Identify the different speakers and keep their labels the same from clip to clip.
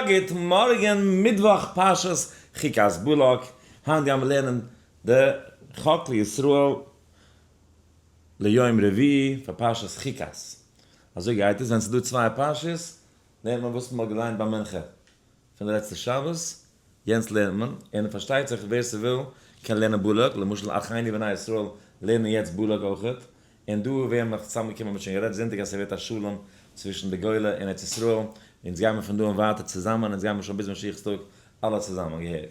Speaker 1: גוט מארגן, מיטוואך פרשת חוקת בלק, היינט גייען מיר לערנען די חק לישראל ליום רביעי פאר פרשת חוקת. אזוי גייט עס ווען ס'איז דא צוויי פרשות, לערנט מען וואס מ'האט געליינט ביי מנחה פון די לעצטע שבת, יענץ לערנט מען, און פארשטייט זיך ווער ס'וויל קען לערנען בלק, למשל אחינו בני ישראל לערנען יעצט בלק אויכעט, און דא ווערן מיר צוזאמגעקומען, מ'האט שוין גערעדט זונטאג אז ס'ווערט א שלום צווישן די גולה און ארץ ישראל, אונז גיימער פון דא און ווייטער צוזאמען, אונז גיימער שוין ביז משיח'ס טאג אלע צוזאמען געהעריג.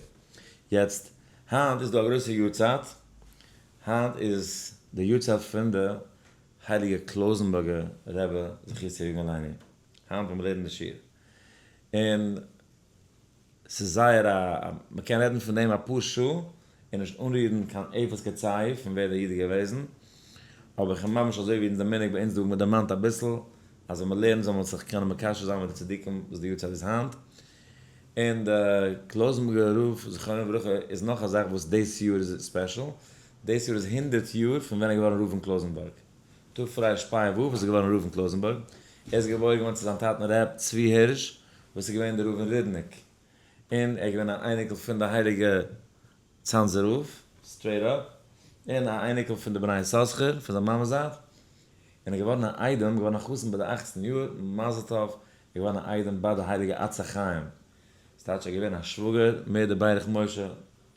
Speaker 1: יעצט, היינט איז דא א גרויסע יארצייט, היינט איז די יארצייט פון די הייליגע קלויזענבורגער רבי זכותו יגן עלינו, היינט ווען מיר לערנען די שיעור, און ס'איז זייער א, מ'קען רעדן פון דעם אפאר שעה און נישט אנרירן קיין אפס קצהו פון ווער דער איד איז געוועזן, אבער כ'מיין ממש אזוי ווי אונזער מנהג ביי אונז דא, מ'דערמאנט אביסל אז ווען מ'לערנט זאל מען זיך קענען מקשר זיין מיט די צדיקים וואס די יארצייט איז היינט, און די קלויזענבורגער רב זכרונו לברכה איז נאך א זאך וואס דאס יאר איז special, דאס יאר איז 100 יאר פון ווען ער איז געווארן רב אין קלויזענבורג, תרפ"ו איז ער געווארן רב אין קלויזענבורג, ער איז געבוירן געווארן צו זיין טאטן ר' צבי הירש וואס איז געווען דער רב אין רודניק, און ער איז געווען אן אייניקל פון די הייליגע צאנזער רב, straight up, און א אייניקל פון די בני יששכר פון זיין מאמע'ס זייט, און איז געווארן א איידעם, געווארן א חתן ביי די 18 יאר, מזל טוב, איז געווארן א איידעם ביי די הייליגע עצי חיים, ס'טייטש ער איז געווען א שוואגער מיט די ברך משה,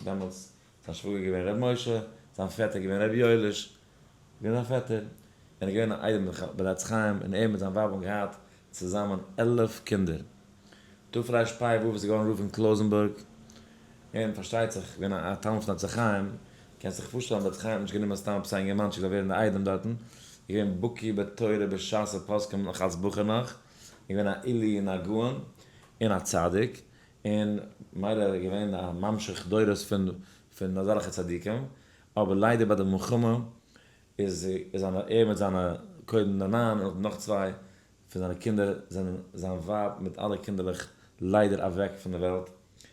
Speaker 1: דעמאלטס זיין שוואגער איז געווען ר' משה, זיין פעטער איז געווען ר' יואליש, געווען זיין פעטער, און איז געווען א איידעם ביי די עצי חיים, און ער מיט זיין ווייב האבן געהאט צוזאמען 11 קינדער. תרפ"ו איז געווארן רב אין קלויזענבורג, און פארשטייט זיך געווען א תלמיד פון עצי חיים, קענסט זיך פארשטעלן די עצי חיים האט נישט גענומען סתם עפעס א אינגערמאנטשיק זאל ווערן די איידעם דארטן, איז געווען בקי בתורה בש"ס ופוסקים נאך אלס בחור נאך, איז געווען א עילוי און א גאון און א צדיק, און מילא איז געווען א ממשיך דורות פון פון אזעלכע צדיקים, אבער ליידער ביי די מלחמה איז איז ער מיט זיינע קודם די ניין און נאך צוויי פון זיינע קינדער זענען זיין ווייב מיט אלע קינדערלעך ליידער אוועק פון די וועלט,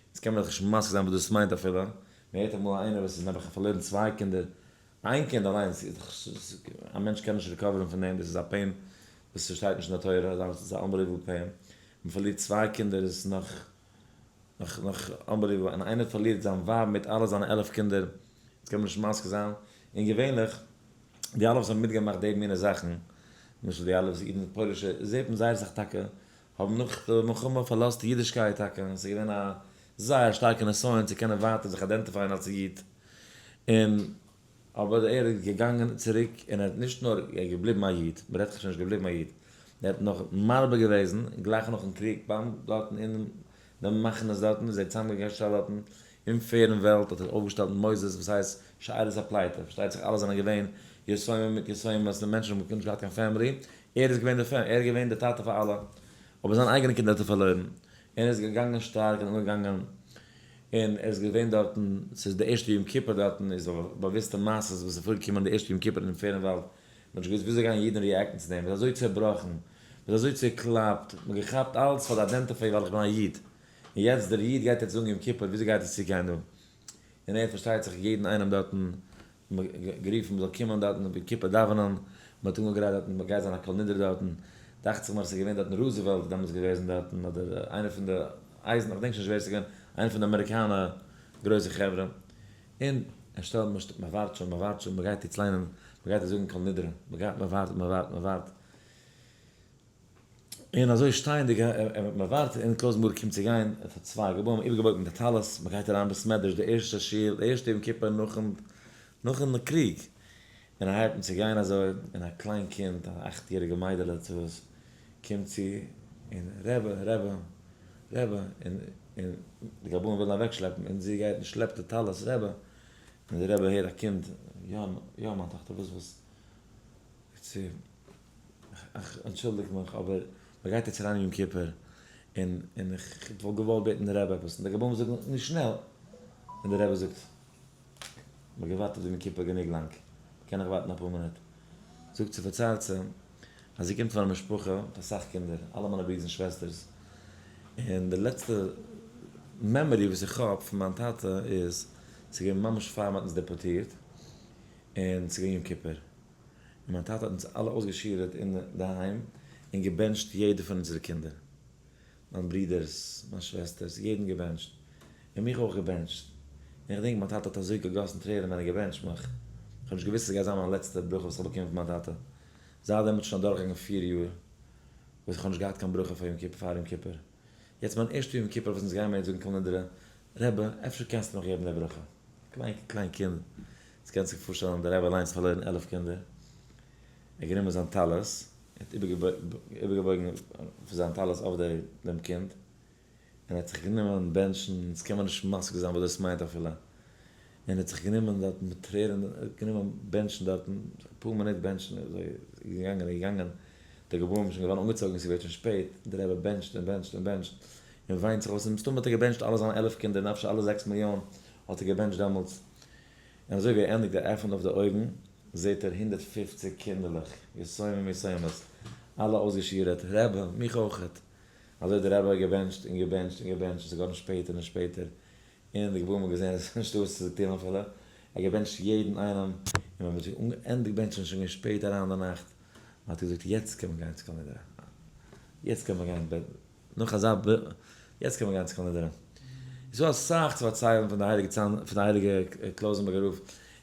Speaker 1: יעצט קען מען זיך נישט משיג זיין וואס דאס מיינט אפילו, מען הערט אמאל איינער וואס איז נעבעך פארלוירן צוויי קינדער, איין קינד אליינס איז דאך א מענטש קען נישט recover ן פון דעם, דאס איז א pain וואס ס'שטייט נישט אין די תורה, דאס איז א unbelievable pain, מען פארלירט צוויי קינדער איז נאך נאך נאך unbelievable, און איינער פארלירט זיין ווייב מיט אלע זיינע 11 קינדער, דאס קען מען נישט משיג זיין, און געווענליך די אלע וואס האבן מיטגעמאכט די מינע זאכן, למשל די אלע וואס אידן פוילישע, זעט מען זייער אסאך טאקע האבן נאך די מלחמה פארלאזט אידישקייט טאקע, און ס'איז געווען א זייער שטארקע נסיון צו קענען ווייטער זיך identify ען אלס איד, און אבער ער איז געגאנגען צוריק און ער האט נישט נאר ער איז געבליבן א איד, מ'רעדט זיך שוין נישט געבליבן א איד, ער האט נאך מרבה געוועזן, גלייך נאכן קריג ביים דארטן אין די מחנות דארטן איז ער צוזאמגעשטעלט דארטן אין פערנוועלד האט ער אויפגעשטעלט מוסדות וואס הייסט שארית הפליטה, פארשטייט זיך אלע זענען געווען יתומים מיט יתומות, די מענטשן האבן נישט געהאט קיין family, ער איז געווען די fam, ער איז געווען די טאטע פאר אלע, אבער זיין אייגענע קינדער האט ער פארלוירן, ער איז געגאנגען שטארק און אנגעגאנגען, און ער איז געווען דארטן, ס'איז די ערשטע יום כיפור דארטן, איז באוויסטע מעשות וואס איז פארגעקומען די ערשטע יום כיפור אין פערנוואלד, מ'האט נישט געוואוסט וויאזוי גייען אידן react ן צו דעם, מ'איז אזוי צעבראכן, מ'איז אזוי צעקלאפט, מ'האט געכאפט אלץ פאר די identify ווייל איך בין א איד, און יעצט דער איד גייט יעצט זאגן יום כיפור, וויאזוי גייט עס צוגיין דא? און ער האט פארשטייט זיך יעדן איינעם דארטן גערופן מ'זאל קומען דארטן יום כיפור דאווענען, מ'האט אנגעגרייט דארטן, מ'גייט זיין א כל נדרי דארטן, דאכט זיך מיר אז ס'איז געווען דארטן רוזעוועלט איז דעמאלטס געוועזן דארטן, אדער איינער פון די אייזן, איך געדענק שוין נישט ווער ס'איז געווען, איינער פון די אמעריקאנע גרויסע חברה, און ער שטעלט, מ'ווארט שוין, מ'ווארט שוין, מ'גייט יעצט ליינען, מ'גייט יעצט זאגן כל נדרי, מ'גייט, מ'ווארט, מ'ווארט, מ'ווארט. און אזוי שטייענדיג מ'ווארט און קלויזענבורג קומט צו גיין, עס האט צוויי גבאים איבערגעבויט מיט א טלית, מ'גייט אריין בית מדרש די ערשטע שיעור, די ערשטע יום כיפור נאכן נאכן קריג, און ער הייבט אן צו גיין אזוי, און א קליין קינד, א אכט יעריגע מיידעלע צו וואס, קומט צו, און רעבע, רעבע, רעבע, און און די גבאים ווילן אוועק שלעפן, און זי גייט און שלעפט די טלית, רעבע, און די רעבע הערט א קינד, יא, יא מיין טאכטער, וואס וואס, צו, אנטשולדיגט מיך אבער מען גייט יעצט אריין אין יום כיפור און און איך וואלט געוואלט בעטן די רבי עפעס און די גבאים זאגן נישט שנעל און די רבי זאגט מען האט געווארט אויף די יום כיפור גענוג לאנג מען קען נאך ווארטן אפאר מינוט זאגט זי פארציילט זי אז זי קומט פון א משפחה מיט אסאך קינדער אלע מיינע ברידערס און שוועסטערס און די לעצטע memory וואס איך האב פון מיין טאטע איז ס'איז געווען ממש פאר מען האט אונז דעפארטירט און ס'איז געווען יום כיפור. און מיין טאטע האט אונז אלע אויסגעשירעט אין די היים און געבענטשט יעדע פון אונזערע קינדער. מיין ברודערס, מיין שוועסטערס, יעדן געבענטשט. און מיך אויך געבענטשט. און איך געדענק מיין טאטע האט אזוי געגאסן טרערן ווען ער געבענטשט מיך. איך האב נישט געוואוסט עס גייט זיין מיין לעצטע ברכה וואס איך האב באקומען פון מיין טאטע. זייט דעמאלטס איז שוין אדורכגעגאנגען 4 יאר וואס איך האב נישט געהאט קיין ברכה פאר יום כיפור, פאר יום כיפור. יעצט מיין ערשטע יום כיפור וואס אונז גייען מיר יעצט זאגן כל נדרי, רבי, אפשר קענסטו מיך געבן די ברכה? קליין קליין קינד, דו קענסט זיך פארשטעלן, דער רבי אליינס האט פארלוירן 11 קינדער. ער האט גענומען זיין טלית, ער האט איבערגעבויגן זיין טלית אויף דעם קינד, און ער האט זיך גענומען בענטשן, אונז קען מען נישט משיג זיין וואס דאס מיינט אפילו. און ער האט זיך גענומען דארטן מיט טרערן, ער האט גענומען בענטשן דארטן, אפאר מינוט בענטשן, אזוי איז געגאנגען און געגאנגען, די גבאים האבן שוין געווארן אנגעצויגן, עס ווערט שוין שפעט, דער רבי בענטשט און בענטשט און בענטשט, און וויינט זיך אויס, און מסתמא האט ער געבענטשט אלע זיינע 11 קינדער, און אפשר אלע 6 מיליאן האט ער געבענטשט דעמאלטס. און אזוי ווי ער ענדיגט, ער עפנט אויף די אויגן, זעט ער 150 קינדערלעך, יתומים יתומות, אלע אויסגעשירעט, רבי, מיך אויכעט. אזוי דער רבי האט געבענטשט און געבענטשט און געבענטשט, עס איז געווארן שפעטער און שפעטער, און די גבאים האבן געזען עס איז נישטא וואס צו טון אפילו, ער האט געבענטשט יעדן איינעם, און ווען מען האט געענדיגט בענטשן איז שוין געווען שפעט אריין אין די נאכט, מען האט געזאגט יעצט קען מען גיין צו כל נדרי, יעצט קען מען גיין, נאך אזא ב, יעצט קען מען גיין צו כל נדרי. איז דא אסאך צו פארציילן פון די הייליגע צאנ, פון די הייליגע קלויזענבורגער רב,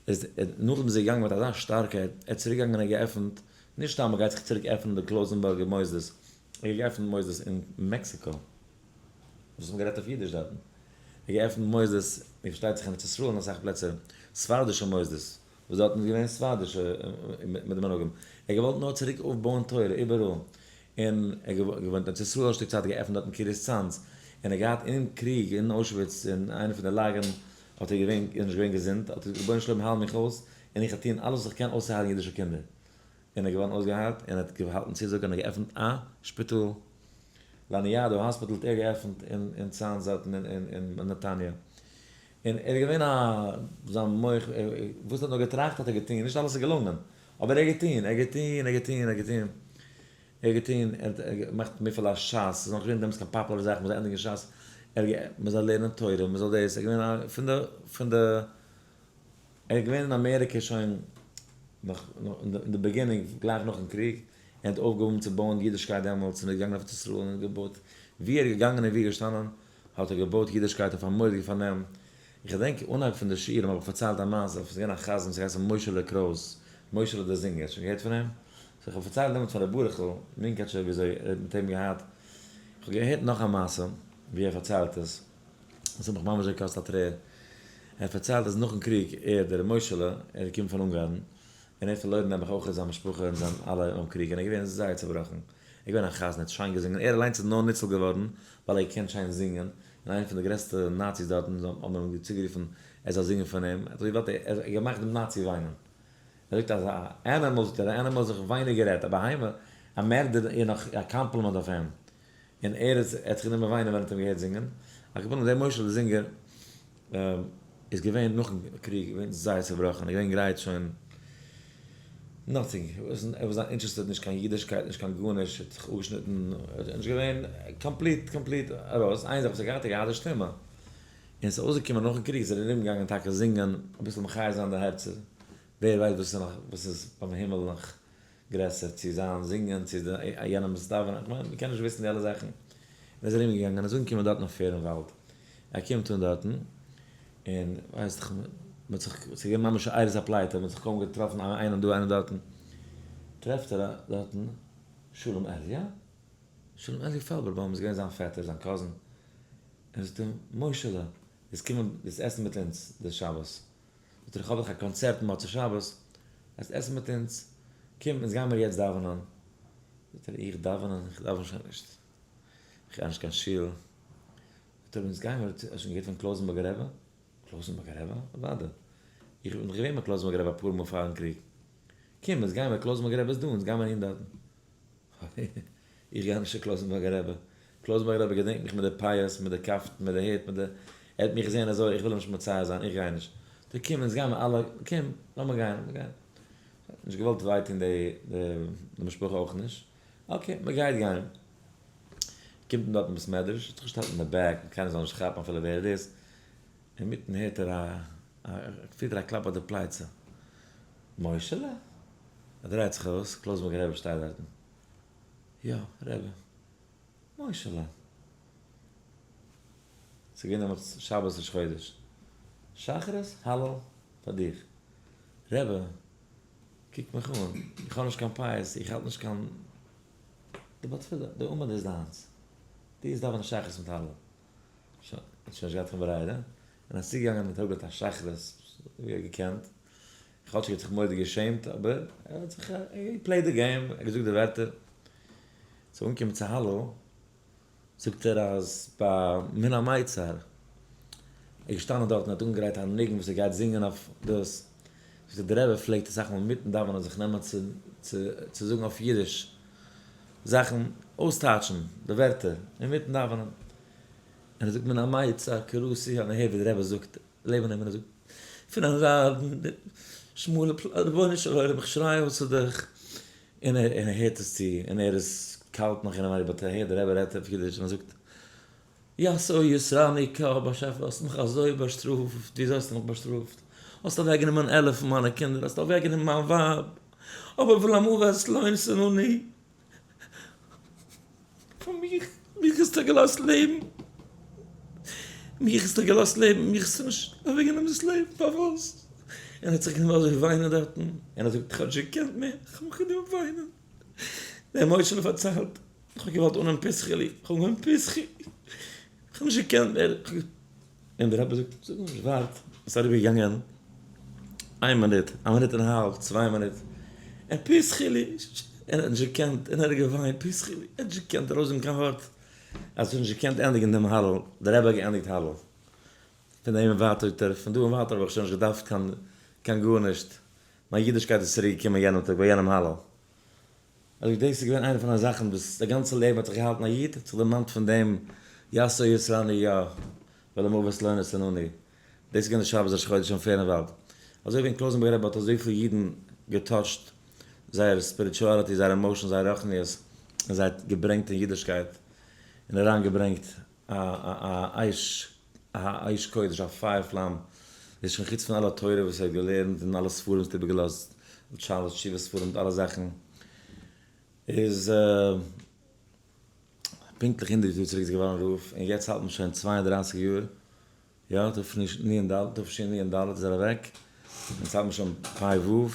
Speaker 1: איז נאכדעם איז ער געגאנגען מיט אזא שטארקייט, ער איז צוריק געגאנגען און געעפנט, נישט סתם ער גייט זיך צוריק עפענען די קלויזענבורגער מוסדות, ער האט געעפנט מוסדות אין מעקסיקא, וואס האט מען גערעדט אויף אידיש דארטן, ער האט געעפנט מוסדות, ווי פארשטייט זיך אין ארץ ישראל אין אסאך פלעצער, ספרדישע מוסדות, וואס דארטן איז געווען ספרדישע מיט די מנהגים, ער האט געוואלט נאר צוריק אויפבויען תורה איבעראל, און ער האט געוואוינט אין ארץ ישראל א שטיק צייט, געעפנט דארטן קרית צאנז, און ער האט געהאט אין קריג אין אוישוויץ אין איינע פון די לאגערן האט ער געווען איז נישט געווען געזונט, האט ער געזאגט רבונו של עולם הייל מיך אויס, און איך וועל טון אלעס וואס איך קען אויסצוהיילן אידישע קינדער. און ער איז געווארן אויסגעהיילט און ער האט געהאלטן צוזאג און ער האט געעפנט א שפיטאל, לניאדו hospital האט ער געעפנט אין צאנז דארטן אין נתניה, און ער איז געווען א, זיין מח, וואס ער האט נאר געטראכט האט ער געטון, נישט אלעס איז געלונגען, אבער ער האט געטון, ער האט געטון, ער האט געטון, ער האט געטון, ער האט געטון, ער האט געמאכט מפעל הש"ס, ס'איז נאך נישט געווען דעמאלטס קיין פאפולערע זאך מ'זאל ענדיגן ש"ס, ער האט, מ'זאל לערנען תורה, מ'זאל דאס, ער איז געווען א, פון די, פון די. ער איז געווען אין אמעריקע שוין נאך אין די beginning גלייך נאכן קריג, ער האט אויפגעהויבן צו בויען אידישקייט דעמאלטס און איז געגאנגען אויף ארץ ישראל און געבויט, ווי ער איז געגאנגען און ווי ער איז געשטאנען האט ער געבויט אידישקייט אויף א מורא'דיגע פארנעם. איך געדענק אנהייב פון די שיעורים האב איך פארציילט א מעשה, ס'איז געווען א חזן וואס האט געהייסן משה'לע קרויס, משה'לע דער זינגער, האסט שוין געהערט פון אים? so איך האב פארציילט דעמאלטס פאר ר' ברוכ'ל מונקאטשער וויאזוי ער האט מיט אים געהאט, איך האב געהערט נאך א מעשה ווי ער פארציילט עס, עס האט מיך ממש געקאסט א טרער. ער האט פארציילט אז נאכן קריג, ער, דער ר' משה'לע, ער איז געקומען פון אונגארן, און ער האט פארלוירן נעבעך אויך זיין משפחה און זיין אלע אינעם קריג, און ער איז געווען זייער צעבראכן. ער איז געווען א חזן, ער האט שיין געזונגען, ער אליינס איז נאר ניצול געווארן ווייל ער האט געקענט שיין זינגען, און איינער פון די גרעסטע נאציס דארטן האבן אים צוגערופן ער זאל זינגען פאר אים, ער האט געוואלט, ער האט געמאכט דעם נאצי וויינען. ער זאגט אז א animal, זאגט ער, א animal האט זיך ווייניג גערעדט, א בהמה, א מערדער איז נאך א קאמפלימענט אויף אים. און ער איז, ער האט זיך גענומען וויינען ווען ער האט אים געהערט זינגען. על כל פנים, דער משה'לע זינגער איז געווען נאכן קריג געווען זייער צעבראכן, ער איז געווען גרייט שוין nothing, ער was not interested נישט קיין אידישקייט נישט קיין גארנישט, ער האט זיך אפגעשניטן, ער איז נישט געווען complete complete ארויס, איין זאך וואס ער האט געהאט, ער האט געהאט די שטימע. און עס איז אויסגעקומען נאכן קריג איז ער ארומגעגאנגען טאקע זינגען, אביסל מחיה זיין די הערצער, ווער ווייסט וואס איז נאך, וואס איז ביים הימל נאך גרעסער, צו זיין זינגען, צו יענעמ'ס דאווענען, איך מיין, מ'קען נישט וויסן די אלע זאכן. און ער איז ארומגעגאנגען, ער איז אנגעקומען דארטן אויף פערנוואלד. ער קומט אן דארטן, און ווייסט איך, מ'האט זיך, ס'איז געווען ממש שארית הפליטה, מ'האט זיך קוים געטראפן איינעם דא איינעם דארטן. טרעפט ער דארטן שלום אלי', שלום אלי' פעלבערבוים איז געווען זיין פעטער, זיין cousin. ער זאגט אים, משה'לע, וועסט קומען, וועסט עסן מיט אונז די שבת. זאגט ער, איך האב דאך א קאנצערט מוצאי שבת, וועסט עסן מיט אונז, קום אונז גיימיר יעצט דאווענען. זאגט ער, איך דאווענען? איך דאווען שוין נישט, איך גיי נישט קיין שול. זאגט ער, אונז גיימיר, האסט שוין געהערט פון קלויזענבורגער רבי? קלויזענבורגער רבי? אוודאי, איך בין דאך געווען ביי קלויזענבורגער רבי אפאר מאל פארן קריג. קום אונז גיימיר, קלויזענבורגער רבי איז דא, אונז גיימיר אהין דארטן. איך גיי נישט צו קלויזענבורגער רבי. קלויזענבורגער רבי געדענקט מיך מיט די פאות, מיט די קאפטן, מיט די הוט, מיט די. ער האט מיך געזען אזוי, איך וויל אים נישט מצער זיין, איך גיי נישט. זאגט ער, קום, אונז גיימער אלע, קום, לאמיר גיין, לאמיר גיין. נישט געוואלט וויי טון די משפחה אויך נישט. okay, מען גייט גיין. קומט מען דארט אין בית מדרש, האט זיך געשטעלט אין די back, קיינער זאל נישט כאפן אפילו ווער ער איז. אינמיטן הערט ער א, פילט ער א קלאפ אויף די פלייצע. משה'לע? ער דרייט זיך אויס, קלויזענבורגער רבי שטייט דארטן. יא, רבי. משה'לע. ס'איז געווען דעמאלטס שבת ראש חודש. שחרית הלל פאר דיך. רבי, קוק מיך אן, איך האב נישט קיין פאות, איך האלט נישט קיין. די בעל תפילה, די עמוד איז דיינס. דו וועסט דאווענען שחרית מיט הלל. שוין, האט שוין נישט געהאט קיין ברירה, און איז צוגעגאנגען און האט אראפגעלייגט א שחרית ווי ער האט געקענט. כאטש ער האט זיך מורא'דיג געשעמט, אבער ער האט זיך, he played the game, ער האט געזאגט די ווערטער. ס'איז אנגעקומען צו הלל, זאגט ער אז ביי מן המיצר איז געשטאנען דארט און האט אנגעגרייט א ניגון וואס ער גייט זינגען אויף דאס, זאגט ער די רבי פלעגט אסאך מאל אינמיטן דאווענען זיך נעמען צו צו זאגן אויף אידיש זאכן, אויסטייטשן די ווערטער אינמיטן דאווענען, און ער זאגט מן המיצר קראתי און ער הערט ווי די רבי זאגט לעבן אים און ער זאגט פון אזא שמאלע פלאץ, רבונו של עולם איך שריי אויס צו דיך, און ער הערט עס צו, און ער איז קאלט נאך אינעווייניג but ער הערט די רבי רעדט אויף אידיש און ער זאגט יאסא יסרני ק באשעפער האסט מיך אזוי באשטראפט, וויאזוי האסטו מיך באשטראפט? האסט אוועקגענומען 11 פון מיינע קינדער, האסט אוועקגענומען מיין ווייב, אבער ולמוות לא נתנני. פון מיך, מיך האסטו געלאזט לעבן, מיך האסטו געלאזט לעבן, מיך האסטו נישט אוועקגענומען דאס לעבן, פארוואס? און ער האט זיך גענומען אזוי וויינען דארטן, און ער זאגט, איך האב נישט געקענט מער, איך האב מיך גענומען וויינען. דער משה'לע פארציילט, איך האב געוואלט אננעמען פתחי לי, איך האב אנגעהויבן פתחי, איך האב נישט געקענט מער, און דער רבי זאגט, זאג נישט, ווארט, עס איז אריבערגעגאנגען איין מינוט, א מינוט און א האלב, צוויי מינוט, און פתחי לי, ער האט נישט געקענט, און ער האט געוויינט, פתחי לי, ער האט נישט געקענט ארויסזאגן קיין ווארט, ער האט נישט געקענט ענדיגן דעם הלל, דער רבי האט געענדיגט הלל, פון דעם און ווייטער זאגט ער, פון דא און ווייטער האב איך שוין נישט געדארפט קיין קיין גארנישט, מיין אידישקייט איז צוריק געקומען יענעם טאג ביי יענעם הלל. ער זאגט דאס איז געווען איינע פון די זאכן וואס די גאנצע לעבן האט זיך געהאלטן א איד האט זיך דערמאנט פון דעם יסו יסרני יא ולמוות לא נתנני, דאס איז געווען די שבת ראש חודש אין פערנוואלד, אזוי ווי אין קלויזענבורגער רבי האט אזויפיל אידן געטאטשט זייער spirituality זייער emotion זייער רוחניות און זיי געברענגט אין אידישקייט און אריין געברענגט א א אש א אש קודש א פייער פלאם איז שוין חוץ פון אלע תורה וואס ער האט געלערנט און אלע ספרים וואס ער האט איבערגעלאזט שאלות תשובות ספרים מיט אלע זאכן איז פונקטליך 100 יאר צוריק איז געווארן רב און יעצט האלט מען שוין 32 יאר יא תשנ ד איז ער אוועק יעצט האלט מען שוין פ' ו'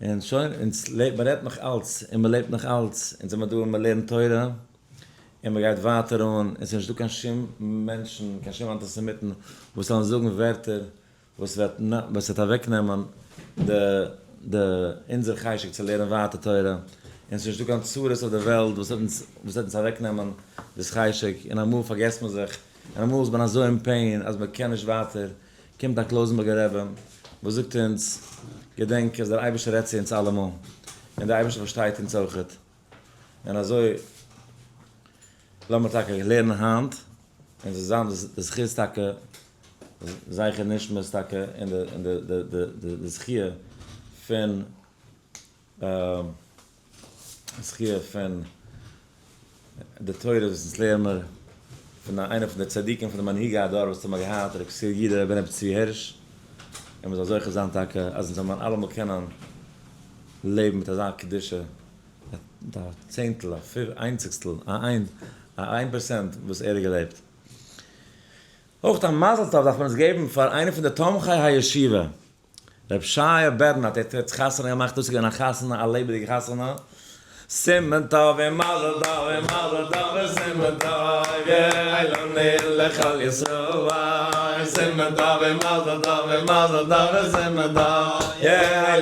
Speaker 1: און שוין, אונז לעבט, מען רעדט נאך אלץ, און מען לעבט נאך אלץ, אונז זעמער דא און מען לערנט תורה, און מען גייט ווייטער אן, און ס'איז נישטא קיין שום מענטשן, קיין שום אנטיסעמיטן, וואס וועלן זאגן ווערטער וואס וועט וואס וועט אוועקנעמען די די אונזער חשק צו לערנען ווייטער תורה, און ס'איז נישטא קיין צרות אויף די וועלט וואס וועט אונז וואס וועט אונז אוועקנעמען דאס חשק, און אמאל פארגעסט מען זיך, און אמאל איז מען אזוי אין pain אז מען קען נישט ווייטער, קומט א קלויזענבורגער רבי וואס זאגט אונז, געדענק אז דער אייבערשטער רעדט צו אונז אלעמאל, און דער אייבערשטער פארשטייט אונז אויכעט, און אזוי לאמיר טאקע לערנען היינט, און זאל זיין די זכות טאקע, זכר נשמת טאקע, און די זכיה פון זכיה פון די תורה וואס אונז לערן מיר פון איינע פון די צדיקים פון די מנהיגי הדור וואס האבן געהאט ר' יקותיאל יודא בן ר' צבי הירש, און מען זאל זוכה זיין טאקע אז אונז זאל מען אלעמאל קענען לעבן מיט אזא קדושה, מיט א צענטל, א איינציגסטל, א איין, א 1% וואס ער האט געלעבט. אויך א מזל טוב דארף מען עס געבן פאר איינע פון די תומכי הישיבה, ר' שייע בערנארד האט יעצט חתונה געמאכט, דאס איז געווען א חתונה, א לעבעדיגע חתונה, סימן טוב און מזל טוב און מזל טוב און סימן טוב, יהי לכל ישראל, סימן טוב און מזל טוב און מזל טוב און סימן טוב, יהי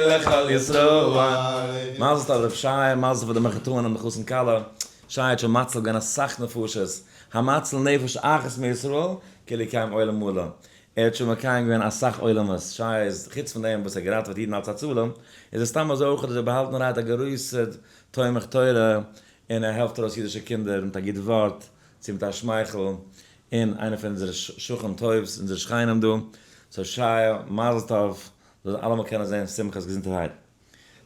Speaker 1: לכל ישראל. מזל טוב ר' שייע, מזל טוב פאר די מחותנים און די חתן כלה, שייע האט שוין מציל געווען אסאך נפשות, המציל נפש אחת מישראל, כאילו קיים עולם מלא. ער האט שוין מקיים געווען אסאך עולמות, שייע איז חוץ פון דעם וואס ער געראטעוועט אידן אלץ הצלה, איז ער סתם אזוי אויך אזוי באהאלטענערהייט א גרויסער תומך תורה, און ער העלפט ארויס אידישע קינדער מיט א גוט ווארט, צו מיט א שמייכל, און איינער פון אונזערע שכן טוב'ס, אונזערע שכנים דא, so שייע, מזל טוב, זאל אלעמאל קענען זען שמחות געזונטערהייט.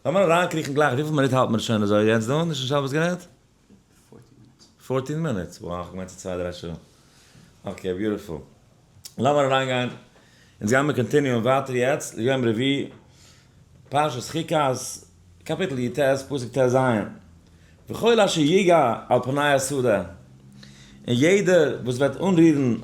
Speaker 1: לאמיר אריינקריכן גלייך, וויפיל מינוט האלט מען שוין אזוי יעצט דא? נישט אין שבת גערעדט? 14 minutes, wow, איך מיין צו צוויי דריי שעה. okay, beautiful. לאמיר אריינגיין, אונז גיימיר continue ען ווייטער יעצט, יום רביעי, פרשת חוקת, קאפיטל י ט, פסוק ט ז, וכל אשר יגע על פני השדה. און יעדער וואס וועט אנרירן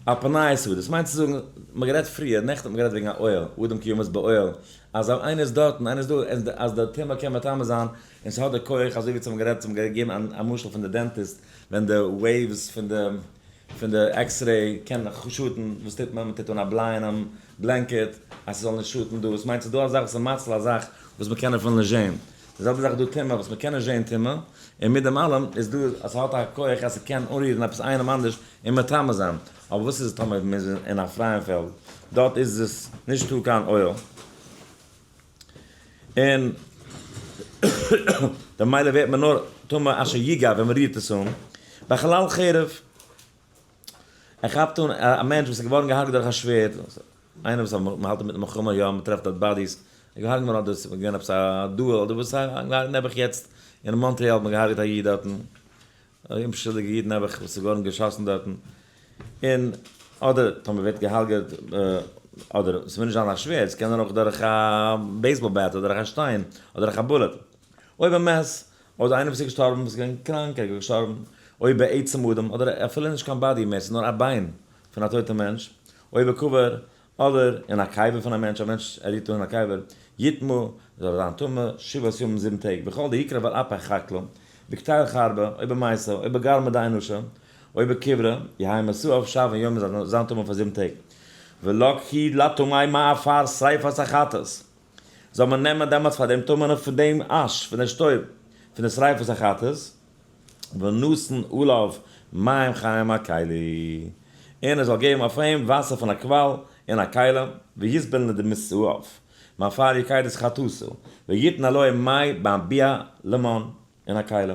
Speaker 1: א פני השדה, דאס מיינט צו זאגן, מ'האט גערעדט פריער, נעכטן האט מען גערעדט וועגן א אוהל, אדם כי ימות באוהל, אז איינער איז דארט און איינער איז דא, אז די טומאה קען מטמא זיין, און ס'האט די כח, אזוי ווי צו האבן גערעדט, צו האבן געגעבן א משל פון די dentist, ווען די waves פון די x-ray קען שאטן, וואס טוט מען? מ'טוט אן א בלייענעם blanket אז ס'זאל נישט שאטן דא, עס מיינט ס'איז דא א זאך וואס איז מציל א זאך וואס מ'קען אפילו נישט זען. די זעלבע זאך איז דא טומאה וואס מ'קען נישט זען טומאה, און מיט דעם אלעם איז דא אז ס'האט א כח אז ס'קען אנרירן עפעס איינעם אנדערש און מטמא זיין. אבער וואס איז טאמער מ'איז אין א פרייען פעלד, דארט איז עס נישטא קיין אוהל, און במילא ווערט מען נאר טמא אשר יגע ווען מ'רירט עס אן. בחלל חרב, ער כאפט אן א מענטש וואס איז געווארן געהארגעט דורך א שווערד, איינער וואס מ'האלט אינמיטן מלחמה, יא, מ'טרעפט דארט bodies, געהארגעט געווארן אדער ס'איז געווען עפעס א duel אדער וואס, נעבעך יעצט אין מאנטריאל האט מען געהארגעט א איד דארטן, א אומשולדיגע איד נעבעך וואס איז געווארן געשאסן דארטן, און אדער טאמער ווערט געהארגעט, אדער ס'מוז נישט זיין א שווערד, ס'קען זיין אויך דורך א baseball bat אדער דורך א שטיין אדער דורך א bullet, או במת, אדער איינער וואס איז געשטארבן וואס איז געווען קראנק ער איז געשטארבן, או בעצם אדם, אדער אפילו נישט קיין body מער ס'איז נאר א ביין פון א טויטע מענטש, או בקבר, אדער אין א קבר פון א מענטש, א מענטש ער רירט אן א קבר, יטמא, זאל ער זיין טמא, שבעת ימים זיבן טעג, וכל דיקרב על אפי חקלא, בקטל חרבא, או במיתה, או בגרמא דאינשא, או בקברא, יהא מסאב שבעה ימים זאל זיין טמא פאר זיבן טעג. ולקחו לטמא מעפר שריפת החטאת, זאל מען נעמען דעמאלטס פאר דעם טמא'נע פון דעם אש, פון דער שטויב, פון די שריפת החטאת, ונתן עליו מים חיים מהכלי, און ער זאל געבן אויף אים וואסער פון א קוואל אין א כלי, ויזבן לדמסאיו, מעפר יקדש חטאתו, ויתן עליה מי באביע למן אין א כלי.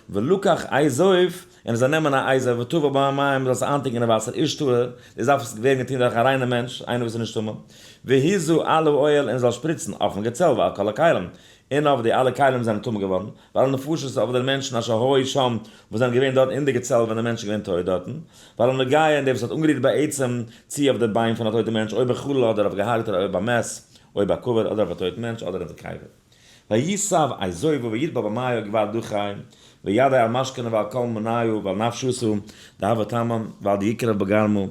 Speaker 1: ולקח אזוב, און ער זאל נעמען א אזוב, וטבל במים, ער זאל עס איינטונקען אין וואסער, איש טהור, דאס דארף ווערן געטון דורך א ריינער מענטש, איינער וואס איז נישט טמא, והזה על האוהל, און ער זאל שפריצן אויפן געצעלט ועל כל הכלים, און אויף די אלע כלים זענען טמא געווארן, ועל הנפשות אויף די מענטשן אשר היו שם, וואס זענען געווען דארט אין די געצעלט ווען דער מענטש איז געווען טויט דארטן, ועל הנוגע און דער וואס האט אנגערירט בעצם, צי אויף די ביין פון א טויטע מענטש, או בחלל אדער אויף געהארגעטער או במת, או בקבר אדער אויף א טויטן מענטש אדער אויף די קבר. ויסב אזובו ויטבע במיא כבר דחי, וידע על משכנו ועל כל מניו ועל נפשותו, דהוה תמן, ועל דיקרב בגרמו,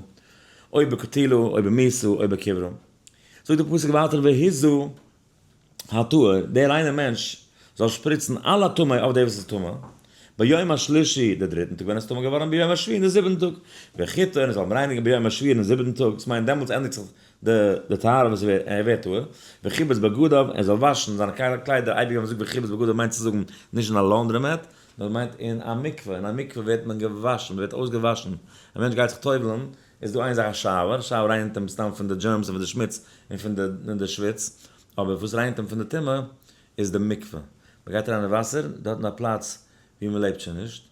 Speaker 1: או בקטילו, או במיתו, או בקברו. זאגט דער פסוק ווייטער והזה הטהור, דער ריינער מענטש זאל שפריצן על הטמא אויף דער וואס איז טמא, ביום השלישי דער דריטן טאג ווען ער איז טמא געווארן, ביום השביעי אין דער זיבעטן טאג, וחטא און ער זאל אים רייניגן ביום השביעי אין דעם זיבעטן טאג, דאס מיינט דעמאלטס ענדיגט זיך די טהרה וואס ער ווערט טהור, וכיבס בגדיו, ער זאל וואשן זיינע קליידער, אייביג ווען מען זאגט וכיבס בגדיו מיינט צו זאגן נישט אין א laundromat, נאר מיינט אין א מקווה, אין א מקווה ווערט מען געוואשן, מען ווערט אויסגעוואשן, א מענטש גייט זיך טובל'ן, איז דא איין זאך א shower, א shower רייניגט אים סתם פון די germs און פון די שמוץ און פון די שוויץ, אבער וואס רייניגט אים פון די טומאה איז די מקווה, מען גייט אריין אין וואסער, דארט אין א פלאץ ווי מען לעבט שוין נישט,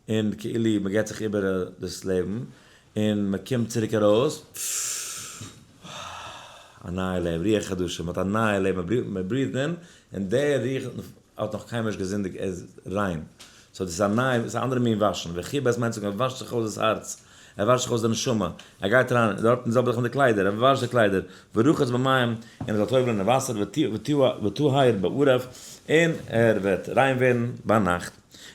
Speaker 1: און כאילו מען געבט זיך איבער דאס לעבן, און מען קומט צוריק ארויס, א נייע לעבן, רוח חדשה, מען האט א נייע לעבן, מען breathe ט אין, און דער רוח האט נאך קיינמאל נישט געזינדיגט, ער איז ריין, so דאס איז א נייע, דאס איז א אנדערע מין וואשן, וכיבס מיינט זאגן ער וואשט זיך אויס דאס הארץ, ער וואשט זיך אויס די נשמה, ער גייט אריין דארטן זאל זיך אין די קליידער, ער וואשט די קליידער, ורחץ במים, און ער זאל טובל'ען אין וואסער, וטהר בערב, און ער וועט ריין ווערן ביינאכט.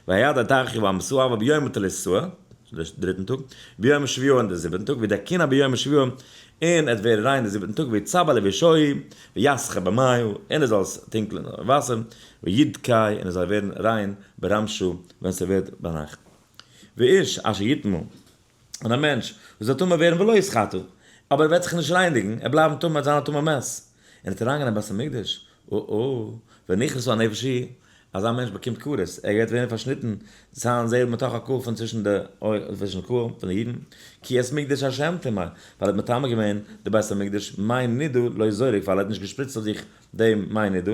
Speaker 1: והיד תרחיב המסוה ביום תלסוה, די דריטן טאג, ביום שביעו אין די זיבעטן טאג, וידכנה ביום שביעו, און ער וועט ווערן ריין די זיבעטן טאג, ויצבע לבישוי, ויסכה במים, און ער זאל עס טונקלען אין וואסער, וידכא, און ער זאל ווערן ריין ברמשו, ווען ס'ווערט ביינאכט. ואיש אשר יטמא, און א מענטש וואס וועט טמא ווערן ולא יתחטא, אבער ער וועט זיך נישט רייניגן, ער בלייבן טמא מיט זיין א טמא מת, און ער וועט אריינגיין אין בית המקדש, או-או, ונכרתה הנפש ההיא, אזא מענטש באקומט כרת, ער גייט ווערן פארשניטן זיין זעהל מתוך הקהל פון צווישן די צווישן קהל פון די אידן, כי את מקדש השם טמא, ווייל ער האט מטמא געווען די בית המקדש, מי נידה לא זרק, ווייל ער האט נישט געשפריצט אויף זיך דעם מי נידה,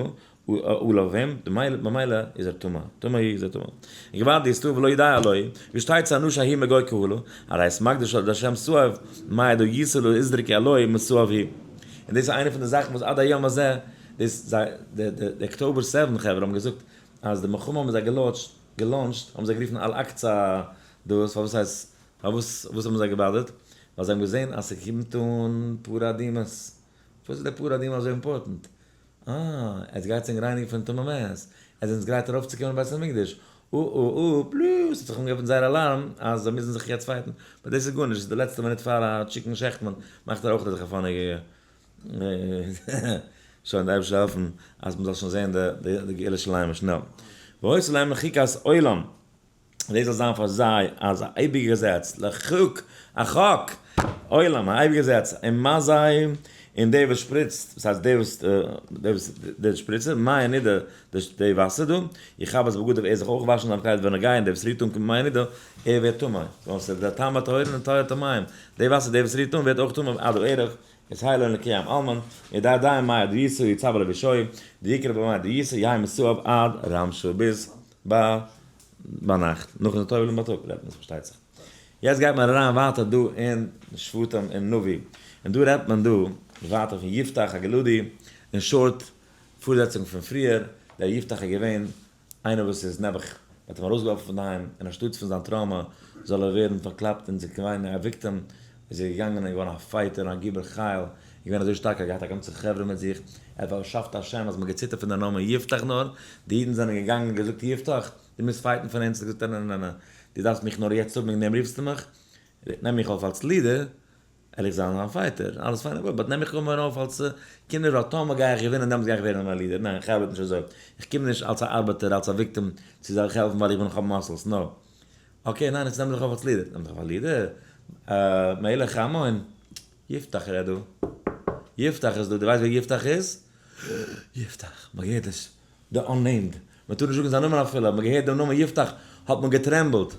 Speaker 1: עליו אים, ממילא איז ער טמא, טמא איז ער טמא. און געווארט די סתיו ולא ידע אלוהי, ווי שטייט צו אנוש ההיא מגוי קהלו, הרי את מקדש ה' סואב, מה ידעו ישראל לא יזרקו אלוהי מסואב היא. און דאס איז איינע פון די זאכן וואס עד היום הזה, דאס זיי, די October seven חברה האבן געזאגט אז די מלחמה האבן זיי געלאטשט, גע launch ט, האבן זיי גערופן אל אקצא דאס, פארוואס הייסט, פארוואס, וואס האבן זיי געבאדערט? ווייל זיי האבן געזען אז ס'קומט אן פרה אדומות. פארוואס איז די פרה אדומה אזוי important? אה, עטס גייטס ענק רייניגן פון טמא מת, עטס זענטס גרייט ארויפצוקומען אין בית המקדש, אה אה אה פלו ס'האט זיך אנגעעפנט זייער alarm אז זיי מוזן זיך יעצט fight ן, but דאס איז גארנישט, ס'איז די לעצטע מינוט פאר א chicken שעכט מען, מאכט ער אויך אזעלכע funny שוין די אייבערשטער זאל העלפן אז מ'זאל שוין זען די גאולה שלימה שנעל. והיתה להם לחוקת עולם, דאס זאל זיין פאר זיי אז א אייביגע געזעץ, לחוק, א חק, עולם, א אייביגע געזעץ, און מה זיי, און דער וואס שפריצט, דאס הייסט דער וואס, דער וואס, דער שפריצער, מי הנידה, די וואסער דא, יכבס בגדיו, ער זיך אויך וואשן זיין קלייד ווען ער גייט, און דער וואס רירט אן מי הנידה, ער ווערט טמא. ווייל ס'איז דער טמא טהורין און טהור טמאים. די וואסער, דער וואס רירט אן ווערט אויך טמא עד הערב, איז היי לא נקיים אלמן, ידע די מאי דאיסו יצב עליו ישוי, די יקרא במאי דאיסו יהי מסואב עד רמשו ביז ביי ביינאכט, נאכן זיך טובל'ן בייטאג רעדט מען פארשטייט זיך. יעצט גייט מען אריין ווייטער דא אין שבטים אין נביא, און דא רעדט מען דא ווייטער פון יפתח הגלעדי, אין short פארזעצונג פון פריער, דער יפתח איז געווען איינער וואס איז נעבעך, מען האט אים ארויסגעווארפן פון דערהיים, און אנשטאט פון זיין trauma זאל ער ווערן פארקלאפט און זיך געווען א victim, איז ער געגאנגען און געווארן א fighter און א גיבור חיל, איז געווען אזוי שטארק ער האט געהאט א גאנצע חברה מיט זיך, ער האט פארשאפט א שם אז מען האט געציטערט פון די נאמען יפתח נאר, די אידן זענען געגאנגען און געזאגט יפתח, דו מוזט fight ן פאר אונז, האט ער געזאגט נע נע נע, דו דארפסט מיך נאר יעצט האבן וועגן דעם רופסטו מיך, נעם מיך אויף אלס leader, וועל איך זיין א fighter, אלעס פיין און וואויל, but נעם מיך קודם אויף אלס קינדער ווייל טאמער גיי איך געווינען דעמאלטס גיי איך ווערן א leader, ניין איך ארבעט נישט אזוי, איך קום נישט אלס א ארבעטער אלס א victim צו זיך העלפן ווייל איך בין איך האב muscles, no. Okay ניין יעצט נעם דיך אויף אלס leader, נעם דיך אויף אלס leader? מלך עמון, יפתח רעד דא, יפתח איז דא, דו ווייסט ווער יפתח איז? יפתח, מען געהערט עס, די unnamed, מען טאר נישט זאגן זיין נאמען אפילו, מען געהערט דעם נאמען יפתח האט מען געטרעמבלט,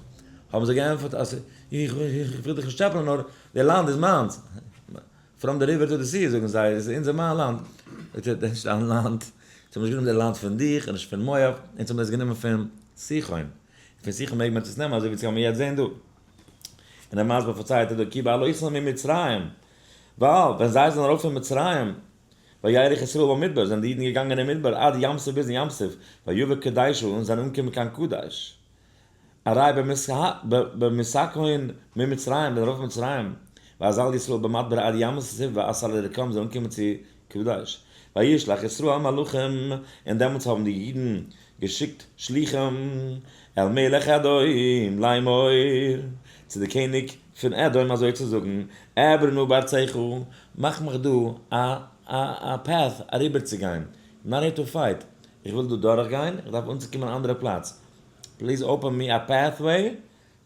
Speaker 1: האבן זיי געענטפערט אז איך וויל דיך נישט טשעפענען נאר די לאנד איז מיינס, from the river to the sea זאגן זיי, עס איז אונזער מיין לאנד, זאגט ער, דאס איז נישט דיין לאנד, אונז האבן נישט גענומען די לאנד פון דיך און נישט פון מואב, אונז האבן עס גענומען פון סיחון, און פון סיחון מעג מען עס נעמען אזוי ווי אונז קען מען יעצט זען דא. און דער מסביר פארציילט ער דא כי בעלותן ממצרים, ווייל ווען זיי זענען ארויף פון מצרים, וילך ישראל במדבר, זענען די אידן געגאנגען אין מדבר עד ים סוף ביזן ים סוף, ויבא קדשה און זענען אנגעקומען קיין קדש. אריי במסקהון ממצרים, זענען ארויף מצרים, ואזל ישראל במדבר עד ים סוף ואסר לרקם, זענען אנגעקומען צו קדש. וישלח ישראל מלאכים, און דעמאלטס האבן די אידן געשיקט שליחים אל מלך אדום לאמור, צו די קעניג פון אדום אזוי צו זאגן, אעברה נא בארצך, מאך מיך דא א א path אריבערצוגיין, not here to fight, איך וויל דא דורכגיין, איך דארף אנצוקומען א אנדערע פלאץ, please open me a pathway,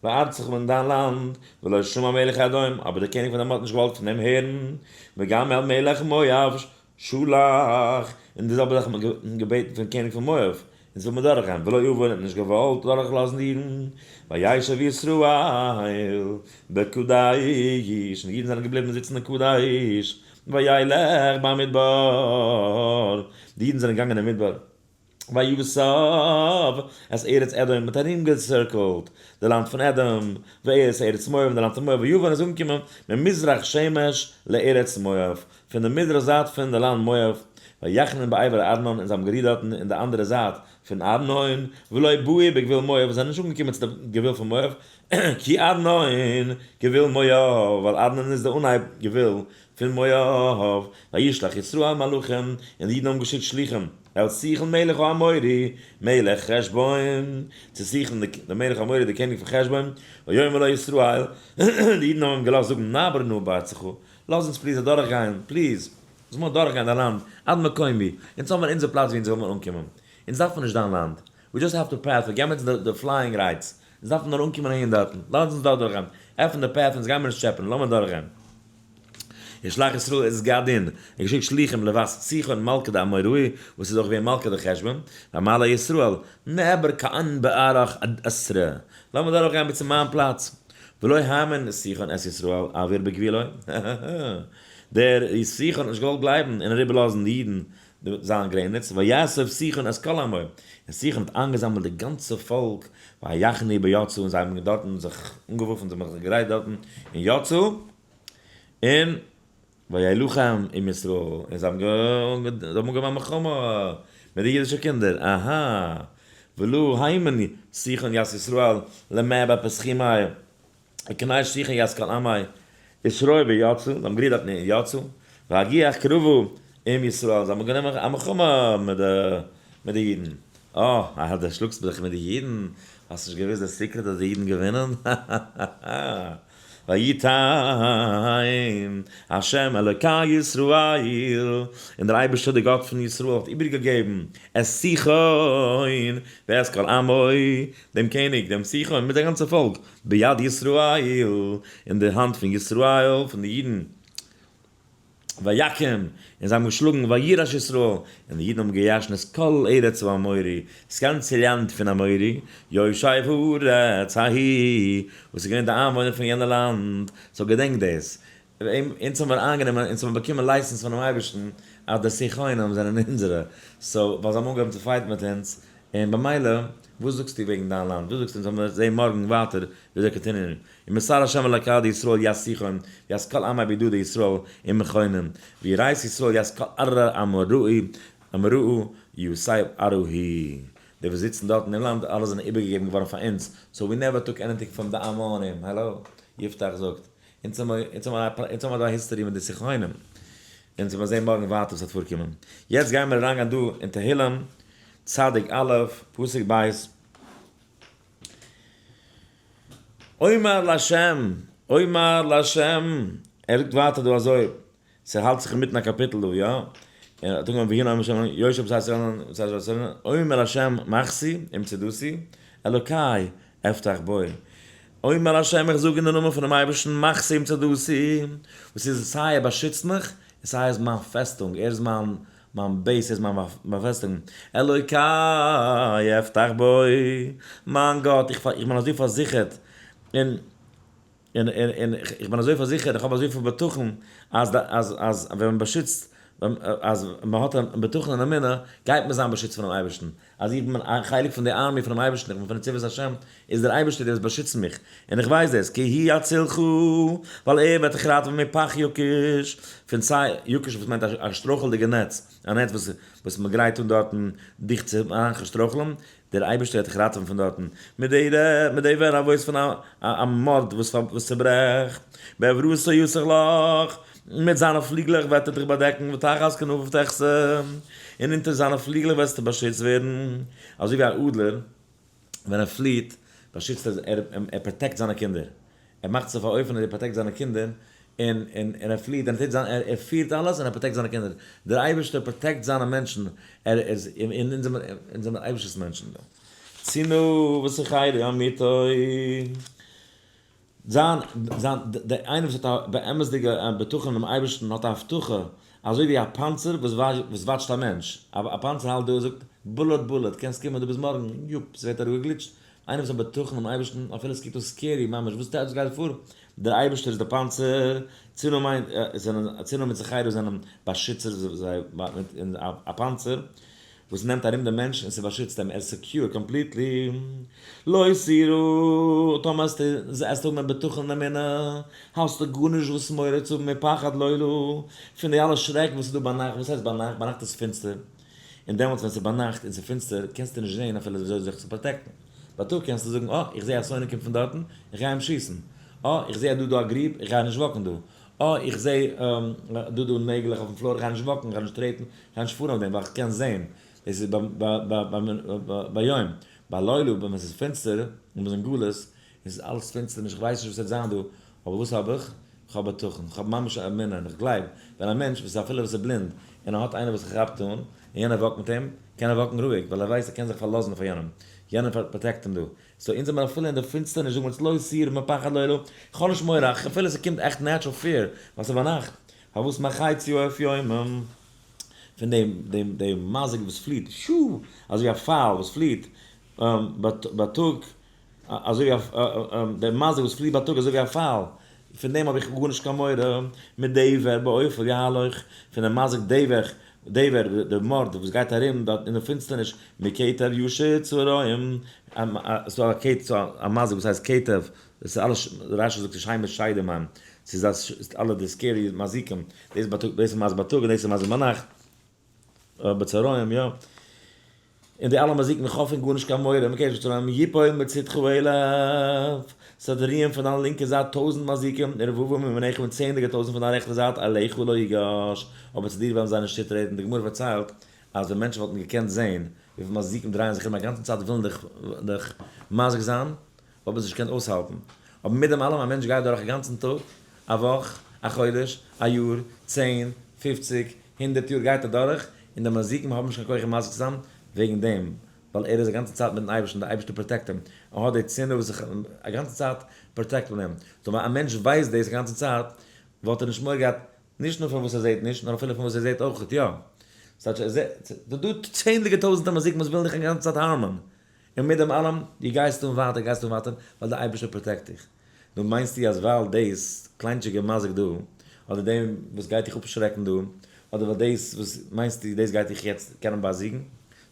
Speaker 1: בארצך אין דיין לאנד, ולא שמע מלך אדום, אבער דער קעניג פון אדום האט נישט געוואלט פון אים הערן, וגם אל מלך מואב שלח, און די זעלבע זאך האט מען געבעטן פון קעניג פון מואב, און זאל מען דורכגיין, ולא אבה האט נישט געוואלט דורכלאזן די אידן, וישב ישראל בקדש, און די אידן זענען געבליבן זיצן אין קדש, וילך במדבר, די אידן זענען געגאנגען אין מדבר. ויסב את ארץ אדום, מ'האט ארומגעצירקלט די לאנד פון אדום, ואת ארץ מואב און די לאנד פון מואב, ויבא און איז אנגעקומען ממזרח שמש לארץ מואב, פון די מזרח זייט פון די לאנד מואב, ויחנון בעבר ארנון, און זיי האבן גערוהט דארטן אין די אנדערע זייט פון ארנון, ולא באו בגבול מואב, און זיי זענען נישט אנגעקומען צו די גבול פון מואב, כי ארנון גבול מואב, ווייל ארנון איז די אנהייב גבול פון מואב, וישלח ישראל מלאכים, און די אידן האבן געשיקט שלוחים, אל סיחון מלך האמורי, מלך חשבון, צו סיחון דער מלך האמורי דער קעניג פון חשבון, ויאמר לו ישראל, די אידן האבן אים געלאזט זאגן, נעברה נא בארצך, לאז אונז please אדורכגיין, please, לאז מיר אדורכגיין דיין לאנד, עד מקומי, אונז האבן מיר אונזער פלאץ ווי אונז וויל מיר אנקומען, אונז דארפן נישט דיין לאנד, we just have to path, געב אונז די flying rights, אונז דארפן נאר אנקומען אהין דארטן, לאז אונז דארט דורכגיין, עפן די path, אונז גיימיר נישט טשעפען, לאמיר דורכגיין. וישלח ישראל את גדין, ער האט געשיקט שליחים לבת סיחון מלכא דאמוראי, וואס איז אויך געווען מלכא דחשבון, ואמר לה ישראל, נעבר כען בערך עד עשרה, לאמיר דורך גיין ביז צו מיין פלאץ, ולא האמין סיחון את ישראל עבר בגבולו, דער סיחון האט נישט געוואלט גלייבן און אריבער לאזן די אידן זיין גרעניץ, ויאסוף סיחון את כל עמו, און סיחון האט איינגעזאמלט די גאנצע פאלק, ויחנו ביצו, און זיי האבן דארטן זיך אנגעווארפן, זיי האבן זיך געגרייט דארטן אין יצו, און וילחם עם ישראל, און זיי האבן אנגעהויבן א מלחמה מיט די אידישע קינדער, אהא, ולא האמין סיחון את ישראל למעבר פסחימי, וכנש סיחון את כל עמו, ושרוי ביצו, זיי האבן גערוהט דארטן אין יצו, והגיח קרבו עם ישראל, זיי האבן גענומען א מלחמה מיט די אידן, אה, אה, דו שלאגסט זיך מיט די אידן? האסט נישט געוואוסט די secret אז די אידן געווינען? האהאהא. ויתן ה' אלוקי ישראל, און דער אייבערשטער דער גאט פון ישראל האט איבערגעגעבן את סיחון ואת כל עמו, דעם קעניג דעם סיחון מיט זיין גאנצע פאלק, ביד ישראל, אין די האנט פון ישראל, פון די אידן. ויכום, און זיי האבן געשלאגן, וירש ישראל, און די אידן האבן געירשן את כל ארץ האמורי, דאס גאנצע לאנד פון אמורי, יושב הארץ ההיא, וואס איז געווען די איינוואוינער פון יענע לאנד, so געדענק דאס, אונז האבן מיר איינגענומען, אונז האבן באקומען license פונעם אייבערשטן אז די סיחונים זענען אונזערע, so ווייל זיי האבן אנגעהויבן צו fight ן מיט אונז, און במילא, וואס זאגסטו וועגן דיין לאנד? וואס זאגסטו? אונז וועלן זעהן מארגן ווייטער וויאזוי continue ן. ומסר השם אלקי דישראל ית סיחון וית כל עמיה בידא דישראל ומחונן, וירש ישראל ית כל ארעא אמוראי אמוראי יתיב ארעא ההיא. די וואס זיצן דארט אין לאנד אלע זענען איבערגעגעבן געווארן פאר אונז, so we never took anything from די עמונים, האלא? יפתח זאגט, אונז האבן אזא history מיט די סיחונים. אונז וועלן זעהן מארגן ווייטער וואס וועט פארקומען. יעצט גייען מיר אריינגיין דא אין תהילים, צדיק א', פסוק ב'. אומר לה', אומר לה', ער זאגט ווייטער דא אזוי, ס'האלט זיך אינמיטן א קאפיטל דא, יא? ער האט אנגעהויבן והנה אומר ה' יושב בסתר אומר לה' מחסי ומצודתי, אלוקי אבטח בו. אומר לה' איך זאג אין די נאמען פונעם אייבערשטן מחסי ומצודתי, וואס איז סיי ער באשיצט מיך, און סיי ער איז מיין פעסטונג, ער איז מיין מיין base איז מיין באפעסטיגונג, אלוקי אבטח בו, מיין גאט, איך בין אזוי פארזיכערט, און און און איך בין אזוי פארזיכערט, איך האב אזויפיל בטחון, אז אז אז ווען מען באשיצט, אז מען האט א בטחון און אמונה, גייט מען זיין באשיצט פונעם אייבערשטן, אז איך בין א חלק פון די army פונעם אייבערשטן, איך בין פון די צבאות השם, איז דער אייבערשטער דער וואס באשיצט מיך, און איך ווייס דאס, כי הוא יצילך, ווייל ער וועט דיך ראטעווען מפח יקוש, פון סיי יקוש וואס מיינט א שטרויכלדיגע נעץ, א נעץ וואס וואס מען גרייט אן דארטן דיך צו אריינשטרויכלען, דער אייבערשטער וועט דיך ראטעווען פון דארטן, מיט די מיט די ווער אויס פון א מארד וואס וואס צוברעכט, בעברתו יסך לך, מיט זיינע פליגלעך וועט ער דיך באדעקן, ותחת כנפיו תחסה, און אונטער זיינע פליגלעך וועסטו באשיצט ווערן, אזוי ווי א אדלער ווען ער פליעט באשיצט ער ער protect זיינע קינדער, ער מאכט זיך אויף אויפן אז ער protect זיינע קינדער, און און און ער פליעט און ער טוט זיין ער פירט אלעס און ער protect זיינע קינדער, דער אייבערשטער protect זיינע מענטשן, ער איז און אונז זעמיר אונז זעמיר אייבערשטער'ס מענטשן. צנעה וסחרה אמיתו. זיין זיין די איינער וואס האט א באמת'דיגע בטחון אינעם אייבערשטן האט א הבטחה אזוי ווי א פאנצער וואס וואס watch ט א מענטש, א פאנצער האלט דא זאגט bullet bullet קענסט קומען דא ביז מארגן, יאפ ס'ווערט אראפגעגליטשט, איינער וואס האט בטחון אינעם אייבערשטן אפילו עס קוקט אויס scary ממש וואס וואס גייט פאר, דער אייבערשטער איז די פאנצער, צנעה מיינט זענען צנעה מיט זכירה זענען באשיצער זיי א פאנצער וואס נעמט ארום דעם מענטש און ס'באשיצט אים, ער איז secure completely. לא תירא, טאמער וועסטו האבן בטחון און אמונה, האסטו גארנישט וואס מורא צו האבן מפחד לילה, פון די אלע שרעק וואס איז דא ביינאכט, וואס הייסט ביינאכט? ביינאכט איז פינסטער, און דעמאלטס ווען ס'איז ביינאכט און ס'איז פינסטער קענסטו נישט זען אפילו וויאזוי זיך צו protect ן, בייטאג קענסטו זאגן אה, איך זע א שונא קומט פון דארטן, איך גיי אים שיסן, אה, איך זע אז דא איז דא א גריב, איך גיי נישט walk ן דא, אה, איך זע דא דא נעגלעך אויפן floor, איך גיי נישט walk ן, איך גיי נישט טרעטן, איך גיי נישט פארן אויף דעם ווייל איך קען זען, דאס איז ביום, בלילה ווען עס איז פינסטער און מ'איז אין גלות און עס איז אלעס פינסטערניש איך ווייס נישט וואס וועט זיין דא, אבער וואס האב איך? איך האב בטחון, איך האב ממש א אמונה און איך גלייב, ווען א מענטש וואס איז אפילו וואס איז בלינד און ער האט איינער וואס כאפט אן און יענער walk ט מיט אים, קען ער walk ן רואיג ווייל ער ווייסט ער קען זיך פארלאזן אויף יענעם, יענער protect אים דא. so אונז זעמיר אפילו אין די פינסטערניש זאגן מיר אונז לא תירא מפחד לילה, איך האב נישט מורא אפילו ס'קומט עכט natural fear ווייל ס'איז ביינאכט, פארוואס מחצי העוף יומם? פון דעם דעם דעם מזיק וואס פליט שו אזוי ווי א פייל וואס פליט בייטאג אזוי ווי א דער מזיק וואס פליט בייטאג אזוי ווי א פייל פון דעם האב איך גארנישט קיין מורא מדבר באופל יהלוך פון דעם מזיק דבר דבר דער מארד וואס גייט ארום דארט אין די פינסטערניש מקטב ישית צהרים ס'דא א קט א מזיק וואס הייסט קטב דאס איז אלעס רשי זאגט ס'איז שמות שדים הם, ס'איז א אלע די scary מזיקים, דאס בייטאג דאס איז מזיק בייטאג און דאס איז מזיק ביינאכט, בצהריים יא, און די אלע מזיקים איך האב פון גארנישט קיין מורא, מקטב צהרים יפול מצדך אלף, ס'וועט רוען פון דיין לינקע זייט טויזנט מזיקים, ורבבה מימינך און צענדליגער טויזנט פון דיין רעכטע זייט, אליך לא יגש, אבער צו דיר וועלן זיי נישט צוטרעטן, די גמרא פארציילט אז ווען מענטשן וואלטן געקענט זען. וויפיל מזיקים דרייען זיך ארום א גאנצן צייט ווילן דיך דיך מזיק זיין, וואלט מען עס נישט געקענט אויסהאלטן. אבער מיט דעם אלעם א מענטש גייט דורך א גאנצן טאג, א וואך, א חודש, א יאר, 10, 50, 100 יאר גייט ער דורך, און די מזיקים האבן נישט קיין כח אים מזיק צו זיין, וועגן דעם, ווייל ער איז א גאנצע צייט מיטן אייבערשטן, דער אייבערשטער protect אים, ער האט די צנעה וואס זיך א גאנצע צייט protect מען אים. so ווען א מענטש ווייסט דאס א גאנצע צייט, וואלט ער נישט מורא געהאט, נישט נאר פון וואס ער זעט נישט, נאר אפילו פון וואס ער זעט אויך, יא. ס'טייטש ער זעט, ס'איז דא צענדליגע טויזנטער מזיקים וואס ווילן דיך א גאנצע צייט harm ען. און מיט דעם אלעם, דו גייסט אן ווייטער, גייסט אן ווייטער, ווייל דער אייבערשטער protect דיך. נו מיינסטו אז ווייל דאס קליינטשיגע מזיק דא, אדער דעם וואס גייט דיך אפשרעקן דא, אדער ווייל דאס וואס מיינסטו דאס גייט דיך יעצט קענען באזיגן?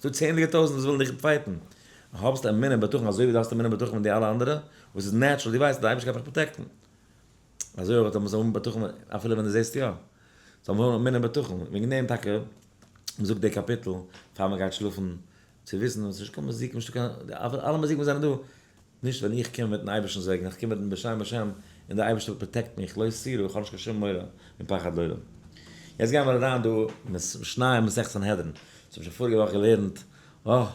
Speaker 1: ס'דא צענדליגע טויזנט וואס ווילן דיך fight ן. האבסט אמונה בטחון אזוי ווי דו האסט אמונה בטחון מיט די אלע אנדערע, וואס איז natural, דו ווייסט אז דער אייבערשטער גייט מיך protect ן. אזוי אויך האט מען אמונה בטחון אפילו ווען דו זעסט יא. זאל מען האבן אמונה בטחון. וועגן דעם טאקע, מ'זאגט די קאפיטל פאר מ'גייט שלאפן, צו וויסן אז ס'נישט קיין מזיק, נישטא קיין, אלע מזיקים וואס זענען דא, נישט ווען איך קום מיטן אייבערשטנ'ס וועגן, איך קום מיטן בשם השם, און דער אייבערשטער protect מיך, לא תירא, איך האב נישט קיין שום מורא און פחד לעולם. יעצט גייען מיר אריין דא משנה אין מסכת סנהדרין. דאס האב איך שוין פאריגע וואך געלערנט, אה,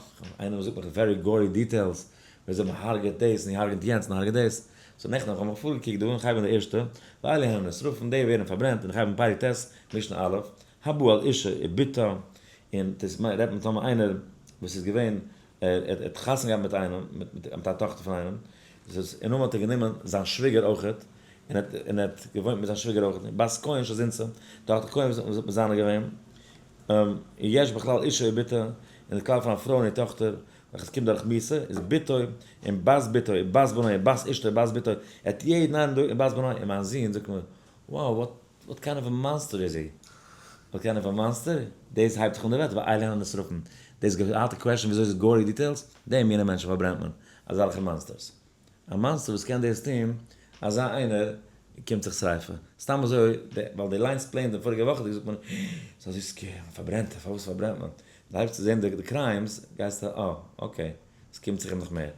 Speaker 1: איינער זאגט מיך very gory details, וויאזוי מען הרג'עט דאס און הרג'עט יענץ און הרג'עט דאס. so נעכטן האב איך מיך פארגעקוקט דא און כ'הייב אן די ערשטע, ואלה הן הנשרפים, די ווערן פארברענט, און כ'הייב אן פרק ט', משנה א', הבא על אשה ובתה, און דאס רעדט מען טאמער איינער וואס איז געווען, ער האט חתונה געהאט מיט איינעם, מיט א טאכטער פון איינעם, און נאכדעם האט ער גענומען זיין שוויגער אויכעט, און ער האט געוואוינט מיט זיין שוויגער אויכעט, בת כהן שזינתה, טאכטער כהן וואס האט מזנה געווען, יש בכלל אשה ובתה, און די כלל פון א פרוי און איר טאכטער, וועלכע עס קומט דורך מיתה, איז בתו, און בת בתו, און בת בנו, און בת אשתו, בת בתו, ער האט יעדן איינעם דא, און בת בנו, און מיין זון זאגט מיר, wow, what kind of a monster is he? What kind of a monster? דאס הייבט זיך אן די וועלט, ואלה הן הנשרפים. דאס געהאט א question וויאזוי איז gory details? די מינע מענטשן פארברענט מען. אזעלכע monsters. א monster וואס קען דאס טון, אזא איינער קומט זיך שריפה. סתם אזוי, ווייל די ליינסט plain די פאריגע וואך, זאגט מען, ס'איז אזוי scary, מען פארברענט, פארוואס פארברענט מען? דו הייבסט צו זען די crimes, גייסטו, אה, okay, עס קומט זיך אים נאך מער.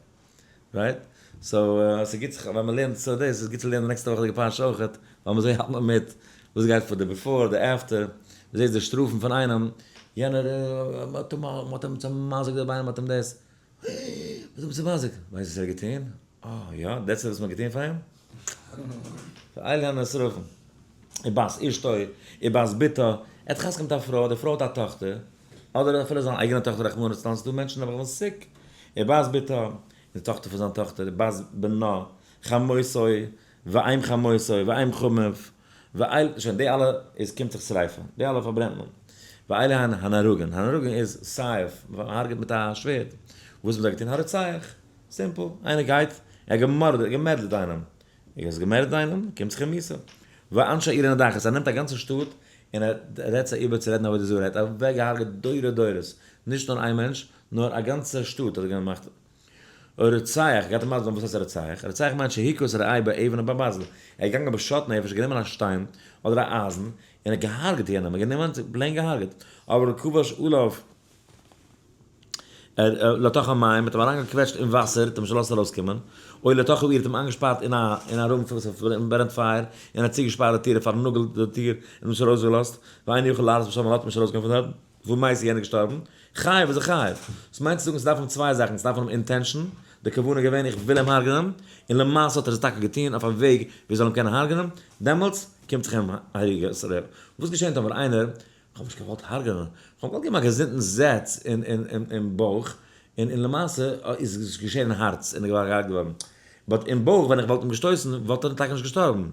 Speaker 1: Right? So, ס'גוט זיך, ווען מ'לערנט so דאס, איז גוט צו לערנען די נעקסטע וואכעדיגע פרשה אויכעט, ווייל מ'זעט האלט מען מיט וואס גייט פאר די before, די after, מ'זעט די שטראפן פון איינעם, יענער, מ'האט אים, מ'האט אים צעמזיק'ט די ביינער, מ'האט אים דאס, מ'האט אים צעמזיק'ט, ווייסט וואס ער האט געטון? אה, יא, that's וואס מ'האט געטון פאר אים? ואלה הנשרפים, ובת אשתו, ובת בתו, ער האט חתונה מיט א פרוי, די פרוי האט א טאכטער, אדער אפילו זיין אייגענע טאכטער רחמנא לצלן, ס'דא מענטשן נעבעך וואס sick, ובת בתו, און די טאכטער פון זיין טאכטער, ובת בנה, חמותו, ואם חמותו, ואם חמיו, ואל, שוין די אלע איז קומט זיך שריפה, די אלע פארברענט מען. ואלה הן הנהרגין, הנהרגין איז סייף, מען הרג'ט מיט א שווערד, וואס האט מען זיי געטון? הרוצח, simple, איינער גייט, ער האט געמארדעט, געמערדערט איינעם, ער האט געמערדערט איינעם, קומט זיך אים מיתה. ואנשי עיר הנדחת, ער נעמט א גאנצע שטאט און ער רעדט זיי איבער צו רעדן עבודה זרה, ער האט אוועק געהארגעט דורי דורות, נישט נאר איין מענטש, נאר א גאנצע שטאט האט ער געמאכט. רוצח, גייט ער מסביר זיין וואס הייסט א רוצח, רוצח מיינט שהכה את רעהו באבן או בברזל, ער איז געגאנגען בשאט נפש, גענומען א שטיין אדער א אייזן, און ער האט געהארגעט יענעם, ער האט גענומען, plain געהארגעט, אבער כבש עליו לתוך המים, מ'האט אים אריינגעקוועטשט אין וואסער, האט אים נישט געלאזט ארויסקומען, או לתוך העיר, האט אים איינגעשפארט אין א אין א room וואס ברענט פייער, און האט צוגעשפארט די טיר, פארנאגלט די טיר, און נישט ארויסגעלאזט, ואינו יכול לעלות משם, מ'לאזט אים נישט ארויסגיין פון דארט, ומת איז יענער געשטארבן, חייב איז ער חייב. דאס מיינט צו זאגן ס'דארף האבן צוויי זאכן, ס'דארף האבן intention, די כוונה איז געווען איך וויל אים הרג'נען, און למעשה האט ער עס טאקע געטון אויף א וועג ווי ער זאל אים קענען הרג'נען, דעמאלטס קומט זיך אים הריגה. וואס געשענט אויב איינער כ'האב נישט געוואלט הרג'נען, כ'האב געוואלט געבן א געזונטן זעץ אין בויך, און למעשה איז עס געשען אין הארץ און איז געהארגעט געווארן. But אין בויך ווען איך וואלט אים געשטויסן וואלט ער טאקע נישט געשטארבן.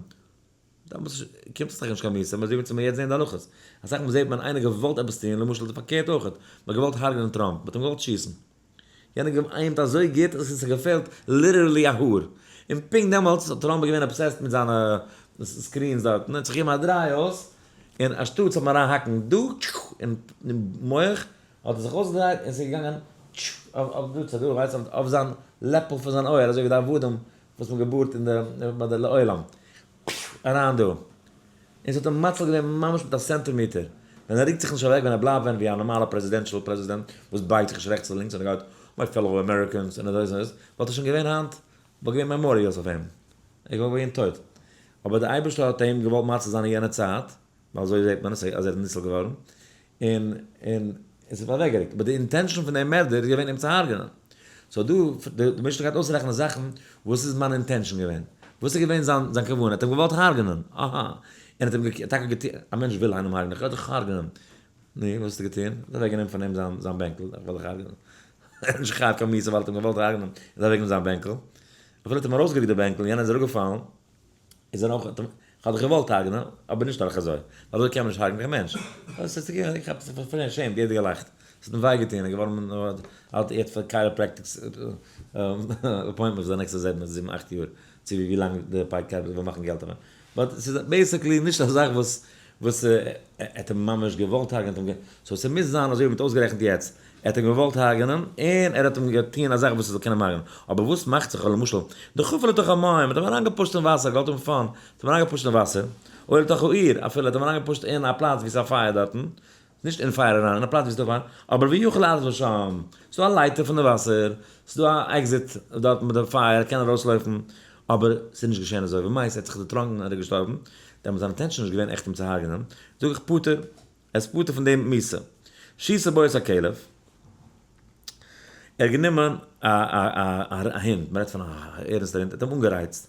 Speaker 1: דעמאלטס קומט עס טאקע נישט קיין מיתה, אזוי ווי מיר יעצט זעהן די הלכות. אסאך מאל זעהט מען איינער געוואלט עפעס טון, למשל די פארקערט אויכעט, מ'האט געוואלט הרג'נען טראמפ, מ'האט אים געוואלט שיסן. יענער גע'aim ט אזוי גוט אז עס האט געפעלט literally א האר. און פונקט דעמאלטס האט טראמפ געווען obsessed מיט זיינע screens דארטן, ער האט זיך געגעבן א דריי אויס, און אנשטאט זאל מען אריינהאקן דא אין מח, האט ער זיך אויסגעדרייט און ס'איז געגאנגען אויף דא צו דא, ווייסט אויף זיין לעפל פון זיין אויער, אזוי ווי די עבדים וואס מען געבארט אין די ביי די לעולם, אריין דא. און ס'האט אים מציל געווען ממש מיט א סענטימעטער. ווען ער רוקט זיך נישט אוועק, ווען ער בלייבט ווען ווי א נארמאלע presidential פרעזידענט וואס בייגט זיך נישט רעכטס און לינקס און ער גייט my fellow Americans און אזוי און אזוי, וואלט ער שוין געווען היינט, וואלט געווען memorials אויף אים. ער וואלט געווען טויט. אבער דער אייבערשטער האט אים געוואלט מציל זיין אין יענע צייט, ווייל אזוי זעט מען עס אז ער איז ניצול געווארן, און און. און ס'איז אוועקגערוקט, but די intention פון דעם מערדער איז געווען אים צו הרג'נען. so דא, די משנה גייט אויסרעכענען זאכן, וואס איז מיין intention געווען? וואס איז געווען זיין כוונה? ער האט אים געוואלט הרג'נען. אהא. און האט אים טאקע געטון, א מענטש וויל איינעם הרג'נען, איך וועל דיך הרג'נען. נו, וואס האסטו געטון? האט אוועקגענומען פון אים זיין בענקל, איך וועל דיך הרג'נען. ער איז נישט חייב קיין מיתה ווייל ער האט אים געוואלט הרג'נען, איז אוועקגענומען זיין בענקל. אפילו האט אים ארויסגערוקט די בענקל און יענער איז אראפגעפאלן, איז ער אויך, איך האב דיך געוואלט הרג'נען, אבער נישט דורך אזוי, ווייל אזוי קען מען נישט הרג'נען קיין מענטש. דאס איז געווען, איך האב זיך פארשעמט, יעדער געלאכט. עס האט אים וויי געטון, ער איז געווארן, האט יעצט פאר chiropractics appointments די נעקסטע זיבן אכט יאר, צו ווי לאנג די chiropractor וויל מאכן געלט אויף אים. but ס'איז basically נישט א זאך וואס וואס ער האט אים ממש געוואלט הרג'נען, so ס'מוז זיין אזוי ווי מ'האט אויסגערעכנט יעצט, ער האט אים געוואלט הרג'נען און ער האט אים געטוהן א זאך וואס ער זאל קענען הרג'נען, אבער וואס מאכט זיך למשל דחפו לתוך המים, האט אים אריינגעפושט אין וואסער, געוואלט האבן fun, האט אים אריינגעפושט אין וואסער, או לתוך האור, אפילו האט אים אריינגעפושט אין א פלאץ ווי ס'איז א פייער דארטן, נישט אין פייער אריין, אין א פלאץ ווי ס'איז דא פייער, אבער ויכול לעלות משם, ס'איז דא א לייטער פון די וואסער, ס'איז דא א exit דארטן מיט די פייער, ער קען ארויסלויפן, אבער ס'איז נישט געשען אזוי, ומת, ער האט זיך דערטראנקען און ער איז געשטארבן, דעמאלט איז זיין intention נישט געווען עכט אים צו הרג'נען, זאג איך פטור, ער איז פטור פון דעם מיתה. שהסה בו את הכלב, ער האט גענומען א הונט, מ'רעדט פון א ערנסטער הונט, ער האט אים אנגערייצט,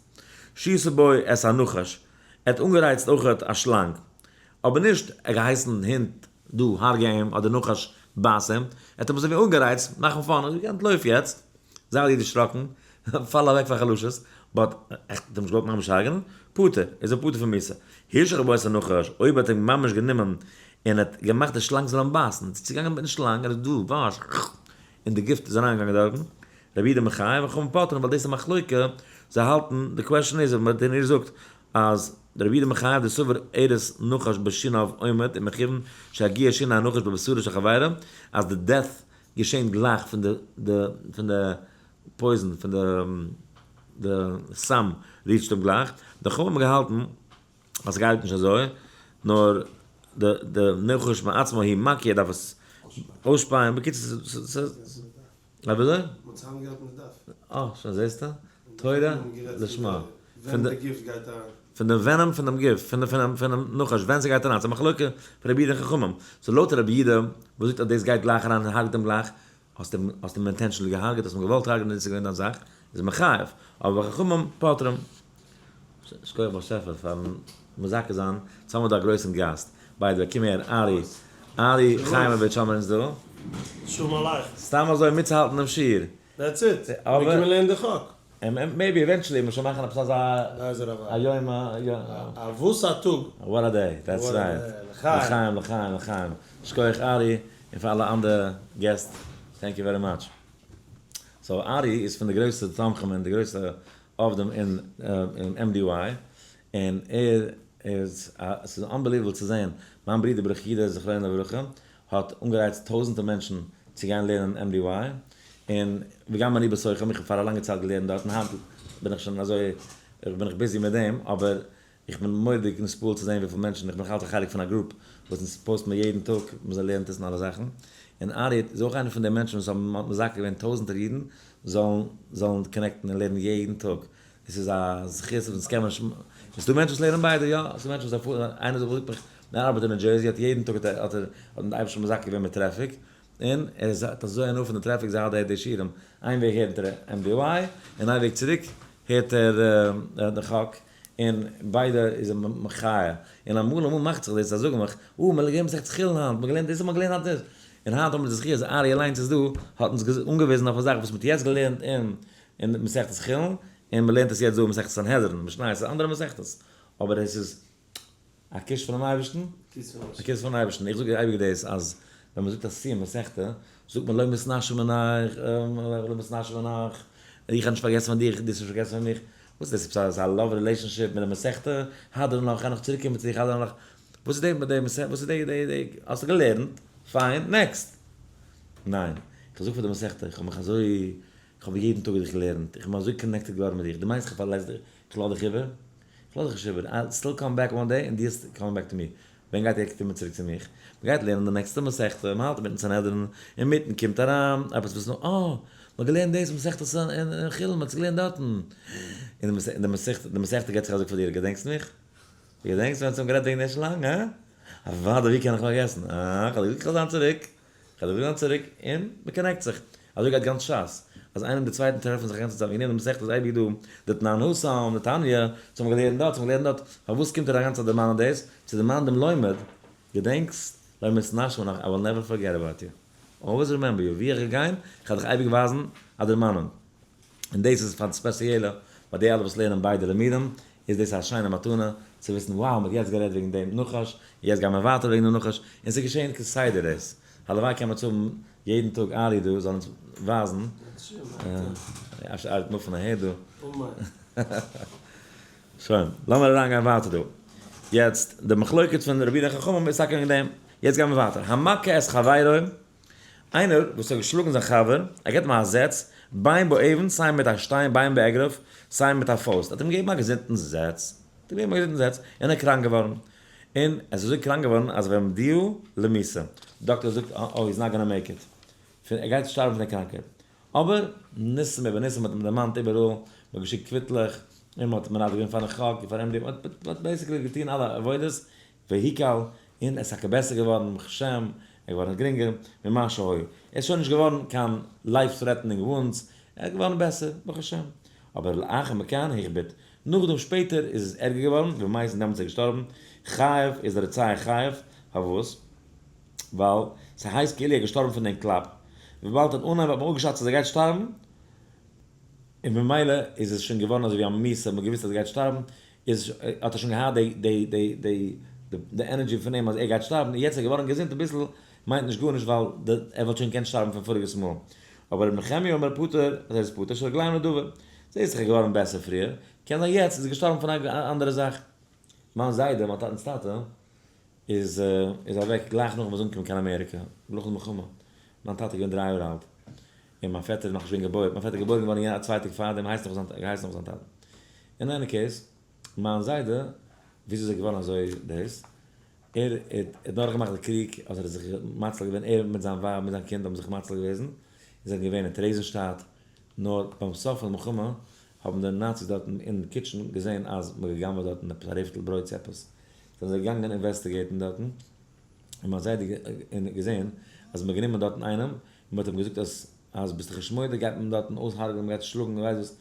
Speaker 1: שהסה בו את הנחש, ער האט אנגערייצט אויכעט א שלאנג, אבער נישט ער האט געהייסן הונט דא הרגע אים אדער נחש בייס אים, ער האט אים אזוי ווי אנגערייצט, מאכן fun, אזוי אנטלויף יעצט, זיי דיר דערשראקן, פאל אוועק פאר חלשות, but עכט האט ער נישט געוואלט ממש הרג'נען, פטור, איז ער פטור פון מיתה. השך בו את הנחש, אויב האט ער ממש גענומען און האט געמאכט די שלאנג זאל אים בייסן, איז צוגעגאנגען מיטן שלאנג, ער איז דא, וואש, און די גיפט איז אריינגעגאנגען דארטן, רבי יהודה מחייב וחכמים פוטרין, ווייל דאס איז מחלוקה, זיי האלטן, די question איז, אויב דער ניר זאגט אז רבי יהודה מחייב דסבר ארס נחש בשיניו עומד ומכיוון שהגיע שיני הנחש בבשרו של חברו, אז די death געשענט גלייך פון די פון די poison פון די סם reach ט אים גלייך, די חכמים האבן געהאלטן אז סגייט נישט אזוי, נאר די נחש מעצמו היא מקיא דארף עס אויסשפייען, בקיצור ס'איז. א וויאזוי?
Speaker 2: מ'האט צוזאמגעהאלטן די דף.
Speaker 1: אה, שוין זעסטו? תורה לשמה.
Speaker 2: ווען די גיפט גייט אריין.
Speaker 1: פון די venom פון דעם גיפט, פון פונעם פונעם נחש, ווען ס'גייט אריין, ס'איז א מחלוקה פון רבי יהודה און חכמים. so לויט רבי יהודה, וואס זאגט אז דאס גייט גלייך אריין און הרג'ט אים גלייך, האסט אים האסט אים intentionally געהארגעט, האסט אים געוואלט הרג'נען, דאס איז געווען דיין זאך, איז מחייב. אבער חכמים פוטרים. שכוח באשעפער פארן מזכה זיין, יעצט האבן מיר דא א גרויסן גאסט, by the way קום הער ארי, ארי חיימאוויטש האבן מיר אונז דא.
Speaker 2: שלום עליכם.
Speaker 1: סתם אזוי מיטצוהאלטן דעם שיעור.
Speaker 2: that's it, מיר קומען לערנען די חק.
Speaker 1: maybe eventually מ'זאל מאכן עפעס אזא א יום א.
Speaker 2: א וואס א טאג.
Speaker 1: what a day, that's right. לחיים לחיים לחיים. שכוח ארי און פאר אלע אנדערע געסט, thank you very much. so ארי איז פון די גרויסע תומכים און די גרויסע עובדים אין MDY, און ער איז א, ס'איז unbelievable צו זען, מיין ברודער ברוך יודא זכרונו לברכה האט אנגערייצט טויזענטער מענטשן צו גיין לערנען MDY, און וגם אני בתוכם, איך האב פאר א לאנגע צייט געלערנט דארט, און היינט בין איך שוין אזוי, בין איך busy מיט דעם, אבער איך בין מורא'דיג נתפעל צו זען וויפיל מענטשן, איך בין נאך אלץ א חלק פון א group וואס אונז post מיר יעדן טאג, מען זאל לערנען טון אלע זאכן, און ארי איז אויך איינער פון די מענטשן וואס האבן מזכה געווען טויזענטער אידן זאלן זאלן connect ן און לערנען יעדן טאג, עס איז א זכות וואס קען מען נישט, עס איז דא מענטשן וואס לערנען ביידע, יא, עס איז מענטשן וואס פארן, איינער זאגט מיך, מען ארבעט אין ניו דזשערסי האט יעדן טאג האט ער האט אים די אייבערשטער מזכה געווען מיט טרעפיק, און ער איז האט אזוי הנאה פון די טרעפיק זייט ער הערט די שיעורים, איין וועג הערט ער MDY און איין וועג צוריק הערט ער די חק, און ביידע איז אים מחיה, און אמאל אמאל מאכט זיך דאס אז זאגן מיך, אה מען לערנט מסכת חולין היינט, מען געלערנט דאס האט מען געלערנט היינט דאס, און היינט האבן מיר די זכי' אז ארי אליינס איז דא, האט אונז אנגעוויזן אויף א זאך וואס מען האט יעצט געלערנט אין אין מסכת חולין, און מען לערנט עס יעצט דא אין מסכת סנהדרין, משניות איז אנדערע מסכתות, אבער עס איז א קוש פונעם אייבערשטן, א קיש פונעם אייבערשטן, איך זאג אייביג דאס אז ווען מען זאגט א סיום מסכתא, זאגט מען לא מתנשא מנך, לא מתנשא מנך, איך האב נישט פארגעסן פון דיך, דו האסט נישט פארגעסן פון מיך, וואס איז דאס עפעס אזא love relationship מיט די מסכתא, הדרן לך, גיי נאך צוריק קומען צו דיך, הדרן לך, וואס איז די מיט די מסכתא, וואס איז די די די, האסט געלערנט, פיין, next. ניין, איך זאג פאר די מסכתא, איך האב מיך אזוי, איך האב יעדן טאג דיך געלערנט, איך בין אזוי connected געווארן מיט דיך, דו מיינסט איך פארלעס דיך, איך לאז דיך איבער? איך לאז דיך נישט איבער, I still come back one day און דו וועסט come back to me. ווען גייט ער קומען צוריק צו מיך? מ'גייט לערנען די נעקסטע מסכתא, מ'האלט אינמיטן סנהדרין, אינמיטן קומט אריין עפעס וואס נאר, אה! מ'האט געלערנט דאס מסכת אין חולין, מ'האט עס געלערנט דארטן. און די מסכתא, די מסכתא געבט זיך א זאג פאר דיר, געדענקסט מיך? געדענקסט ווען אונז האבן גערעדט וועגן די שלאנג, הא? אוודאי, ווי קען איך פארגעסן? אה, כ'האב דיר געזאגט כ'וועל זיין צוריק. כ'וועל דיר וויזן צוריק, און מ' connect זיך. אזוי גייט גאנץ שס. אז איינער מיט די צווייטן טרעפן זיך א גאנצע צייט, וועגן דעם די מסכת איז אייביג דא, דתנן התם, דתניא, צו האבן געלערנט דארט, צו האבן געלערנט דארט, פארוואס קומט ער א גאנצע צייט דערמאנען דאס? צו דערמאנען דעם לומד, געדענקסט? לא מתנשא נאך, I will never forget about you. Always remember you, ווי איך גיי גיין, איך וועל דיך אייביג ווייזן א דערמאנונג. און דאס איז פאר די ספעציעלע, פאר די אלע וואס לערנען ביידע לימודים, איז דאס א שיינע מתנה צו וויסן, wow, מ'האט יעצט גערעדט וועגן דעם נחש, יעצט גייען מיר ווייטער וועגן דעם נחש, און ס'איז געשען כסדר דאס. הלוואי קען מען צו האבן יעדן טאג ארי דא זאל אונז ווייזן. אפשר ארי וועט מופן אהער דא. שוין, לאמיר אריינגיין ווייטער דא. יעצט, די מחלוקת פון רבי יהודה חכמים איז טאקע וועגן דעם. יעצט גייען מיר ווייטער. המכה את חברו, איינער וואס האט געשלאגן זיין חבר, ער געבט אים א זעץ, בין באבן, סיי מיט א שטיין, בין באגרוף, סיי מיט א פויסט, האט אים געגעבן א געזונטן זעץ, האט אים געגעבן א געזונטן זעץ, און ער איז קראנק געווארן. און ער איז אזוי קראנק געווארן אז והעמידוהו למיתה, דאקטער זאגט oh he's not gonna make it, ער גייט שטארבן פון די קראנקייט. אבער ניסים איבער ניסים האט מען דערמאנט איבעראל, מען האט געשיקט קוויטלעך, און מען האט מנדב געווען פארן חק און פאר MD, מען האט basically געטון אלע עבודות, והיקל, און עס איז טאקע בעסער געווארן, ברוך השם, ער איז געווארן גרינגער, ממה שהיה, ער איז שוין נישט געווארן קיין life threatening wounds, ער איז געווארן בעסער, ברוך השם. אבער לאחר מכאן הכביד, נאכדעם שפעטער איז עס ערגער געווארן, ומת און דעמאלטס איז ער געשטארבן, חייב איז דער רוצח חייב, פארוואס? ווייל ס'הייסט כאילו ער איז געשטארבן פון דעם קלאפ, וויבאלד אין אנהייב האט מען אפגעשאצט אז ער גייט שטארבן, און ממילא איז עס שוין געווארן אזוי ווי א מיתה, מ'האט געוואוסט אז ער גייט שטארבן, איז האט ער שוין געהאט די די די די די energy פון אים אז ער גייט שטארבן, און יעצט איז ער געווארן געזונט אביסל, מיינט נישט גארנישט ווייל די ער וואלט שוין געקענט שטארבן פון פאריגעס מאל. אבער רבי נחמיה אומר פטור, אז ער איז פטור, שרגליים לדבר. זעהסט זיך ער איז געווארן בעסער פריער, קען זיין יעצט איז ער געשטארבן פון א אנדערע זאך. מיין זיידע, מיין טאטנ'ס טאטע, איז איז אוועק גלייך נאכן מ'איז אנגעקומען קיין אמעריקע, נאך די מלחמה. מיין טאטע איז געווען 3 יאר אלט, און מיין פעטער איז נאכנישט געווען געבוירן, מיין פעטער איז געבוירן געווארן א צוויי טאג פארדעם, הייסט נאך זיין געהייסן נאך זיין טאטע. אין any case, מיין זיידע, וויאזוי איז ער געווארן אזוי דאס? ער האט דורכגעמאכט די קריג, אז ער האט זיך מציל געווען, ער מיט זיין ווייב מיט זיין קינד האבן זיך מציל געוועזן, און זענען געווען אין טערעזיענשטאט, נאר ביים סוף פון די מלחמה האבן די נאציס דארטן אין kitchen געזען אז מ'האט גע'גנב'עט דארטן עפעס א רעפטל ברויט צו עפעס, זענען זיי געגאנגען investigate ן דארטן, און מיין זיידע האט געזען אז מ'האט גענומען דארטן איינעם, און מ'האט אים געזאגט אז אז ביסט דיך נישט מודה גייט מען דארטן אויסהרג'נען, מ'גייט שלאגן, ווייס וואס,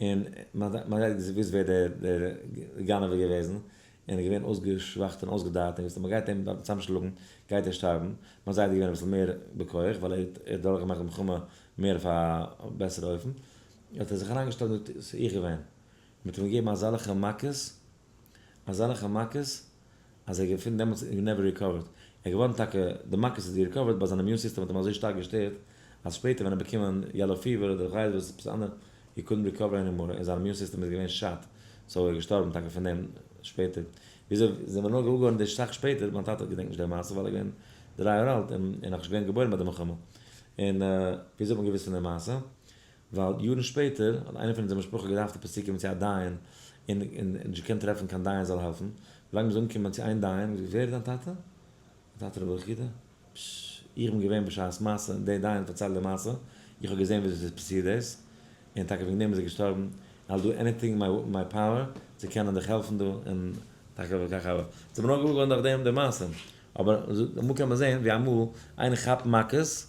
Speaker 1: און מיין זיידע האט געוואוסט ווער דער גנב איז געוועזן, און איז געווען אויסגעשוואכט און אויסגעדארט, און געוואוסט אז מ'גייט אים דארטן צוזאמשלאגן גייט ער שטארבן, מיין זיידע איז געווען אביסל מער בכח, ווייל ער האט דורכגעמאכט די מלחמה מער אויף א בעסערע אופן, האט ער זיך אריינגעשטעלט און געזאגט, ס'איז איך געווען, מ'האט אים געגעבן אזעלכע מכות, אזעלכע מכות, אז ער געפינט דעמאלטס he never recovered, ער איז געווארן טאקע, די מכות איז recovered but זיין immune system האט אים אזוי שטארק געשטערט, אז שפעטער ווען ער באקומען yellow fever אדער כ'ווייס וואס עפעס אנדערע, he couldn't recover anymore, און זיין immune system איז געווען shot, so ער איז געשטארבן טאקע פון דעם שפעטער. וויאזוי זענען מיר נאר געוואר געווארן די סאך שפעטער, מיין טאטע געדענקט נישט די מעשה ווייל ער איז געווען 3 יאר אלט און נאכנישט געווען געבוירן ביי די מלחמה. און וויאזוי האט מען געוואוסט פון די מעשה? ווייל יארן שפעטער האט איינער פון אונזער משפחה געדארפט עפעס צוקומען צו א דיין, און נישט געקענט טרעפן קיין דיין זאל העלפן, ווילאנג מ'איז אנגעקומען צו איין דיין, געזאגט ווער איז דיין טאטע? מיין טאטע ר' ברוך יודא? פשש, איך בין געווען בשעת מעשה און דער דיין האט פארציילט די מעשה, איך האב געזען וויאזוי ס'איז פאסירט דאס, און טאקע וועגן דעם איז ער געשטארבן, I'll do anything in my power צו קענען דיך העלפן דא, און טאקע וכך הוה. ס'איז מיר נאר געוואר געווארן דורך דעם די מעשה, אבער אמאל קען מען זען ווי אמאל איינער כאפט מכות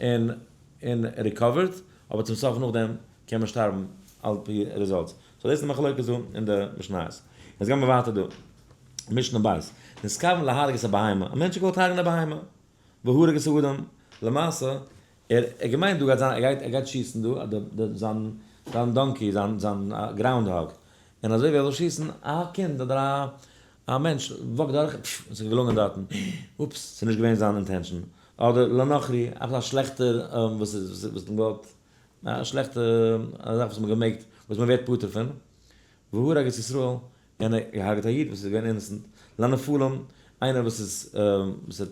Speaker 1: און און recover ט, אבער צום סוף נאכדעם קען מען שטארבן על פי results. So דאס איז די מחלוקת דא אין די משניות. יעצט גיימיר ווייטער דא. משנה בית. נתכוון להרוג את הבהמה. א מענטש האט געוואלט הרג'נען א בהמה. והרג את האדם. למעשה, ער האט געמיינט דא גייט זיין, ער גייט ער גייט שיסן דא זיין זיין donkey, זיין זיין groundhog. און אזוי ווי ער וויל שיסן, א קינד אדער א א מענטש walk ט דורך, פשש, עס איז געלונגען דארטן. אופס, ס'איז נישט געווען זיין intention. אדער לנכרי, עפעס א שלעכטער וואס איז וואס מ'געוואלט, א שלעכטע א זאך וואס מ'האט געמעגט, וואס מ'ווערט פטור פון. והרג את ישראל, און ער האט געהארגעט א איד וואס איז געווען innocent. לנפלים, איינער וואס איז וואס האט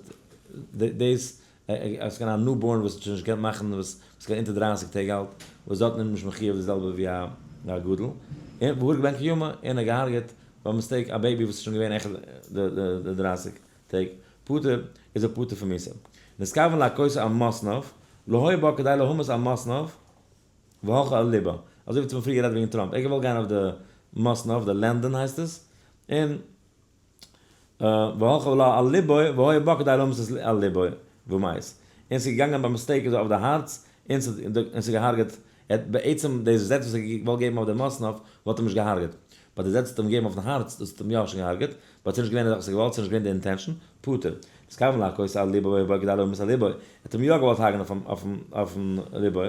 Speaker 1: דאס, עס איז געווען א newborn וואס האט שוין נישט געקענט מאכן, וואס איז געווען אונטער 30 טעג אלט, וואס דארטן איז מען נישט מחיוב די זעלבע ווי א גדול. און והרג בן קיימא, און ער האט געהארגעט ביי mistake א baby וואס איז שוין געווען העכער די 30 טעג. פטור, איז ער פטור פון מיתה. נתכוון להכותו על מתניו, לא היה בה כדי להמית על מתניו, והלכה על ליבו. אזוי ווי צום פריער גערעדט וועגן טראמפ, ער האט געוואלט גיין אויף די מתניו, די landing הייסט עס, און והלכה על ליבו, והיה בה כדי להמית על ליבו, ומת. און ס'איז געגאנגען ביי mistake אזוי אויף די הארץ, און ס'איז געהארגעט, ער האט בעצם די זעץ וואס ער האט געוואלט געבן אויף די מתניו וואלט אים נישט געהארגעט, but די זעץ וואס האט אים געגעבן אויפן הארץ דאס האט אים יא שוין געהארגעט, but ס'איז נישט געווען די זאך וואס ער האט געוואלט, ס'איז נישט געווען די intention, פטור. נתכוון להכות על לבו והיה בו כדי להמית על לבו, ער האט אים יא געוואלט הרג'נען אויפן לבו,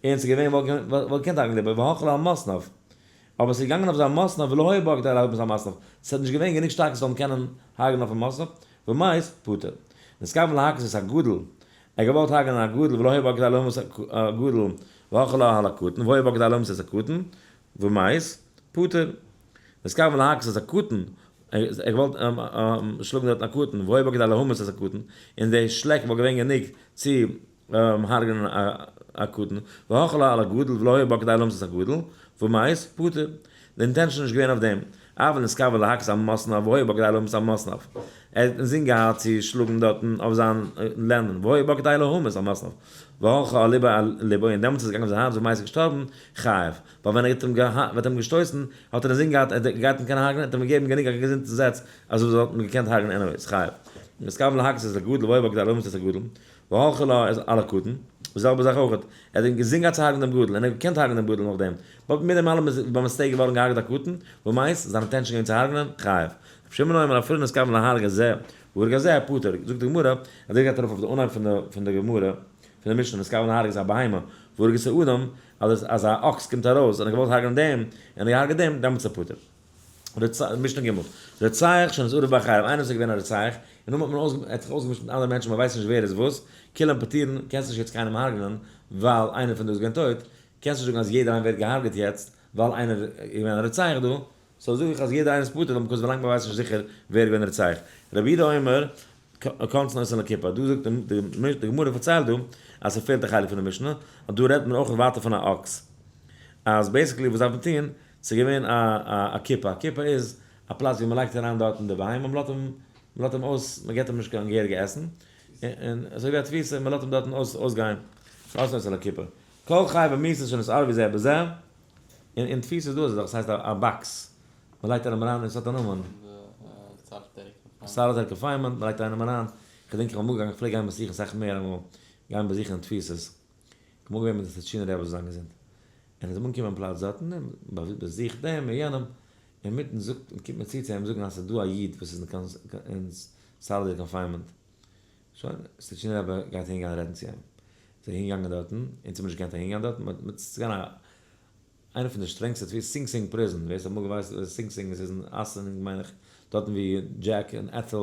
Speaker 1: און ס'איז געווען וואלט געקענט הרג'נען לבו, והלכה לו על מתניו. אבער ס'איז געגאנגען אויף זיין מתניו ולא היה בו כדי להמית על מתניו, ס'האט נישט געווען גענוג שטארק ס'זאל אים קענען הרג'נען אויפן מתניו, ומת, פטור. נתכוון להכות את הגדול, ער האט געוואלט הרג'נען א גדול ולא היה בו כדי להמית הגדול, והלכה לו על הקטן, והיה בו כדי להמית את הקטן, ומת, פטור. נתכוון להכות את הקטן, ער האט געוואלט שלאגן דארטן א קטן, והיה בו כדי להמית את הקטן, און די שלעק וואלט געווען גענוג צו הרג'נען א קטן, והלכה לו על הגדול ולא היה בו כדי להמית את הגדול, ומת, פטור. די intention איז נישט געווען אויף דעם. אבל נתכוון להכות על מתניו והיה בו כדי להמית על מתניו. ער האט אינזין געהאט צו שלאגן דארטן אויף זיין לענדן, והיה בו כדי להמית על מתניו. והלכה על לבו על לבו, און דעמאלטס איז געגאנגען אויף זיין הארץ ומת איז געשטארבן, חייב. ווייל ווען ער האט אים וועט אים געשטויסן, האט ער אינזין געהאט ער גייט אים קענען הרג'נען, האט ער אים געגעבן גענוג א געזונטן זעץ אז ער זאל אים געקענט הרג'נען anyways, חייב. נתכוון להכות את הגדול והיה בו כדי להמית את הגדול. והלכה לו איז על הקטן, די זעלבע זאך אויך, ער האט אינזין געהאט צו הרג'ן דעם גדול, און ער האט געקענט הרג'ן דעם גדול נאכדעם, but מיט דעם אלעם איז ביי mistake געווארן געהארגעט א קטן, ומת, זיין intention געווען צו הרג'נען, חייב. רבי שמעון אומר אפילו נתכוון להרוג את זה, והרג את זה, פטור. זאגט די גמרא, אז דאס גייט ארויף אויף די אנהייב פון די גמרא, פון די משנה, נתכוון להרוג את הבהמה, והרג את האדם, אז אז א אקס קומט ארויס און ער האט געוואלט הרג'נען דעם, און ער האט געהארגעט דעם, דעמאלטס איז ער פטור. משנה ג', רוצח שנתערב באחרים, איינער וואס איז געווען א רוצח, און נאכדעם האט מען אויס, ער האט זיך אויסגעמישט מיט אנדערע מענטשן, מען ווייסט נישט ווער איז וואס, כולם פטורין, קענסט נישט יעצט קיינעם הרג'נען, ווייל איינער פון דא איז געווען טויט, קענסט נישט זאגן אז יעדער איינער ווערט געהארגעט יעצט, ווייל איינער איז געווען א רוצח דא, so זאג איך אז יעדער איינער איז פטור, because ווילאנג מען ווייסט נישט זיכער ווער איז געווען רוצח. רבי יהודה אומר, קונסין אותן לכיפה, דא זאגט די גמרא פארציילט דא, אז ס'פעלט א חלק פון די משנה, אז דא רעדט מען אויך ווייטער פון א אקס. אז basically וואס דארף מען טון, ס'איז געווען א כיפה, א כיפה איז א פלאץ ווי מ'לייגט אריין דארטן די בהמה, מ'לאזט אים, מ'לאזט אים אויס, מ'געט אים נישט קיין געהעריגע עסן, און אזוי ווי א תפיסה, מ'לאזט אים דארטן אויס אויסגיין, לאזט אויס על הכיפה. כל חייבי מיתות שנתערבו זה בזה, און אין תפיסה איז דא אזא זאך, ס'הייסט א box, מ'לייגט איינעם אריין און ס'האט א נאמען. solitary confinement, מ'לייגט איינעם אריין, כ'דענק איך בין אמאל געגאנגען, כ'פלעג גיין באזוכן אסאך מער אמאל, גיין באזוכן אין תפיסות, כ'בין אמאל געווען מיט די סטוטשינער רבי זאל זיין געזונט, און איז אנגעקומען פלאץ דארטן און באזוכט דעם און יענעם, אינמיטן זאגט קומט מען צו צו אים זאגן אז ס'איז דא א איד וואס איז אין solitary confinement, שוין, סטוטשינער רבי גייט אהינגיין רעדן צו אים, איז ער אהינגעגאנגען דארטן, אונז האבן נישט געקענט אהינגיין דארטן, מ'האט ס'איז געווען א איינע פון די שטרענגסטע תפיסות, סינג סינג prison, ווער ס'האט אמאל געווייסט וואס סינג סינג איז, איז אין אסענינג מיין איך, דארטן ווי דזשעק און עטעל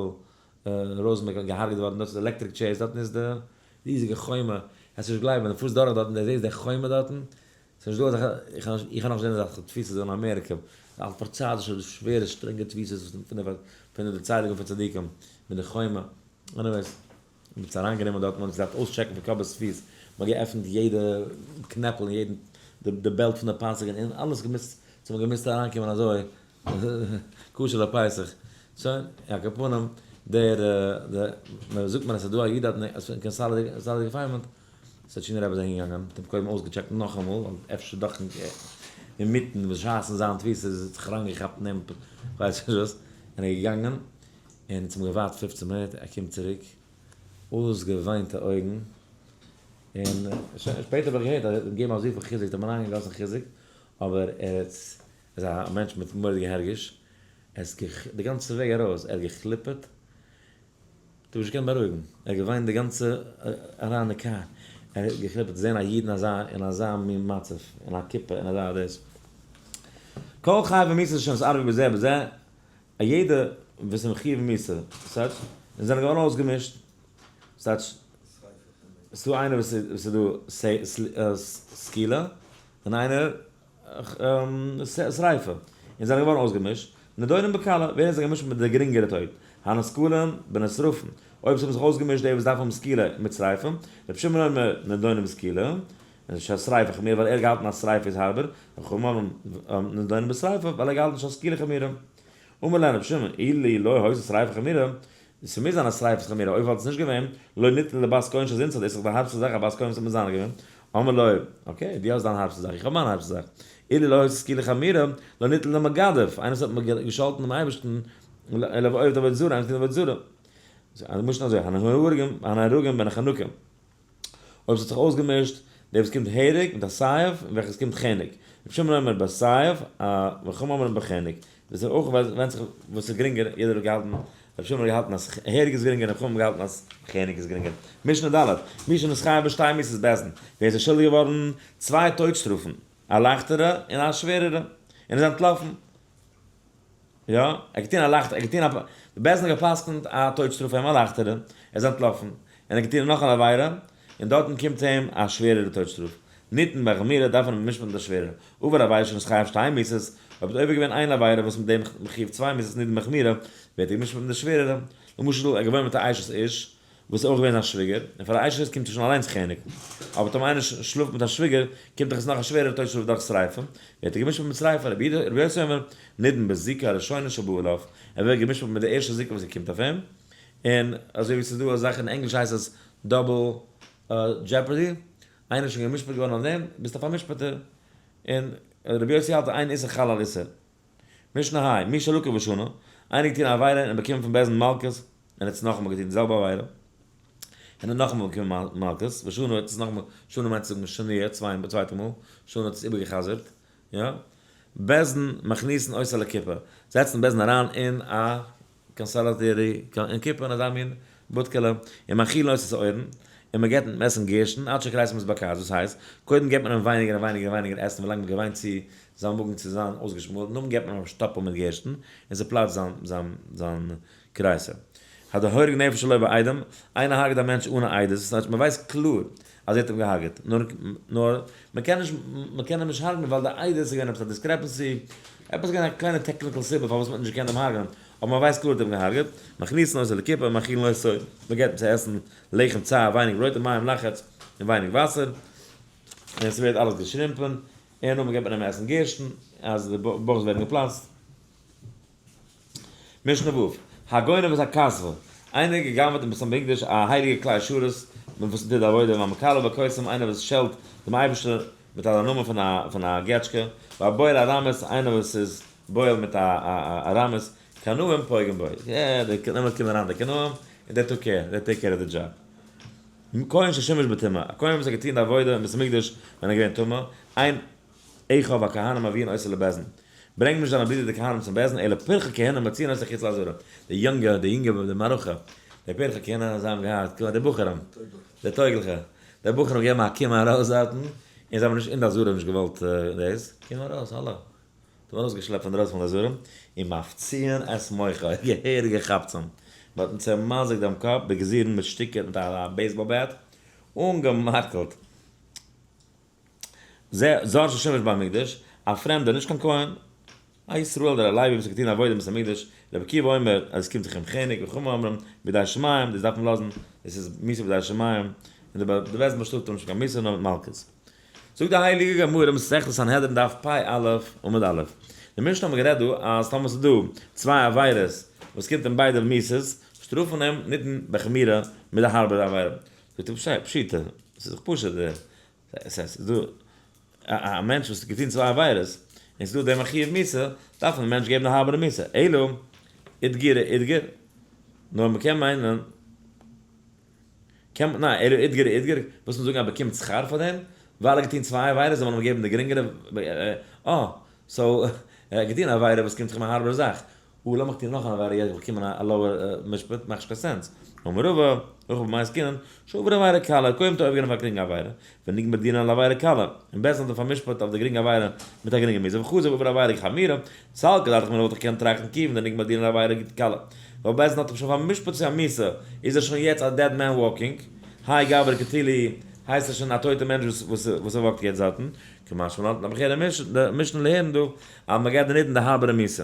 Speaker 1: ראזענבערג זענען געהארגעט געווארן, דארט איז electric chairs, דארטן איז די ריזיגע חומה, וועסט נישט גלייבן ווען דו פארסט דורך דארטן דו זעסט די חומה דארטן, ס'איז נישט דא אזעלכע, איך האב נאך נישט געזען אזעלכע תפיסות אין אמעריקע, די אלט פארצייטישע שווערע שטרענגע תפיסות פון די דערציילונגען פון צדיקים, מיט די חומה, anyways, מ'האט עס אריינגענומען דארט, מ'האט עס געדארפט אויסטשעקן פון קאפ ביז פיס, מ'האט געעפנט יעדע קנעפל און יעדן די belt פון די פאסיג און אלעס געמוזט, ס'האט מען געמוזט אריינקומען אזוי כשר לפסח. שוין, על כל פנים, דער דער זאגט מיר אז ס'איז דא א איד דארט אין consolidated confinement, סטוטשינער רבי איז אהינגעגאנגען, האט אים קודם אויסגעטשעקט נאכאמאל, ווייל אפשר דאך אינמיטן בשעת'ן זיין תפיסה איז זיך אריינגעכאפט אין אים כ'ווייס נישט וואס, און ער איז געגאנגען, און האט אים געווארט 15 מינוט, ער קומט צוריק, אויסגעוויינטע אויגן, און שפעטער האב איך געהערט אז ער האט אים געגעבן אזויפיל חיזוק, האט אים אריינגעגאסן חיזוק, אבער ער איז א מענטש מיט מורא'דיגע הרגש, ער איז די גאנצע וועג ארויס, ער האט געכליפעט, האט אים נישט געקענט בארואיגן, ער האט געוויינט די גאנצע אריין אין די קאר, ער האט געכליפעט צו זען א איד אין אזא אין אזא מין מצב, אין א כיפה, אין אזא דאס. כל חייבי מיתות שנתערבו זה בזה, א יעדע וואס איז מחויב מיתה, ס'טייטש, און זענען געווארן אויסגעמישט, ס'טייטש, ס'דא איינער וואס איז דא סקילה, און איינער שריפה, און זענען געווארן אויסגעמישט, נידונים בקלה, ווערן זיי געמישט מיט די גרינגערע טויט, הנסקלים בנשרפין, אויב ס'האבן זיך אויסגעמישט די וואס דארפן האבן סקילה מיט שריפה, רבי שמעון אומר נידונים בסקילה, שהשריפה חמורה ווייל ער האט געהאלטן אז שריפה איז הארבער, וחכמים אומרים נידונים בשריפה ווייל ער האט געהאלטן שהסקילה חמורה. אמר להם רבי שמעון, אילו לא היתה שריפה חמורה, ס'מוז זיין אז שריפה איז חמורה, אויב וואלט עס נישט געווען, לא ניתנה לבת כהן שזינתה, דאס איז דאך די הארבסטע זאך, א בת כהן וואס האט מזנה געווען, אמר לו, okay, דו האסט דיין הארבסטע זאך, איך האב מיין הארבסטע זאך, אילו לא היתה סקילה חמורה, לא ניתנה למגדף, איינער וואס האט געשאלטן דעם אייבערשטן, אלא עובד עבודה זרה, איינער וואס טוט עבודה זרה. למשל אזוי, הנהרגים בנחנקים. אויב ס'האט זיך אויסגעמישט דער וואס קומט הרג מיט א סייף און וועלכער עס קומט חנק. רבי שמעון אומר בסייף, וחכמים אומרים בחנק. דאס איז אויך ווענדט זיך וואס איז גרינגער, יעדער האט געהאלטן, רבי שמעון האט געהאלטן אז הרג איז גרינגער און חכמים האבן געהאלטן אז חנק איז גרינגער. משנה ד', מי שנתחייב בשתי מיתות בית דין, ווער איז שולדיג געווארן צוויי טויט שטראפן, א לייכטערע און א שווערערע, און איז אנטלאפן. יא, ער האט געטון א לייכטע, ער האט געטון א, די בית דין האט גע'פסק'נט א טויט שטראף פאר אים א לייכטערע, ער איז אנטלאפן, און ער האט געטון נאך אן עבירה, און דארטן קומט אים א שווערערע טויט שטראף. ניתן בחמירא דארף מען אים משפט'ן די שווערע. עבר עבירה שנתחייב שתי מיתות, אויב האט עובר געווען איין עבירה וואס מיט דעם מחויב צוויי מיתות ניתן בחמירא, ווערט ער גע'משפט מיט די שווערערע. למשל, ער האט געוואוינט מיט א אשת איש, וואס איז אויך געווען זיין שוויגער, און פאר א אשת איש קומט שוין אליינס חנק, אבער טאמער איינער שלאפט מיט א שוויגער, קומט דאך עס נאך א שווערערע טויט שטראף דורך שריפה, ווערט ער גע'משפט מיט שריפה, רבי יוסי אומר, נידון בזיקה הראשונה שבאה עליו, ער ווערט גע'משפט מיט די ערשטע זיקה וואס ער קומט אויף אים, און אזוי ווי ס'איז דא א זאך אין ענגליש הייסט עס double jeopardy, איינער איז שוין גע'משפט געווארן אויף דעם, ביסטו א פאר'משפט'ער, און רבי יוסי האלט אין איסור חל על איסור. משנה ה', מי שלקה ושנה, איינער געטון א עבירה און באקומען פון בית דין מלקות, און האט עס נאכאמאל געטון די זעלבע עבירה, און האט נאכאמאל באקומען מלקות, ושנה האט עס נאכאמאל, שנה מיינט צו זאגן שניה, צוויי צווייטע מאל, שנה האט עס איבערגע'חזר'ט, יא, בית דין מכניסין אותו לקופה, זעצן בית דין אריין אין א consolatory אין קופה אין אזא מין בודקעלע, און מאכילין אותו שעורים, און מען געבט אים עסן גערשטן, עד שכריסו מתבקעת, דאס הייסט, קודם געבט מען אים ווייניגער און ווייניגער און ווייניגער עסן ווילאנג מען געוויינט צו זיין מאגן צו זיין אויסגעשמאלן, נאכדעם געבט מען אים א שטאפל מיט גערשטן, און ס'פלאצט זיין זיין זיין כריסה. ההורג נפש שלא בעדים, איינער הרג'ט א מענטש אן א עדות, דאס הייסט מען ווייסט קלאר אז ער האט אים געהארגעט, נאר נאר מען קען נישט מען קען אים נישט הרג'נען ווייל די עדות איז געווען עפעס א discrepancy, עפעס געווען א קליינע technical סיבה פארוואס מען האט נישט געקענט אים הרג'נען, אבער מען ווייסט קלאר האט אים געהארגעט, מכניסין אותו לקופה ומאכילין אותו, מען געבט אים צו עסן לחם צר, ווייניג ברויט און מים לחץ, און ווייניג וואסער, און עס ווערט אלעס געשרימפען, און נאכדעם געבט מען אים עסן גערשטן, אז די בויך ווערן געפלאצט. משנה ו', הגונב את הכסוה, איינער האט גע'גנב'עט אין בית המקדש א הייליגע כלי שרת, מיט וואס מ'טוט די עבודה, והמקלל והכוסם, איינער וואס שעלט דעם אייבערשטער מיט א נאמען פון א געטשקע, והבועל ארמית, איינער וואס איז בועל מיט א ארמית, קנאים פוגעים בו, יא, די קנאים קומען אריין די קנאים, און they took care, they take care of the job. כהן ששימש בטומאה, א כהן וואס האט געטון די עבודה אין בית המקדש ווען ער איז געווען טמא, אין אחיו הכהנים מביאין אותו לבית דין, ברענג נישט זיינע ברידער די כהנים צום בית דין, אלא פרחי כהונה מוציאין אותו חוץ לעזרה, די יונגע, די יונגע, די מערכה, די פרחי כהונה זיי האבן געהאט, די בחורים, די טויגליכע, די בחורים געבן א קום ארויס דארטן, און זיי האבן נישט אין די עזרה נישט געוואלט דאס, קום ארויס, האלא, זיי האבן ארויסגעשלעפט פון דרויסן פון די עזרה, און מפציעין את מוחו, געהעריגע כאפצעם, מען האט אים צעמזיקט דעם קאפ, בגזירין מיט שטיקער מיט א baseball bat, אנגעמאקלט. זר ששימש במקדש, א פרעמדער, נישט קיין כהן, א ישראל אדער א לוי וואס האט געטון עבודה אין בית המקדש, רבי עקיבא אומר אז עס קומט זיך אים חנק, וחכמים אומרים בידי שמים, דאס דארף מען לאזן, דאס איז מיתה בידי שמים, און די בית דין באשטראפט אים נישט מיט קיין מיתה נאר מיט מלקות. זאגט די הייליגע גמרא מסכת סנהדרין דף פ"א עמוד א', די משנה האבן גערעדט דא אז טאמער ס'איז דא צוויי עבירות וואס קומט אים ביידע מיתות, שטראפן אים ניתן בחמירא מיט די הארבערע עבירה, זאגט ער פשיטא, ס'איז דאך פשוט, עס איז דא א מענטש וואס האט געטון צוויי עבירות, און ס'איז דא דער מחיוב מיתה, דארף מען דעם מענטש געבן די הארבערע מיתה, אלא איתגורי איתגר, נאר מ'קען מיינען, קען מען, ניין, אלא איתגורי איתגר, וואס מען זאגן אז באקומט שכר פאר דעם, ווייל ער האט געטון צוויי עבירות זאל מען אים געבן די גרינגערע, אה, so, ער האט געטון א עבירה וואס קומט זיך אים א הארבערע זאך, אה, לאמיך טון נאך אן עבירה יעצט באקומען א lower משפט, מאכט נישט קיין sense. אמר רבא, הכא במאי עסקינן, שעבר עבירה קלה, קודם האט ער אויפגענומען פאר א גרינגע עבירה, ונגמר דינא על עבירה קלה, און בית דין האט אים פאר'משפט אויף די גרינגע עבירה מיט א גרינגע מיתה, וחזר ועבר עבירה חמורה, סלקא דעתך אמינא וואלט איך געקענט טראכטן כיוון דנגמר דינא על עבירה קלה, ווייל בית דין האט אים שוין פאר'משפט צו א מיתה, איז ער שוין יעצט א dead man walking, האי גברא קטילי, הייסט ער שוין א טויטע מענטש וואס ער walk ט יעצט דארטן, קא משמע לן, לאמיך הערן די משנה לערנט דא אז מ'גייט דיר ניתן די הארבערע מיתה.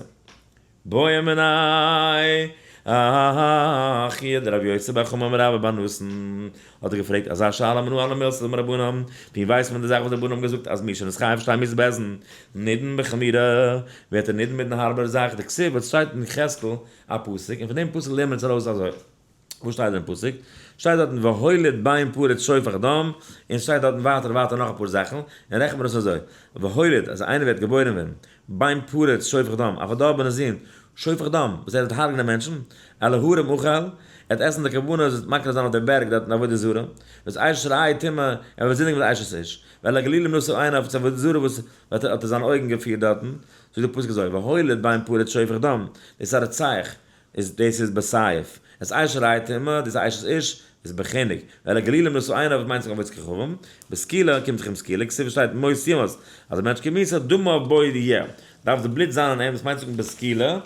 Speaker 1: בעא מיניה אחיה דרבי יוסי בר חמא מרבה בר נתן, האט ער געפרעגט אזא שאלה מנא הני מילתא דאמור רבנן, ווי ווייסט מען די זאך וואס די רבנן האבן געזאגט אז מי שנתחייב שתי מיתות בית דין נידון בחמירא, ווערט ער נידון מיטן הארבערע זאך, דכתיב וואס שטייט אין יחזקאל א פסוק, און פון דעם פסוק לערנען מיר אונז ארויס אזוי. וואס שטייט אין פסוק? שטייט דארטן והוליד בן פרוץ שופך דם, און שטייט דארטן ווייטער ווייטער נאך אפאר זאכן, און רעכנט מען עס אזוי, והוליד אז איינער וועט געבוירן ווערן, בן פרוץ שופך דם, א פארדארבענע זון, שופך דם, וואס ער וועט הרג'נען מענטשן, על ההרים אכל, ער וועט עסן די קרבנות, וועט מקריב זיין אויף די בערג דארט אין עבודה זרה, ואת אשת רעהו טמא, ער וועט זינדיגן מיט אשת איש, ואל הגלילים נשא עיניו, צו עבודה זרה וואס האט ער זיינע אויגן געפירט דארטן, זאגט דער פסוק אזוי, והולד בן פרוץ שופך דם, דאס איז א רוצח, איז דאס איז בסייף, את אשת רעהו טמא, דאס איז אשת איש, איז בחנק, ואל הגלילים נשא עיניו, וואס מיינט זיך עבודת כוכבים, בסקילה קומט זיך אים סקילה, כתיב שטייט מות יומת, אז א מענטש קומט מיתה, דמיו בו יהיה, דארף די בלוט זיין אין אים, דאס מיינט זאגן בסקילה,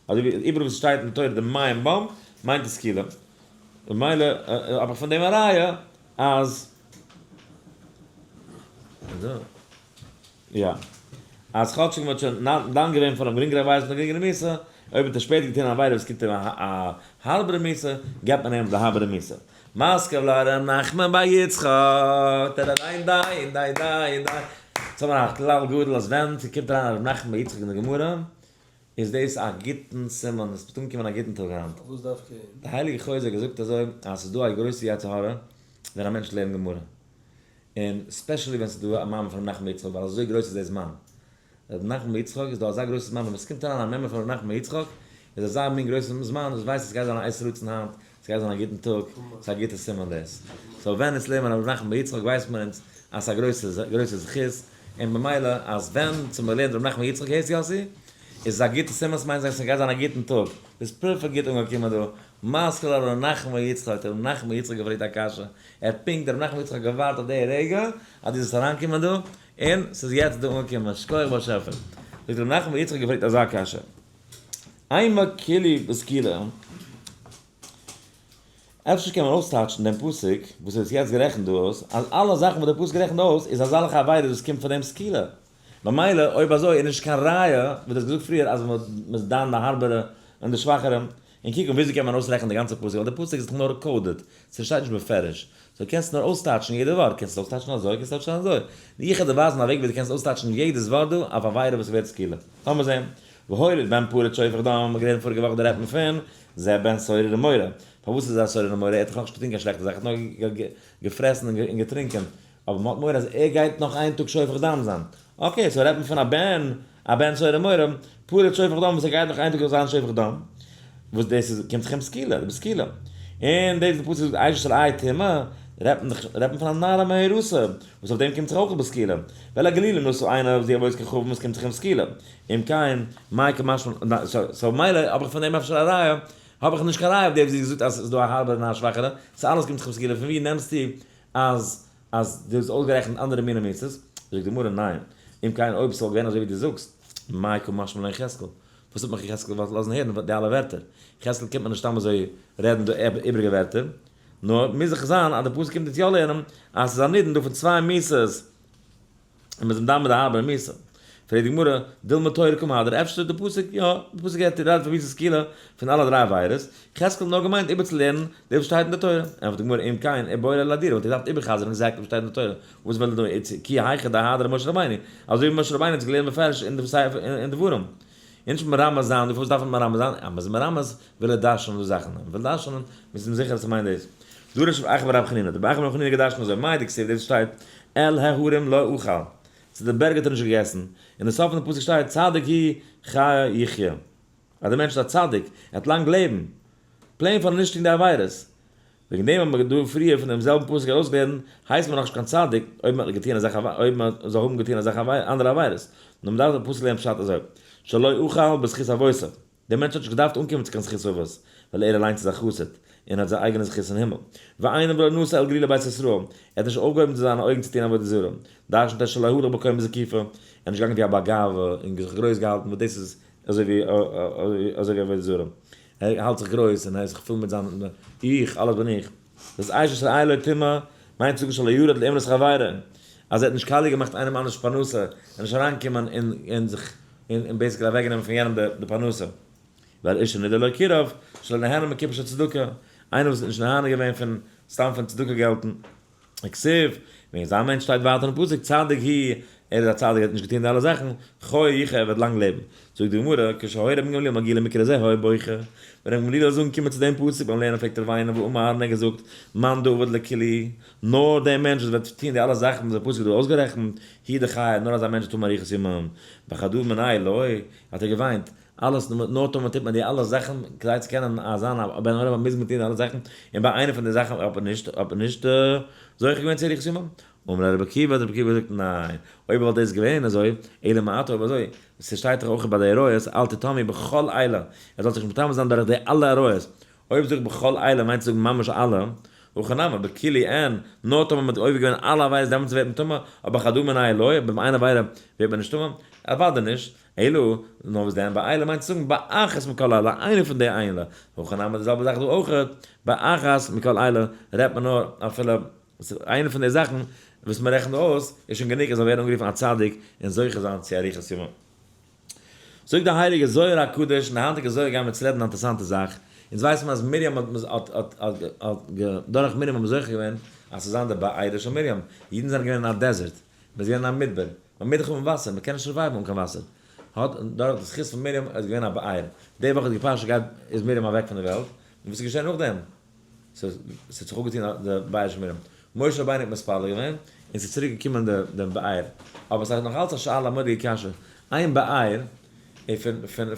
Speaker 1: אזוי ווי איבעראל וואס ס'שטייט אין תורה די מים בם, מיינט עס סקילה. ממילא האב איך פון דעם א ראיה אז. יא. אז כאטשיג מ'האט שוין דן געווען פאר א גרינגערע עבירה פון א גרינגערע מיתה, אויב האט ער שפעטער געטון א עבירה וואס קומט אים א הארבערע מיתה, געבט מען אים די הארבערע מיתה. מתקיף לה ר' נחמן בר יצחק, טערערעינדעינדעינדעינדעי. ס'האט מען א כלל גדול אז ווען ס'קומט אריין ר' נחמן בר יצחק אין די גמרא, איז דאס א גוטן סימן, עס וועט אנקומען א גוטן טאג היינט.
Speaker 2: פארוואס דווקא אים?
Speaker 1: די הייליגע חוזה האט געזאגט אזוי אז ס'איז דא א גרויסע יצר הרע ווען א מענטש לערנט גמרא, און specially ווען ס'איז דא א מאמר פון ר' נחמן בר יצחק, ווייל אזוי גרויס איז דער זמן. ר' נחמן בר יצחק איז דא אזא גרויסע זמן, ווען עס קומט אריין א מאמר פון ר' נחמן בר יצחק, איז אזא מין גרויסע זמן, וואס ווייסט עס גייט זיין א עת רצון היינט, עס גייט זיין א גוטן טאג, ס'איז א גוטע סימן דאס. so ווען אונז לערנען ר' נחמן בר יצחק ווייסט מען אונז אז ס'איז א גרויסע גרויסע זכות, און במילא אז ווען צו מ'לערנט ר' נחמן בר יצחק הערסט יאסי? איז עס א גוטע סימן, ס'מיינט אז ס'גייט זיין א גוטן טאג. ביסט פערפעקט גוט אנגעקומען דא. מתקיף לה ר' נחמן בר יצחק, האט ר' נחמן בר יצחק געפרעגט א קשיא, ער האט פונקט ר' נחמן בר יצחק געווארט אויף די רגע אז דו זאלסט אריינקומען דא, און ס'איז יעצט דא אנגעקומען, שכוח באשעפער. זאגט ר' נחמן בר יצחק געפרעגט אזא קשיא, אימא כולהו בסקילה, אפשר קען מען אויסטייטשן דעם פסוק וואס איז יעצט גערעכנט דא אויס, אז אלע זאכן וואס דער פסוק רעכנט אויס איז אזאלכע עבירות וואס קומט פון דעם סקילה, ממילא אויב אזוי איז נישט קיין ראיה וואס דו האסט געזאגט פריער אז מען איז דן די הארבערע און די שוואכערע, און קוק אן וויאזוי קען מען אויסרעכענען די גאנצע פסוק ווייל די פסוק איז דאך נאר coded, ס'שטייט נישט בפירוש, so קענסט נאר אויסטייטשן יעדע ווארט, קענסט עס אויסטייטשן אזוי, קענסט עס אויסטייטשן אזוי, איך וועל דיר ווייזן א וועג ווי דו קענסט אויסטייטשן יעדעס ווארט דא אויף עבירה וואס ווערט סקילה. לאמיר זען. והוליד בן פרץ שופך דם, האבן מיר געלערנט פאריגע וואך דא רעדט מען פון זה בן סורר ומורה. פארוואס איז ער א סורר ומורה? ער האט דאך נאכנישט געטון קיין שלעכטע זאך, ער האט נאר געפרעסן און געטרינקען, אבער מען האט מורא אז ער גייט נאך איין טאג שופך דם זיין. okay, so רעדט מען פון א בן, א בן סורר ומורה, פרץ שופך דם וואס ער גייט נאך איין טאג זיין שופך דם, וואס דאס איז קומט זיך אים סקילה, די בסקילה. און דאס די פסוק זאגט אשת רעהו טמא, רעדט מען דאך רעדט מען פון א נערה מאורסה, וואס אויף דעם קומט זיך אויך בסקילה. ואל הגלילים נשא עיניו זו עבודת כוכבים וואס קומט זיך אים סקילה. אם כן, מאי קא משמע לן, so מילא האב איך פון דעם אפשר א ראיה, האב איך נישט קיין ראיה אויף דעם וואס זי האט געזאגט אז ס'איז דא א הארבערע און א שוואכערע, ס'איז אלעס קומט זיך אים סקילה, פון ווי נעמסטו אז אז דו האסט אויסגערעכנט אנדערע מיני מיתות? זאגט די גמרא ניין, אם כן אויב ס'וואלט געווען אזוי ווי דו זאגסט, מאי קא משמע לן יחזקאל, וואס האט מיך יחזקאל געוואלט לאזן הערן די אלע ווערטער? יחזקאל קומט מיר נישט סתם אזוי רעדן דא איבריגע ווערטער, נאר מוז זיך זיין אז די פסוק קומט אונז יא לערנען אז ס'איז א נידון דא פון צוויי מיתות, און מ'איז אים דן מיט די הארבערע מיתה. פרעגט די גמרא, דילמא תורה קא מהדר, אפשר די פסוק, יא, די פסוק רעדט רעדט פון מיתת סקילה פון אלע דריי עבירות, יחזקאל האט נאר געמיינט איבערצולערנען דאס וואס שטייט אין די תורה. ענטפערט די גמרא, אם כן, איבעי ליה לאהדורי, וואלט ער געדארפט איבער'חזר'ן exactly וואס שטייט אין די תורה, וואס וויל ער דא איצט, כי היכי דאהדריה משה רבינו, אזוי ווי משה רבינו האט עס געלערנט בפירוש אין די ספר אין דברים. און נישט מרמז זיין, פארוואס דארף מען מרמז זיין? אז מ'איז מרמז וויל ער דרש'נען די זאכן, און וויל דרש'נען, מ'איז אים זיכער אז ס'מיינט דאס. דרש רב אחא בר רב חנינא, דער רב אחא בר רב חנינא האט געדרש'נט אזוי, מאי דכתיב, דאס שטייט, אל ההרים לא אכל, צו די בערג האט ער נישט געגעסן, אין די סוף פון די פסוק שטייט, צדיק הוא חי יחיה, אז דער מענטש איז א צדיק, ער וועט לאנג לעבן, plain פארן נישט טון די עבירות. וועגן דעם האט מען דא פריער פון דעם זעלבן פסוק ארויסגעלערנט, הייסט מען נאכנישט קיין צדיק אויב מען האט געטון אזעלכע אויב מען זאל האבן געטון אזעלכע אנדערע עבירות, נאר מען דארף דעם פסוק לערנען פשט אזוי, שלא אכל בזכות אבותיו, דער מענטש האט נישט געדארפט אנקומען צו קיין זכות אבות, ווייל ער אליינס איז א חסיד, און האט זיין אייגענע זכות אין הימל. ועיניו לא נשא אל גלילי בית ישראל, ער האט נישט אויפגעהויבן צו זיינע אויגן צו טון עבודה זרה, דרשנ'ט ער שלא הלך בקומה זקופה, ער איז נישט געגאנגען ווי א בעל גאווה און זיך גרויס געהאלטן, וואס דאס איז אזוי ווי אזוי ווי עבודה זרה, ער האלט זיך גרויס און ער איז זיך פול מיט זיין איך, אלעס בין איך. דאס אשת רעהו לא טמא מיינט צו זאגן שלא ירד לאמרת חברו, אז ער האט נישט קאליע געמאכט איינעם אנדערש פרנסה, ער איז נישט אריינגעקומען און זיך און basically אוועקגענומען פון יענעם די פרנסה. ואל אשה נדה לא קרב, שלא נהנה מקופה של צדקה, איינער וואס איז נישט נהנה געווען פון סתם פון צדקה געלטן. וכתיב, וועגן אזא מענטש שטייט ווייטער אין פסוק, צדיק הוא, ער איז א צדיק ער האט נישט געטון די אלע זאכן, חי יחיה ער וועט לאנג לעבן. זאגט די גמרא, כשהיה רבן גמליאל מגיע למקרא זה היה בוכה, ווען רבן גמליאל איז אנגעקומען צו דעם פסוק ביים לערנען פלעגט ער וויינען ואמר און ער האט געזאגט, מאן דעביד לכולהו, נאר דער מענטש וואס וועט טון די אלע זאכן וואס דער פסוק האט דא אויסגערעכנט, הוא דחיי, נאר אזא מענטש וועט האבן אריכות ימים. וחדא מינייהו לא, האט ער געוויינט. אלעס נאר טאמער טוט מען די אלע זאכן כדי צו קענען זיין א בן עולם מוז מען טון אלע זאכן, און ביי איינע פון די זאכן האט מען נישט האט מען נישט זוכה געווען צו אריכות ימים. אמר רבי עקיבא, האט רבי עקיבא געזאגט, ניין, אויב וואלט דאס געווען אזוי, אלא מעתה אויב אזוי, ס'שטייט דאך אויך ביי די עריות, אל תטמאו בכל אלה, ער זאל זיך נישט מטמא זיין דורך די אלע עריות, אויב זאגט בכל אלה מיינט צו זאגן ממש אלע, הכא נמי, בכולהו אין, נאר טאמער מ'האט עובר געווען אלע עבירות דעמאלטס ווערט מען טמא, אבער חדא מינייהו לא, אבער ביי איין עבירה ווערט מען נישט טמא, אוודאי נישט, אלא, נאר וואס דען, באלה מיינט צו זאגן באחת מכל אלה, איינע פון די אלה, הכא נמי די זעלבע זאך דא אויך, באחת מכל אלה רעדט מען נאר אפילו איינע פון די זאכן וואס מ'רעכנט אויס איז שוין גענוג ער זאל ווערן אנגערופן א צדיק און זוכה זיין צו אריכות ימים. זאגט די הייליגע זוהר הקדוש, אין די היינטיגע זוהר גייען מיר צו רעדן א אינטערעסאנטע זאך, אונז ווייסן אז מרים האט האט האט האט דורך מרים האט מען זוכה געווען אז ס'זאל זיין די בארה של מרים, אידן זענען געווען אין א desert, מען איז געווען אין א מדבר, מען מוז דאך האבן וואסער, מען קען נישט survive ן אן קיין וואסער, האט דורך די זכות פון מרים איז געווען א באר, די וואך איז די פרשה גייט איז מרים אוועק פון די וועלט, און וואס איז געשען נאכדעם? ס'האט זיך אפגעטון די באר של מרים, משה רבינו האט מתפלל געווען און ס'איז צוריק געקומען די באר, אבער ס'איז נאך אלץ א שאלה א מורא'דיגע קשיא, איין באר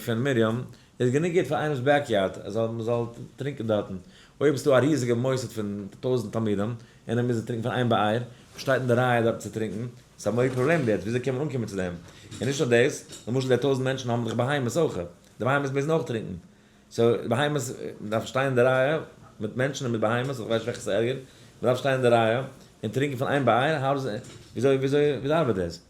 Speaker 1: פון מרים איז גענוג גוט פאר איינעמ'ס backyard אז מ'זאל טרינקען דארטן, אויב איז דא א ריזיגע מוסד פון 1000 תלמידים און ער מוז טרינקען פון איין באר, מ'שטייט אין די רייע דארטן צו טרינקען, ס'איז א מורא'דיגע פראבלעם יעצט, וויאזוי קען מען אנקומען צו דעם? און נישט נאר דאס, למשל די 1000 מענטשן האבן דאך בהמות אויך, די בהמות מוזן אויך טרינקען, so בהמות דארף שטיין אין די רייע מיט מענטשן און מיט בהמות, איך ווייס נישט וועלכע ס'איז ערגער, מ'דארף שטיין אין די רייע און טרינקען פון איין באר, how does וויאזוי וויאזוי וויאזוי ארבעט דאס?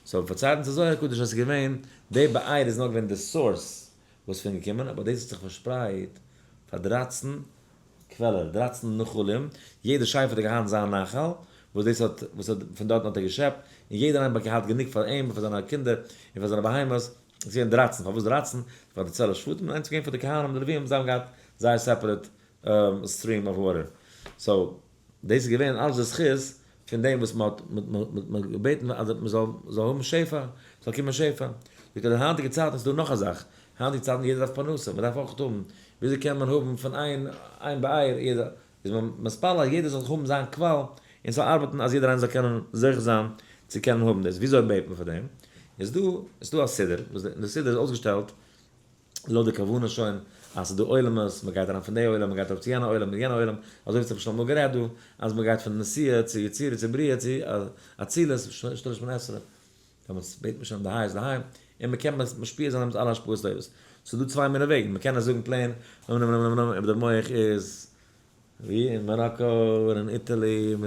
Speaker 1: so פארציילט אונז די זוהר הקדוש אז ס'איז געווען, די באר איז נאר געווען די source וואס פון געקומען, אבער דאס האט זיך פארשפרייט פאר 13 קוועלער, 13 נחלים, יעדע שבט האט געהאט זיין נחל, וואס דאס האט, וואס האט, פון דארטן האט ער געשעפט, און יעדער איינער האט געהאט גענוג פאר אים און פאר זיינע קינדער און פאר זיינע בהמות, עס איז געווען 13, פארוואס 13? פאר די 12 שבטים, און איינס איז געווען פאר די כהנים, די לווים, זיי האבן געהאט זייער separate stream of water. so, דאס איז געווען אלעס די זכות פון דעם וואס מען האט מען האט געבעטן אז מען זאל זאל האבן שפע, זאל קומען שפע. זאגט ער, די היינטיגע צייטן איז דא נאך א זאך, היינטיגע צייטן יעדער דארף פרנסה, מען דארף אויך האבן, וויאזוי קען מען האבן פון איין איין באר יעדער, איז מען מתפלל אז יעדער זאל האבן זיין קוואל, און ס'זאל ארבעטן אז יעדער איינער זאל קענען זוכה זיין צו קענען האבן דאס. וויאזוי בעט מען פאר דעם? איז דא, איז דא א סידור, וואס די סידור איז אויסגעשטעלט לויט די כוונה שוין, אז ס'איז דא עולמות, מ'גייט אריין פון די עולם, מ'גייט ארויף צו יענע עולם, יענע עולם, אזוי ווי ס'האט שוין אמאל גערעדט דא, אז מ'גייט פון נסיעה צו יצירה צו בריאה צו אצילות, שטעל שמונה עשרה, דעמאלטס בעט מען שוין די הייסט די היים, און מ'קען משפיע זיין מיט אלע השפעות טובות. ס'איז דא צוויי מיני וועגן, מ'קען עס זאגן plain, אבער דער מח איז ווי אין מאראקא און אין Italy,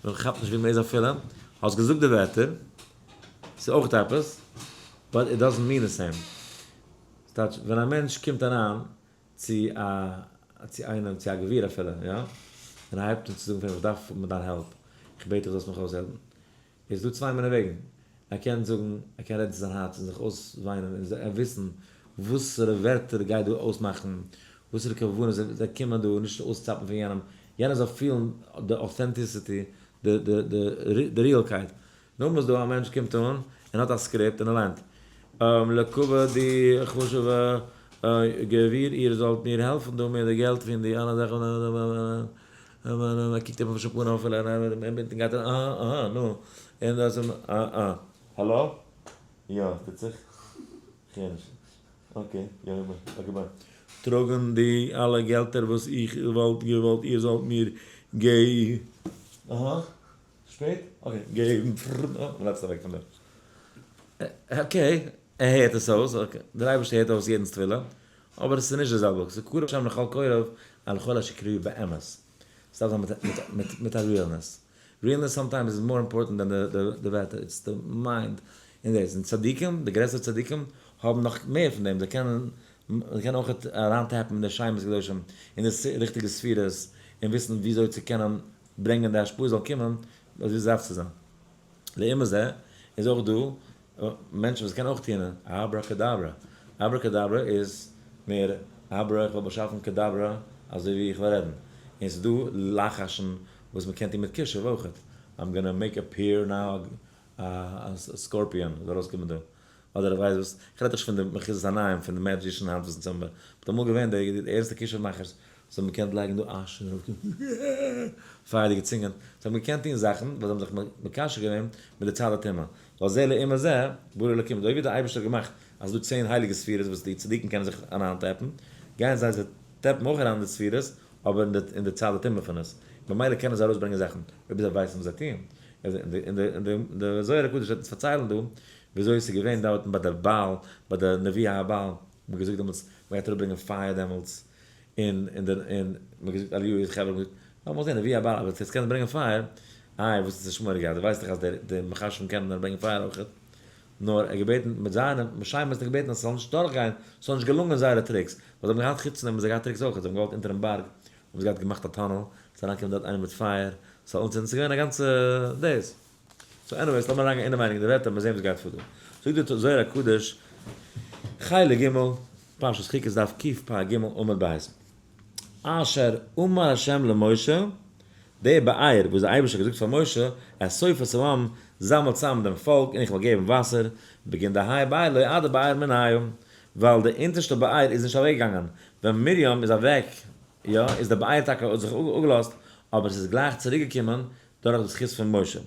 Speaker 1: מען כאפט נישט ווי מען איז אפילו, האסט געזאגט די ווערטער, ס'איז אויך עפעס, but it doesn't mean the same. ס'טייטש, ווען א מענטש קומט אריין צו א, צו איינעם, צו א גביר אפילו, יא, און ער הייבט אן צו זאגן פאר אים, איך דארף מיט דיין help, איך בעט דיך זאלסט מיך אויסהעלפן, איז דא צוויי מיני וועגן, ער קען זאגן, ער קען רעדן צו זיין הארץ און זיך אויסוויינען און וויסן וואסערע ווערטער גייט דא אויסמאכן, וואסערע כוונות זיי קומען דא, נישט אויסצאפן פון יענעם, יענער זאל פילן די authenticity, די ריעלקייט. נאכדעם איז דא א מענטש קומט אן און האט א script און ער ליינט, לכבוד די חשוב'ע גביר איר זאלט מיר העלפן דא מיט די געלט פון די אלע זאכן, ער קוקט אים אויף שפארן אויף און גייט אהא אהא נו און דאס און אה אה האלא? יא טוט זיך? כ'הער נישט. okay יא okay bye. טראגן די אלע געלטער וואס איך וואלט געוואלט איר זאלט מיר גע. אהא שפעט? okay געבן. מ'לאזט אוועק פון דא. okay ער הערט עס אויס, okay דער אייבערשטער הערט אויס יעדנ'ס תפילה, אבער עס איז נישט די זעלבע, ס'איז קרוב השם לכל קוראיו אל כל אשר יקראוהו באמת, ס'דארף זיין מיט א realness, realness sometimes איז more important than די ווערטער, it's the mind און דאס, און צדיקים, די גרעסטע צדיקים האבן נאך מער פון דעם, זיי קענען זיי קענען אויך אריין tap ן אין די שמות קדושים, אין די ריכטיגע ספירות, און וויסן וויאזוי צו קענען ברענגען די השפעה זאל קומען אזוי ווי עס דארף צו זיין. לעומת זה איז אויך דא מענטשן וואס קענען אויך טוען אברא כדברא. אברא כדברא איז מער אברא איך וועל באשאפן כדברא אזוי ווי איך וועל רעדן. און ס'איז דא לחש'ן וואס מ'קען טון מיט כישוף אויך. I'm gonna make appear now a scorpion זאל ארויסקומען דא. אדער איך ווייס וואס. איך רעד דאך נישט פון די מחיזת עיניים פון די magician היינט וואס אונז האבן. מ'האט אמאל געווען די ערנסטע כישוף מאכערס זיי האבן געקענט לייגן דא אש און ארויפקומען פייערדיגע צונגען, זיי האבן געקענט טון זאכן ווייל זיי האבן זיך מקשר געווען מיט די צד הטומאה, ווייל זה לעומת זה ברא אלקים, אזוי ווי דער אייבערשטער האט געמאכט אז ס'דא 10 הייליגע ספירות וואס די צדיקים קענען זיך אריינ tap ן, גייען זיי זיי tap ן אויך אריין אין די ספירות, אבער אין די צד הטומאה פון עס. במילא קענען זיי ארויסברענגען זאכן, אויב זיי ווייסן וואס זיי טוען. און די זוהר הקדוש וועט אונז פארציילן דא, וויאזוי עס איז געווען דארטן ביי די בעל, ביי די נביאי הבעל, מ'האט געזאגט דעמאלטס, מ'גייט אראפברענגען פייער דעמאלטס, און און און מ'האט געזאגט אליהו איז חברה האבן געזאגט, לאמיר זען נביאי הבעל, אבער צו עס קען ברענגען פייער, איי וואס איז שמואל געהאט, דו ווייסט דאך אז די מכשפים קענען ברענגען פייער אויכעט, נאר ער האט געבעטן מיט זיינע משיימות האט ער געבעטן אז ס'זאל נישט דורכגיין, ס'זאל נישט געלונגען זייערע tricks, ווייל זיי האבן געהאט חוץ פון דעם האבן זיי געהאט tricks אויכעט, זיי האבן געוואלט אונטערן בארג, האבן זיי געהאט געמאכט א tunnel, ס'איז אריינגעקומען דארט איינער מיט פייער, ס'זאל אנצינדן, ס'איז געווען א גאנצע דאס. so anyways, לאמיר אריינגיין אינעווייניג אין די ווערטער, מיר זעהן וואס גייט פאר דא. זאגט דער זוהר הקדוש, חלק ג', פרשת חוקת דף קפ"ג עמוד ב', אשר אמר ה' למשה, דער באר וואס דער אייבערשטער האט געזאגט פאר משה, אסוף את העם, זאמל צאם דעם פאלק און איך וועל געבן וואסער, בגין דהאי באר לא איידי באר מניה, ווייל די אונטערשטע באר איז נישט אוועקגעגאנגען, ווען מרים איז אוועק, יא, איז די באר טאקע האט זיך אפגעלאזט, אבער עס איז גלייך צוריקגעקומען דורך די זכות פון משה.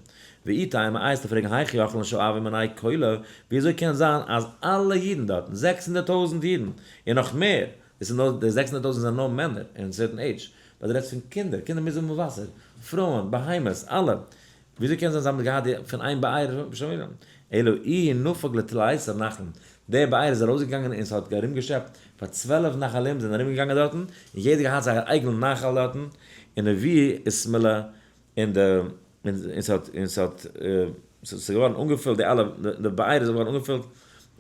Speaker 1: ואי תימא וועסטו פרעגן היכי יכלין שאבי מיניה כולא, ווי אזוי קען זיין אז אלע אידן דארטן, 600,000 אידן, און נאך מער, דאס איז נאר, די 600,000 זענען נאר מענער אין certain age, ווייל דו רעדסט פון קינדער, קינדער מוזן האבן וואסער, פרויען, בהמות, אלע, וויאזוי קען זיין זיי האבן געהאט די פון איין באר בשמים? אלא איהו נפק לתליסר נחלין, דער באר איז ארויסגעגאנגען און ס'האט ארומגעשעפט פאר 12 נחלים זענען ארומגעגאנגען דארטן, און יעדער געהאט זייער אייגענעם נחל דארטן, און ווי איז מילא און די און ס'האט און ס'האט ס'איז געווארן אנגעפילט די אלע די באר איז געווארן אנגעפילט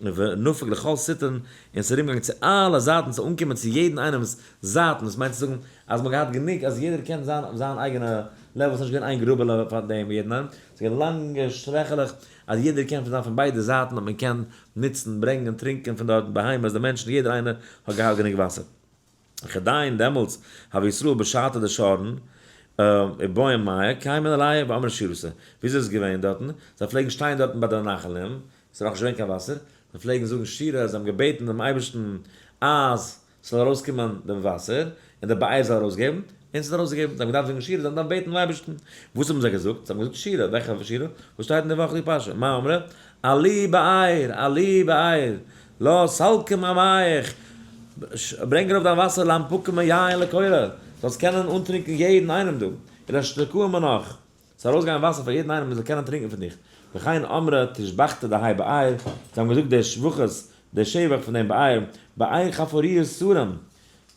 Speaker 1: ונפק לכל סיטין, און ס'איז ארומגעגאנגען צו אלע זייטן, ס'איז אנגעקומען צו יעדן איינעמ'ס זייטן, דאס מיינט צו זאגן אז מ'האט געהאט גענוג אז יעדער קען זיין אויף זיין אייגענע level, ס'איז נישט געווען איין גרובעלע פאר דעם יעדן איינעם, ס'איז געווען לאנגע שטרעכעלעך אז יעדער קען פון זיין פון ביידע זייטן האט מען געקענט נוצן, ברענגען, טרינקען פון דארט, בהמות, די מענטשן, יעדער איינער האט געהאט גענוג וואסער. כדין דעמאלטס הוו ישראל בשעתא דשרין ובעאין מיא קיימין עלייהו ואמרין שירתא. וויאזוי איז עס געווען דארטן? זיי פלעגן שטיין דארטן ביי די נחלים, ס'איז נאכנישט געווען קיין וואסער, זיי פלעגן זאגן שירה, זיי האבן געבעטן דעם אייבערשטן אז ס'זאל ארויסקומען דעם וואסער, און דער באר זאל ארויסגעבן, און ס'איז ארויסגעגעבן, זיי האבן געדארפט זאגן שירה, זיי האבן געדארפט בעטן דעם אייבערשטן. וואס האבן זיי געזאגט? זיי האבן געזאגט שירה, וועלכע שירה? וואס שטייט אין די וואכעדיגע פרשה? מה אמרה? עלי באר, עלי באר, לא סלקי מימיך, ברענג ארויף דיין וואסער להנפקא מיין לכולא, זאלסט קענען אנטרינקען יעדן איינעם דא, ולהשתקוה מנך, ס'זאל ארויסגיין וואסער פאר יעדן איינעם מען זאל קענען טרינקען פון דיך, וכן אמרה תשבחתא דהאי באר, זיי האבן געזאגט די שבחות, די שבח פון דעם באר, באר חפרוה שרים,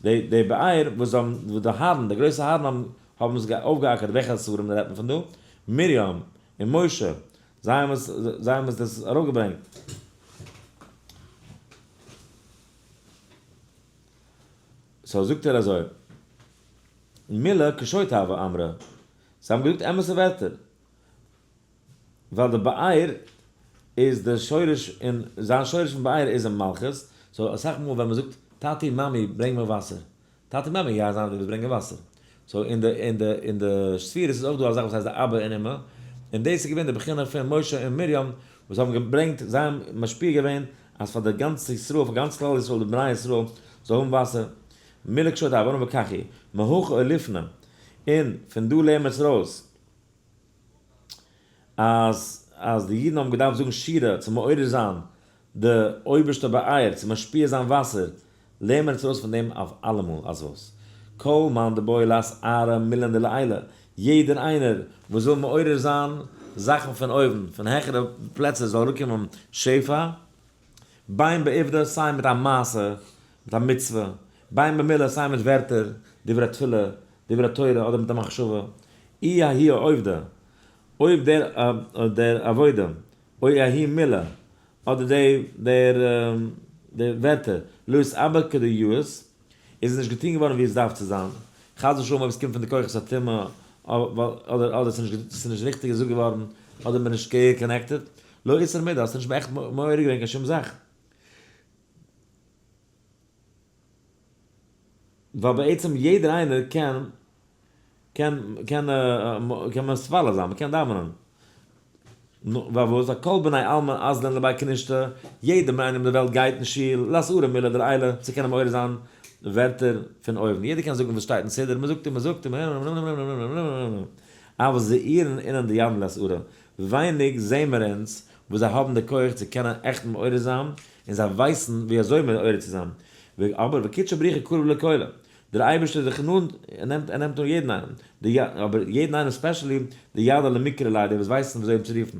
Speaker 1: די באר וואס האבן, וואס די הארן, די גרויסע הארן האבן האבן עס אויפגעאקערט, וועלכע שרים רעדט מען פון דא? מרים און משה, זיי האבן עס, זיי האבן עס דאס אראפגעברענגט. so זאגט ער אזוי, מילה קשוט הוה אמרה, זיי האבן געזאגט אמת'ע ווערטער, ווייל די באר איז די שורש און זיין שורש פון באר איז אין מלכות, so אסאך מאל ווען מען זאגט טאטי מאמי ברענג מיר וואסער, טאטי מאמי גייען זיין די וואס ברענגען וואסער, so אין די אין די אין די ספירות איז אויך דא א זאך וואס הייסט די אבא און אמא, און דאס איז געווען די בחינה פון משה און מרים וואס האבן געברענגט, זיי האבן משפיע געווען אז פאר די גאנצע ישראל, פאר גאנץ כלל ישראל, די בני ישראל, זאל האבן וואסער, מילה קשוט הוה אמרה וכך היא, מהכא אוליפנא, און פון דא לערנען מיר עס ארויס. אז אז די אידן האבן געדארפט זאגן שירה צו מעורר זיין די אויבערשטע באר, צו משפיע זיין וואסער, לערנט מען עס ארויס פון דעם אויף אלעמאל אז וואס? כל מאן דבעי לאתערא מילין דלעילא, יעדער איינער וואס וויל מעורר זיין זאכן פון אויבן, פון העכערע פלעצער זאל אראפקומען שפע, בין בעובדא סיי מיט א מעשה, מיט א מצוה, בין במילה סיי מיט ווערטער, דברי תפילה, דברי תורה אדער מיט א מחשבה, אי ההיא עובדא, אויב דער דער עבודה, או ההיא מילה, אדער די דער די ווערטער, לא אתעביד כדיאות, איז עס נישט געטון געווארן ווי עס דארף צו זיין, חס ושלום אויב עס קומט פון די כוחות הטומאה, אדער אדער עס איז נישט ריכטיג געזאגט געווארן, אדער מען איז נישט connected, לא אתער מידי, האסטו נישט עכט מעורר געווען קיין שום זאך. ווייל בעצם יעדער איינער קען קען קען קען מתפלל זיין, מ'קען דאווענען. נו, ווייל וואס? כל בני עלמא אזלין לבי כנישתא, יעדער איינער אין די וועלט גייט אין שול, לאתעורי מילי דלעילא, צו קענען מעורר זיין ווערטער פון אויבן. יעדער קען זאגן וואס שטייט אין סידור, מ'זאגט און מ'זאגט און אבל זעירין אינון דידעין לאתעורא, ווייניג זעהן מיר אונז וואס זיי האבן די כח צו קענען עכט מעורר זיין. און זיי ווייסן ווי אזוי מעורר צו זיין. אבער וקודשא בריך הוא קרוב לכולא, דער אייבערשטער איז זיך נאנט, ער נעמט ער נעמט אן יעדן איינעם, די אבער יעדן איינעם specially דידעי למקרי ליה, די וואס ווייסן ווי אזוי אים צו רופן,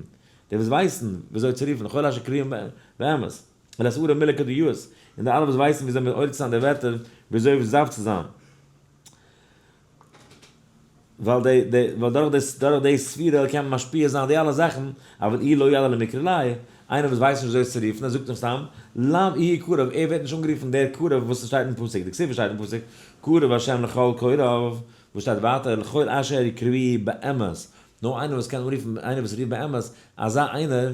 Speaker 1: די וואס ווייסן ווי אזוי צו רופן, לכל אשר קריאים באמת, ולאתעורי מילי כדאית, און די אלע וואס ווייסן ווי אזוי מעורר צו זיין די ווערטער ווי אזוי עס דארף צו זיין. ווייל די די ווייל דורך די דורך די ספירה קען מען משפיע זיין די אלע זאכן, אבל אי לא ידע למקרי ליה, איינער וואס ווייסט נישט וויאזוי עס צו רופן, ער זאגט נאר סתם, לאו איהו קרוב, ער ווערט נישט אנגערופן דער קרוב וואס עס שטייט אין פסוק, דכתיב שטייט אין פסוק, קרוב השם לכל קוראיו, וואס שטייט ווייטער, לכל אשר יקראוהו באמת, נאר איינער וואס קען אנרופן איינער וואס רופט באמת, אזא איינער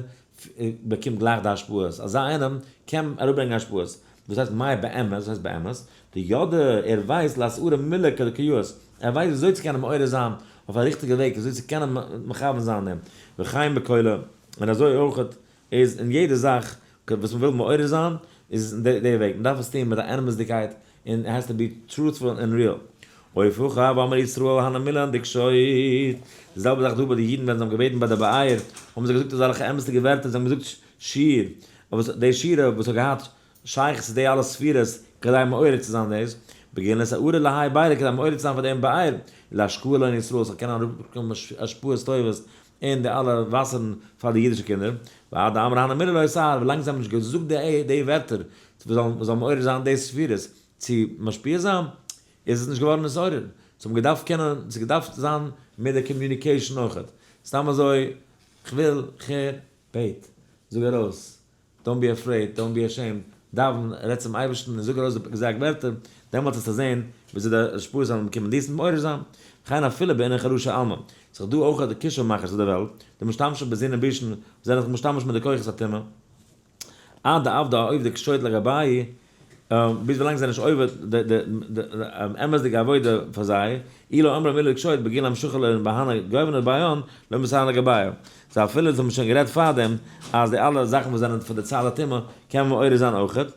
Speaker 1: באקומט גלייך די השפעות, אזא איינעם קען אראפברענגען השפעות. וואס הייסט מאי באמת? וואס הייסט באמת? דידע, ער ווייסט לאתעורי מילי כדקא יאות, ער ווייסט וויאזוי צו קענען מעורר זיין אויף א ריכטיגע וועג, וויאזוי צו קענען מכוון זיין דעם וכן בכולא, און אזוי אויך איז אין יעדע זאך וואס מען וויל מעורר זיין, איז אין די וועג, מען דארף עס טון מיט א אמת'דיגקייט און it has to be truthful and real. אוף הכא ואמר ישראל הני מילין דקשוט, די זעלבע זאך דא ביי די אידן ווען זיי האבן געבעטן ביי די באר, האבן זיי געזאגט אזעלכע אמת'דיגע ווערטער, זיי האבן געזאגט שיר, אבער די שירה וואס האט געהאט שייכות צו די אלע ספירות כדי מעורר צו זיין דאס, בגין לאתעורי להאי בירא כדי מעורר צו זיין פאר דעם באר, ולאשכוה לון ישראל ס'זאל קענען אראפקומען השפעות טובות אין די אלע וואסערן פאר די אידישע קינדער, ועד דאמרי הני מילי לא אתערו, ווילאנג זיי האבן נישט געזאגט די ווערטער וואס זאל מעורר זיין די ספירות צו משפיע זיין, איז עס נישט געווארן נתעורר. זיי האבן געדארפט קענען, ס'האט געדארפט זיין מיט די communication אויכעט. סתם אזוי, כ'וויל, כ'הער, בעט, זאג ארויס, don't be afraid, don't be ashamed, דאווען, רעד צום אייבערשטן און זאג ארויס די exact ווערטער, דעמאלטס וועסטו זען וויאזוי די השפעות וועלן קומען דיר מעורר זיין, וכן אפילו בעינן חרשי עלמא, ס'איז דא אויך די כישוף מאכערס אויף די וועלט, די משתמשים בזין ובישין, וואס זענען זיך משתמש מיט די כוחות הטומאה, עד דעבדי עובדא קשוט לגבייהו, ביז ווילאנג זיי זענען נישט עובד די אמת'דיגע עבודה פאר זיי, אי לא אמרי מילי דקשוט בגין להמשכה לון בהני גוונא דביון לא מסייעין לגבייהו. סא אפילו זיי האבן שוין גערעדט פארדעם אז די אלע זאכן וואס זענען פון די צד הטומאה קען מען מעורר זיין אויכעט.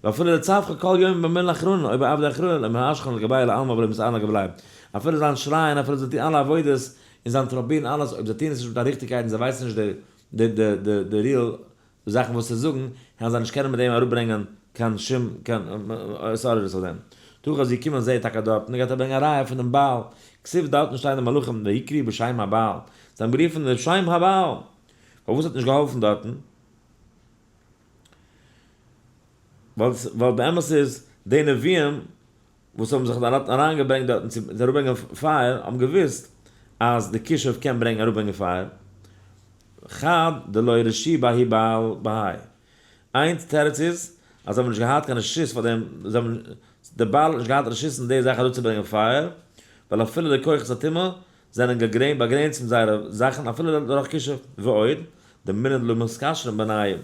Speaker 1: ואפילו לצווחא כל יומא במילין אחרנין או בעבודה אחרא לא מהשכן לגבייהו לעלמא ולא מסייעין לגבייהו. אפילו זיין שרייען אפילו זיי טוהן אלע עבודות און זיי פרובירן אלעס אויב זיי טוהן עס נישט מיט א ריכטיגקייט און זיי ווייסן נישט די די די די real זאכן וואס צו זאגן, העלן זיי נישט קענען מיט דעם אראפברענגען קיין שום קיין התעוררות אויף דעם. תא חזי קום און זע טאקע דארטן, און גייט ער ברענגען א ראיה פונעם בעל, כתיב דארטן שטייען די מלאכים ויקראו בשם הבעל, זיי האבן גערופן דעם שם הבעל! פארוואס האט נישט געהאלפן דארטן? ווייל באמת איז די נביאים וואס האבן זיך אריינגעברענגט דארטן צו אראפברענגען פייער האבן געוואוסט אז די כישוף קען ברענגען אראפברענגען פייער, חד דלא רשי בהאי בעל בהאי. איין תירוץ איז אז זיי האבן נישט געהאט קיין רשות פאר דעם, זיי האבן, די בעל האט נישט געהאט רשות אין די זאך אראפצוברענגען פייער, ווייל אפילו די כוחות הטומאה זענען באגרעניצט מיט זייערע זאכן אפילו דורך כישוף, ועוד, דמינן דלא מתקשרין בינייהו,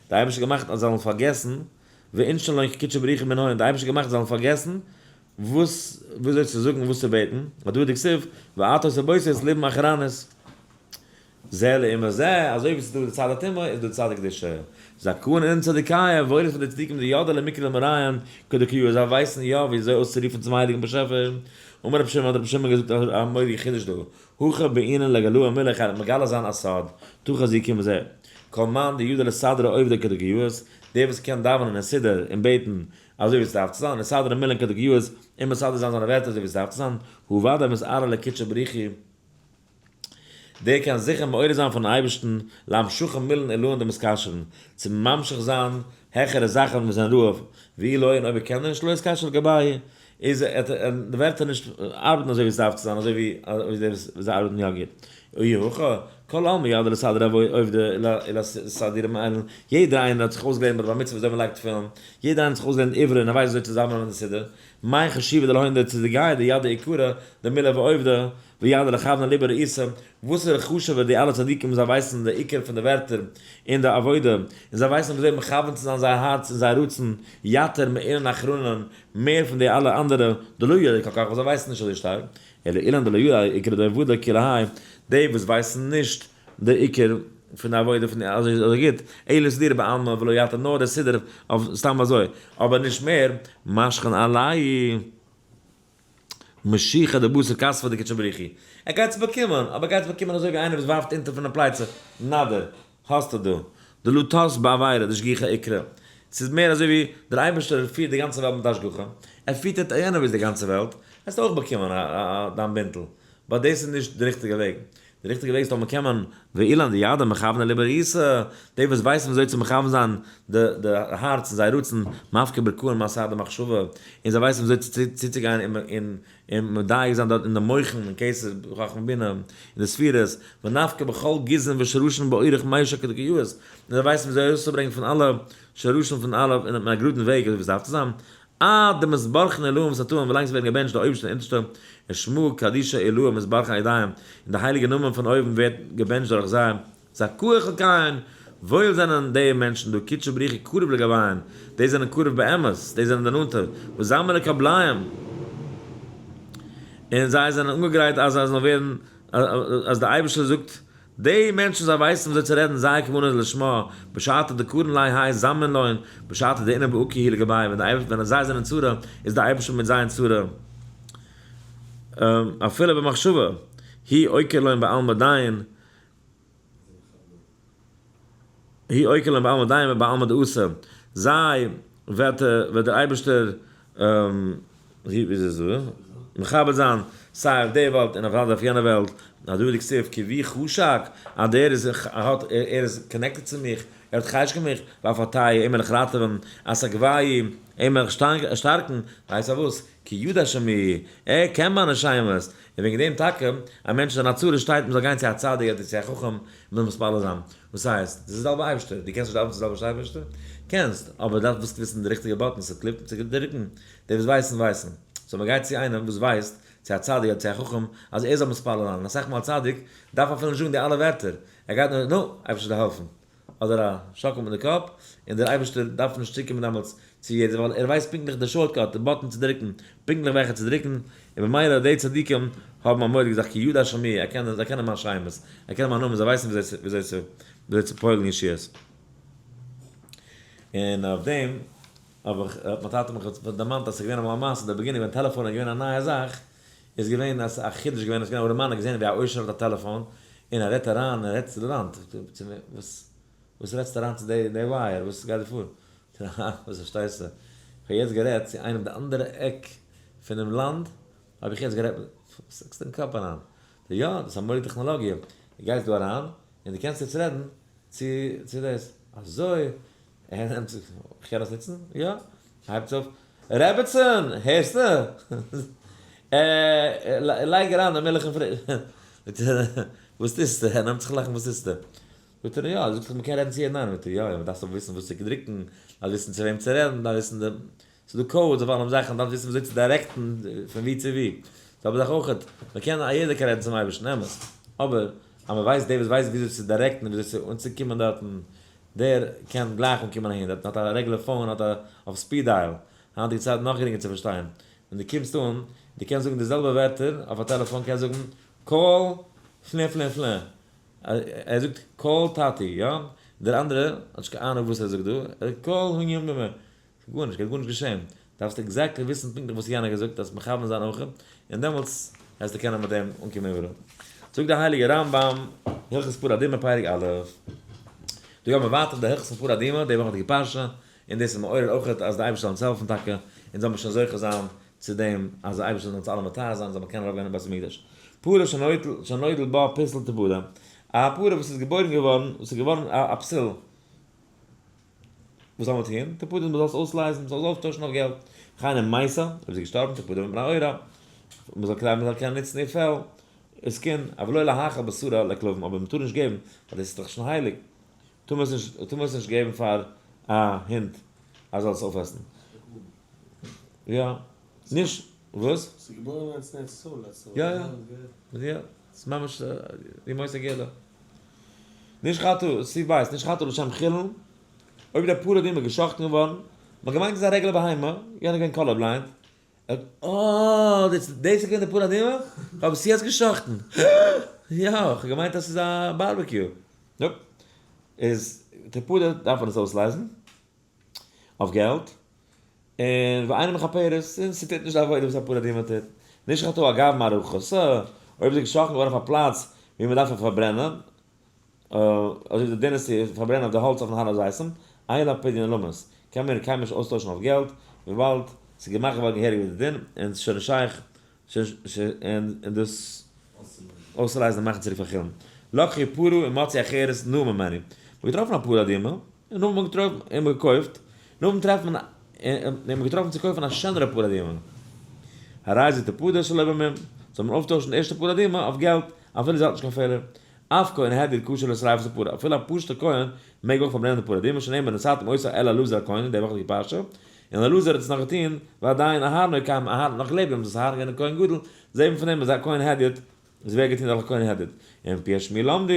Speaker 1: די אייבערשטער האט געמאכט אז זיי זאלן פארגעסן ואינשי לא קודשא בריך הוא מנהון, די אייבערשטער האט געמאכט זיי זאלן פארגעסן וואס וויאזוי צו זאגן וואס צו בעטן, הדא דכתיב ואתות ובוסות לבם אחרנית, זה לעומת זה, אזוי ווי ס'איז דא די צד הטומאה איז דא די צד הקדושה, זכאין אינון צדיקיא, וואויל איז פאר די צדיקים דידעי למקרי למאריהון כדקא יאות, זיי ווייסן יא וויאזוי אויסצורופן צום הייליגן באשעפער, אמר רבי שמעון האט רבי שמעון געזאגט א מורא'דיגע חידוש דא, הכא בעינן לגלויי מילי איך מגלה זיין א סוד, תא חזי קום זע, כל מאן דידע לסדרא עובדא כדקא יאות, דער וואס קען דאווענען אין סידור און בעטן אזוי ווי עס דארף צו זיין, לסדרא מילין כדקא יאות, און מסדר זיין זיינע ווערטער אזוי ווי עס דארף צו זיין, הוא ודאי מתערי לקודשא בריך הוא, דער קען זיכער מעורר זיין פארן אייבערשטן להמשכא מילין עילאין דמתקשרין, צו ממשיך זיין העכערע זאכן וואס זענען ראוי, ואי לא און אויב ער קען נישט לא יתקשר לגבייהו, איז ער די ווערטער נישט ארבעטן אזוי ווי עס דארף צו זיין אזוי ווי די וואס זיי ארבעטן יא גוט. אי הכי, כל עלמא ידעי לסדרא עובדא ולאתעורי מילין, יעדער איינער האט זיך אויסגעלערנט ביי די בר מצוה וויאזוי מען לייגט תפילין, יעדער איינער האט זיך אויסגעלערנט עברי און ער ווייסט וויאזוי צו דאווענען אין די סידור, מאי חשיבא דלהון דצדיקיא דידעי עיקרא דמילי ועובדא וידעי לכוונא ליבא רעותא, וואס איז חשוב'ער די אלע צדיקים וואס זיי ווייסן די עיקר פון די ווערטער און די עבודה, און זיי ווייסן וויאזוי מכוון צו זיין זייער הארץ און זייער רצון, יתיר מאינון אחרנין, מער פון די אלע אנדערע דלא ידעי כל כך וואס זיי ווייסן נישט אזוי שטארק, אלא אילן דלא ידעי עיקרא דעבודה כולי האי, די וואס ווייסן נישט די עיקר פון די עבודה פון די אזוי אזוי גוט, אלא סידורא בעלמא ולא יתיר נאר די סידור אויף סתם אזוי, אבער נישט מער, משכן עלייהו משיחא דבשר כספא דקודשא בריך הוא. ער גייט עס באקומען, אבער ער גייט עס באקומען אזוי ווי איינער וואס ווארפט אונטער פון די פלייצע, נאדיר, האסטו דא, דלא תס בעבירה דשגיחא עיקרא. ס'איז מער אזוי ווי דער אייבערשטער פירט די גאנצע וועלט מיט השגחה, ער פיטערט anyways די גאנצע וועלט, וועסטו אויך באקומען דיין בינטל, but דאס איז נישט די ריכטיגע וועג. די ריכטיגע וועג איז טאמער קען מען, ואילן דידע מכוונא ליבא ריתא, די וואס ווייסן וויאזוי צו מכוון זיין די הארץ און זייער רצון, מפקיר ברכאן מסעדה מחשבה, און זיי ווייסן וויאזוי צוצוגיין און מדייק זיין דארט אין די מוחין און כתר חכמה בינה און די ספירות, ונפקא בכל גזען ושרשין באורך משה כדקיות, און זיי ווייסן וויאזוי ארויסצוברענגען פון אלע שרשים פון אלע אין א גראדן וועג אזוי ווי עס דארף צו זיין, עד דמתברכין עילאים ותתאין ווילאנג עס ווערן געבענטשט די אויבערשטע און אונטערשטע, ושמא קדישא עילאה מתברכין על ידיהם, און די הייליגע נאמען פון אויבן ווערט געבענטשט דורך זיי, זכאי חולקיהן, וואויל זענען די מענטשן דא, קודשא בריך הוא קרוב לגביהן, די זענען קרוב באמת, די זענען די נאנטע, וזמין לקבליהם, און זיי זענען אנגעגרייט אז זיי זאלן ווערן, אז די אייבערשטער זאגט, די מענטשן זיי ווייסן וויאזוי צו רעדן זייער כוונה איז לשמה, בשעתא דקרן ליה האי זמין לון, בשעתא דאינון באוקי הוא לגבייהו, ווען די אייבערשטער ווען זיי זענען אין צרה איז די אייבערשטער מיט זיי אין צרה, אפילו במחשבה, הוא עוקר לון בעלמא דין, הוא עוקר לון בעלמא דין ובעלמא דאתי, זיי וועט וועט דער אייבערשטער מכבד זיין סיי אויף די וועלט און אוודאי אויף יענע וועלט, הדא דכתיב כי בי חשק, אז דער איז האט ער איז connected צו מיך, ער האט חשק אין מיך, ואף אתה אים וועל איך ראטעווען, אשגבהו, אים וועל איך שטארקן, ווייסט פארוואס? כי ידע שמי, ער קען מיינע שמות, און וועגן דעם טאקע, א מענטש אין א צרה שטייט מען זאל גיין צו א צדיק אדער צו א חכם און מתפלל זיין, וואס הייסט? דאס איז די זעלבע אייבערשטער, דו קענסט נישט דאווענען צו די זעלבע אייבערשטער? קענסט, אבער דארפסט וויסן די ריכטיגע buttons צו click ן צו דרוקן, די וואס ווייסן ווייסן, so מען גייט צו איינעם וואס ווייסט, צו א צדיק אדער צו א חכם, אז ער זאל מתפלל זיין, און אסאך מאל א צדיק דארף אפילו נישט זאגן די אלע ווערטער, ער גייט נאר נו, אייבערשטער זאל העלפן, אדער א שאקל מיט די קאפ, און דער אייבערשטער דארף נישט צוקומען דעמאלטס צו יעדער, ווייל ער ווייסט פונקטליך די shortcut, די button צו דרוקן, פונקטליך וועלכע צו דרוקן, און במילא די צדיקים האבן א מורא'דיגע זאך כי ידע שמי, ער קען, זיי קענען מיין שמות, זיי קענען מיין נאמען, זיי ווייסן וויאזוי צו, וויאזוי צו פועל'ן ישועות. און אויף דעם האב איך, האט מיין טאטע מיך דערמאנט אז ס'איז געווען אמאל א מעשה, די beginning ווען טעלעפאן איז געווען א נייע זאך, איז געווען אז א חידוש געווען אז געווען א ארעמאן האט געזען ווי א עושר האט א טעלעפאן און ער רעדט אריין ער רעדט צו די וואנט צו מיר וואס וואס רעדסטו אריין צו די די wire וואס גייט דא פאר זאגט ער אה וואס פארשטייסטו איך האב יעצט גערעדט צו איינעם די אנדערע עק פונעם לאנד האב איך יעצט גערעדט מיט וואס זאגסטו אין קאפ אריין זאגט ער יא דאס איז א מורא'דיגע טעכנאלאגיע דו גייסט דא אריין און דו קענסט יעצט רעדן צו צו דאס אזוי ער נעמט זיך, איך קען עס נוצן? יא. הייבט זיך אויף, רעבעצן! הערסטו? לייג אריין די מילך אין fridge. זאגט ער, וואס טוסטו? ער נעמט זיך לאכן, וואס טוסטו? זאגט ער, יא, זאגסט דאך מ'קען רעדן צו יעדן איינעם. זאגט ער, יא, יא, מ'דארף אבער וויסן וואס צו דרוקן, מ'דארף וויסן צו וועם צו רעדן, מ'דארף וויסן די, ס'איז דא codes אויף אלעם זאכן, מ'דארף וויסן וויאזוי צו direct ן פון וואו צו וואו. זעלבע זאך אויך, מ'קען, א יעדער קען רעדן צום אייבערשטן, אמת. אבער אז מ'ווייסט, דער וואס ווייסט וויאזוי צו direct ן און וויאזוי צו אנצוקומען דארטן, דער קען גלייך אנקומען אהין, דארטן האט א רעגולער phone האט א אויף speed dial, היינטיגע צייט נאך גרינגער צו פארשטיין, ווען דו קומסט אן, דו קענסט זאגן די זעלבע ווערטער אויף א טעלעפאן, קענסט זאגן call פלע פלע פלע, ער זאגט call טאטי, יא? דער אנדערע האט נישט קיין אהנונג וואס ער זאגט דא, ער זאגט call הונ י מ מ, גארנישט, גייט גארנישט געשען, דארפסט exactly וויסן פונקטליך וואס יענער געזאגט, דארפסט מכוון זיין אויך, און דעמאלטס וועסטו קענען מיט דעם אנקומען איבעראל. זאגט דער הייליגער רמב ם, הלכות פרה אדומה פרק א', דא גייען מיר ווייטער די הלכות פון פרה אדומה, די וואכעדיגע פרשה, און דאס איז מעורר אויך אז די אייבערשטער זאל אונז העלפן טאקע, אונז זאל מיר שוין זוכה זיין צו דעם, אז די אייבערשטער זאל אונז אלע מטהר זיין, זאל מען קענען ארויפגיין אין בית המקדש. פרה שנולד בה פסול תפדה, א פרה וואס איז געבוירן געווארן, וואס איז געווארן א פסול, וואס זאל מען טון? תפדה מען זאל עס אויסלייזן, מען זאל עס אויפטוישן אויף געלט. וכן אם מתה, אויב זי איז געשטארבן, תפדה מפני עורה, מען זאל כדי מען זאל קענען נוצן איר פעל, איז קין, אבל לא להאכיל בשרה לכלבים, אבער מען טאר נישט געבן, ווייל דאס איז דאך שוין הייליג, טאר מען עס נישט, טאר מען עס נישט געבן פאר א הונט אז זאל עס אויפעסן. יא, נישט, וואס?
Speaker 2: ס'איז געבוירן אין ארץ ישראל לעצטע וואך.
Speaker 1: יא יא, יא, ס'איז ממש די מוסר געלע. נישט חטא, ס'איז ווייס, נישט חטא לשם חילול, אויב דער פרה אדומה איז געשאכטן געווארן, מ'האט געמיינט ס'איז א רעגולער בהמה, יענער איז געווען color blind, ער האט, אה, דאס איז געווען די פרה אדומה? כ'האב עס יעצט געשאכטן. יא, כ'האב געמיינט אז ס'איז א barbecue. nope. איז תפדה דארף מען עס אויסלייזן. אויף געלט, און ואינה מכפרת, און ס'טוט נישט די עבודה וואס א פרה אדומה טוט. נשחטה אגב מערכה, סא אויב איז ער געשאכטן געווארן אויף א פלאץ ווי מ'דארף אים פארברענען, אזוי ווי די דין איז צו פארברענען אויף די האלץ אויפן הר הזיתים, אין לה פדיון למות, קען מען קיינמאל נישט אויסטוישן אויף געלט, וויבאלד ס'איז געמאכט געווארן געהעריג מיט די דין, און ס'איז שוין נישט שייך און דאס אויסרייסן און מאכן צוריק פאר חולין. לקחו פרה ומצאו אחרת נאה ממנה. מ'האט געטראפן א פרה אדומה, און נאכדעם האט מען געטראפן און מ'האט געקויפט, נאכדעם טרעפט מען און מ'האט געטראפן צו קויפן א שענערע פרה אדומה. הרי זו תפדה שלא במום. זאל מען אויפטוישן די ערשטע פרה אדומה אויף געלט, אפילו זי האט נישט קיין פעלער. אף כהן הדיוט כשר לשריפת הפרה, אפילו א פשוט'ער כהן מעג אויך פארברענען די פרה אדומה, שנאמר ונתתם אותה אל אלעזר הכהן אין די וואכעדיגע פרשה, און אלעזר האט עס נאך געטון, ועדיין אהרן היה קיים, אהרן האט נאך געלעבט ווען עס איז אהרן געווען כהן גדול, זעהט מען פון דעם אז א כהן הדיוט איז ווערט געטון דורך א כהן הדיוט, און פי השמואל למדו,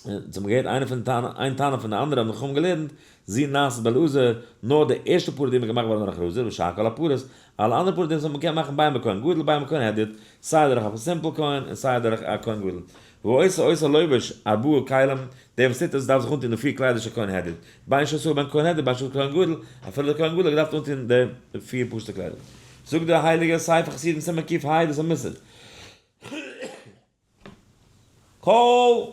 Speaker 1: זיי האבן געהערט איינער פון איין תנא פון די אנדערע האבן די חכמים געלערנט, זו נעשית באלעזר, נאר די ערשטע פרה אדומה איז געמאכט געווארן דורך אלעזר, ושאר כל הפרות, אלע אנדערע פרה אדומות האט מען געקענט מאכן בין בכהן גדול בין בכהן הדיוט, סיי דורך א simple כהן און סיי דורך א כהן גדול. והעושה אותה לובש ארבעה כלים, דער וואס טוט עס דארף זיך אנטון די פיר קליידער של כהן הדיוט, בין שעשאוה בין כהן הדיוט בין שעשאוה כהן גדול, אפילו דער כהן גדול האט געדארפט אנטון די פיר פשוטע קליידער. זאגט דער הייליגער ספר חסידים סימן קה, דאס איז מוסר. כל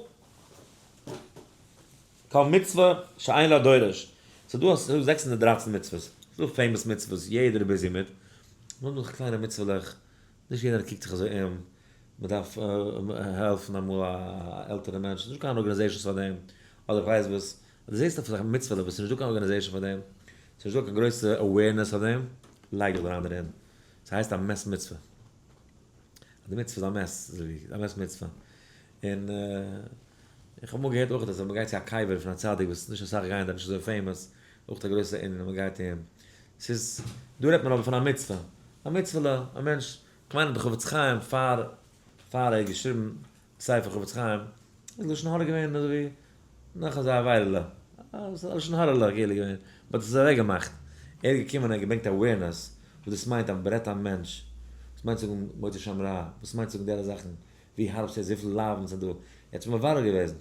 Speaker 1: כל מצוה שאין לה דורש, ס'איז דא 613 מצוות, ס'איז דא famous מצוות, יעדער איז busy מיט, נאר נאך קליינע מצוה'לעך, נישט יעדער קוקט זיך אזוי אום, מ'דארף העלפן אמאל א עלטערע מענטש, ס'איז נישטא קיין organizations פאר דעם, אדער כ'ווייס וואס, דו זעסט אויף א מצוה'לע וואס ס'איז נישטא קיין organization פאר דעם, ס'איז נישטא קיין גרויסע awareness פאר דעם, לייג דיך אריין דערין, ס'הייסט א מת מצוה. די מצוה איז א מת, אזוי ווי א מת מצוה. און איך האב אמאל געהערט אויך אז ווען מ'גייט צו א קבר פון א צדיק וואס נישט אסאך גייען דארט נישט אזוי famous, אויך א גרויסע ענין אז מ'גייט אהין. ס'איז, דא רעדט מען אבער פון א מצוה. א מצוה'לע, א מענטש, כ'מיין אז די חפץ חיים פאר פאר ער האט געשריבן ספר חפץ חיים, איז לשון הרע געווען אזוי ווי נאך אזא עבירה'לע. א לשון הרע'לע כאילו געווען. but עס איז אוועק געמאכט. ער איז געקומען און ער האט געברענגט awareness וואס דאס מיינט אז מען בארעדט א מענטש. וואס מיינט זאגן מוציא שם רע. וואס מיינט זאגן די אלע זאכן. ווי הארב ס'איז, וויפיל לאווין ס'איז דא. ער האט עס מברר געוועזן. ער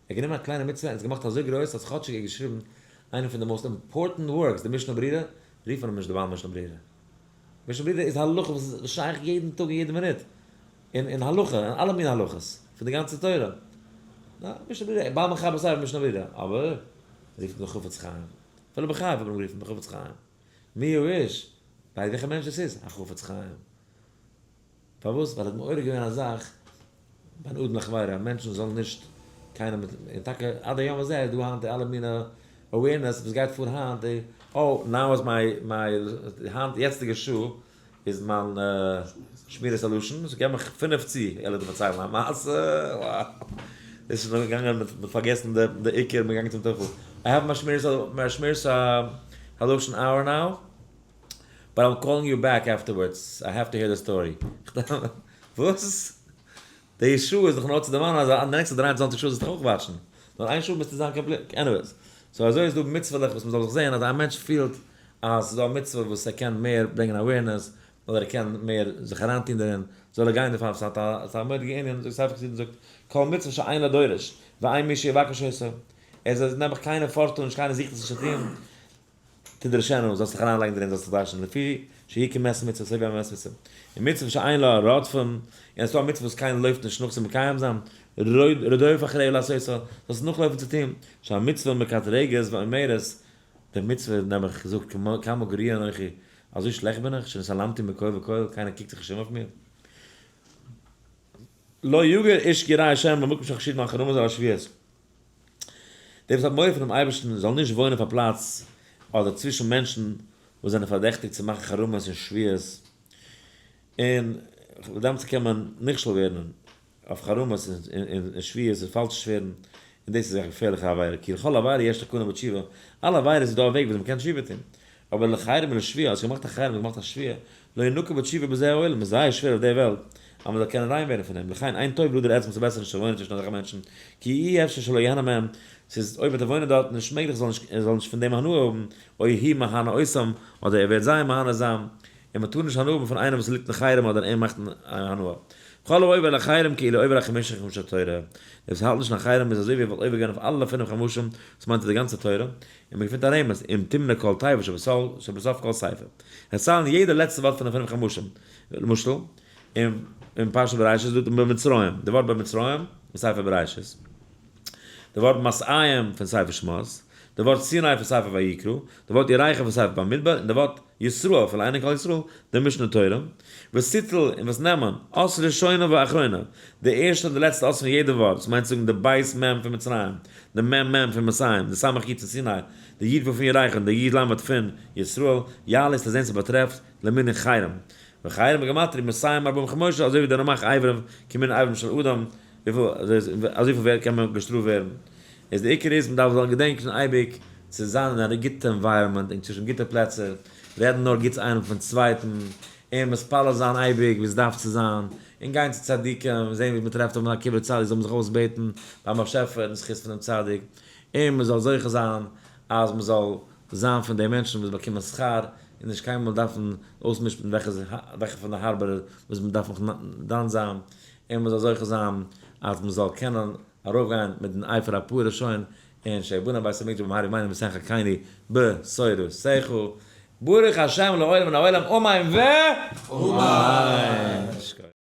Speaker 1: האט גענומען א קליינע מצוה און עס געמאכט אזוי גרויס אז כאטשיג ער האט געשריבן איינע פון די most important works, די משנה ברורה, רופט מען אים נישט די בעל משנה ברורה. משנה ברורה איז הלכה וואס איז שייך יעדן טאג און יעדע מינוט. אין אין הלכה, אין אלע מיני הלכות, פון די גאנצע תורה. נה, משנה ברורה, בעל מחבר ספר משנה ברורה, אבער רופט מען חפץ חיים. אפילו בחייו האט מען גערופן חפץ חיים. מי הוא איש? ווייסט וועלכע מענטש דאס איז? א חפץ חיים. פארוואס? ווייל ער האט מעורר געווען א זאך בין אדם לחבירו, אז מענטשן זאלן נישט קיינעם מיט, און טאקע עד היום הזה איז דא היינט די אלע מיני awareness וואס גייט פאר היינט, די oh, now is my my היינט יעצטיגע שעה איז מיין שמירת הלשון, so געב מיך פינף צו, ערליך די פארציילן א מעשה, wow, דאס איז נאך געגאנגען מיט פארגעסן די עיקר, מ'איז געגאנגען צום טפל, I have my שמירת הלשון hour now, but I'm calling you back afterwards, I have to hear the story. וואס? די שעה איז דאך נאר צו דערמאנען אז די נעקסטע 23 שעה זאלסטו דיך אויך וואטשן, נאר איין שעה מוזטו זיין complete, anyways. so אזוי איז דא מצוה'לעך וואס מ'זאל זיך זען אז א מענטש פילט אז ס'איז דא א מצוה וואס ער קען מער ברענגען awareness, אדער ער קען מער זיך אריינטון דערין, זאל ער גיין דערפאר, ס'האט א ס'איז א מורא'דיגע ענין, זאגט ספר חסידים זאגט, כל מצוה שאין לה דורש, ואין מי שיבקש אותה, ער זאל נעבעך קיינער פארט אן נישט קיינער זוכט עס נישט צו טון, תדרשנו, זאלסט דיך אריינלייגן דערין, זאלסט דיך דרש'נען, לפי שהיא כמת מצוה, אזוי ווי א מת מצוה. און מצוה שאין לה רודפים, און עס איז דא א מצוה וואס קיינער לויפט נישט נאך צו מקיים זיין, רודף אחריה לעשותה, זאלסט נאכלויפן צו טון, שהמצוה מקטרגת ואומרת, די מצוה נעבעך זאגט כמה גרוע אנכי, אזוי שלעכט בין איך, שנתעלמתי מכל וכל, קיינער קוקט זיך נישט אום אויף מיר. לא יגור איש ירא השם במקום שחשיד מהחרמות על השביעית. דער וואס האט מורא פונעם אייבערשטן זאל נישט וואוינען אויף א פלאץ אדער צווישן מענטשן וואס זענען פארדעכטיגט צו מאכן חרמות און שבועות, און דעמאלטס קען מען נכשל ווערן אויף חרמות און שבועות און פאלשע שווערן, און דאס איז א געפערליכע עבירה, כי לכל עבירה יש תקנה בתשובה, אלע עבירות איז דא א וועג וויאזוי מען קען תשובה טון, אבער לחרם ולשבועה, האסט געמאכט א חרם, האסט געמאכט א שבועה, לא ינוקא בתשובה בזה העולם, איז זייער שווער אויף די וועלט אז מען זאל קענען ריין ווערן פון דעם, לכן אין טוב לדור עצמו, ס'איז בעסער נישט צו וואוינען צווישן אזעלכע מענטשן, כי אי אפשר שלא יהנה מהם, ס'איז אויב וועט ער וואוינען דארט נישט מעגליך ער זאל נישט פון דעם הנאה האבן, או הוא מהנה אותם, אדער ער וועט זיי מהנה זיין, און מען טאר נישט הנאה האבן פון איינעם וואס ליגט אין חרם אדער אים מאכט הנאה. כל העובר על החרם כאילו עובר על חמשה חומשי תורה, דער וואס האלט נישט אין חרם איז אזוי ווי ער וואלט עובר געווען אויף אלע פינף חומשים, דאס מיינט די גאנצע תורה, און מען געפינט א רמז, אם תמנה כל תיבה שבסוף כל ספר. עס ציילן יעדע לעצטע ווארט פון די פינף חומשים. למשל, אין פרשת בראשית איז דא במצרים, די ווארט במצרים אין ספר בראשית, די ווארט מסעים פון ספר שמות, די ווארט סיני פון ספר ויקרא, די ווארט ירחו פון ספר במדבר, און די ווארט ישראל פון לעיני כל ישראל, די משנה תורה. ותיטול, און וואס נעמען, אות ראשונה ואחרונה, די ערשטע און די לעצטע אות פון יעדע ווארט, דאס מיינט צו זאגן די בית מ' פון מצרים, די מ' מ' פון מסיים, די סמך י' פון סיני, די י' ו' פון ירחו און די י' ל' פון ישראל, יעלה איז צו זען ס'באטרעפט למינוי חרם. וחרם בגמטריא מאתים ארבעים וחמשה, אזוי ווי די רמ"ח אברים כמין אברים של אדם, וויפיל אזויפיל ווערט קען מען געשטראפט ווערן. איז די עיקר איז מ'דארף זאלן געדענקן אייביג צו זיין אין א גוטע environment און צווישן גוטע פלעצער, רעדן נאר גוטס איינעם פון צווייטן, און מתפלל זיין אייביג ווי עס דארף צו זיין, און גיין צו צדיקים, זען ווי מ'טרעפט אויף א קבר צדיק זאל מען זיך אויסבעטן ביים באשעפער אין זכות פונעם צדיק, און מ'זאל זוכה זיין אז מ'זאל זיין פון די מענטשן וואס באקומען שכר, און נישט קיינמאל דארפן אויסמשפט'ן וועלכע פון די הארבערע וואס מ'דארף נאך דן זיין, און מ'זאל זוכה זיין אז מ'זאל קענען ארויפגיין מיטן אפר הפרה שוין, און שיבנה בית המקדש במהרה בימינו ותן חלקנו בתורתך. ברוך השם לעולם ולעולם אמן ו. אמן!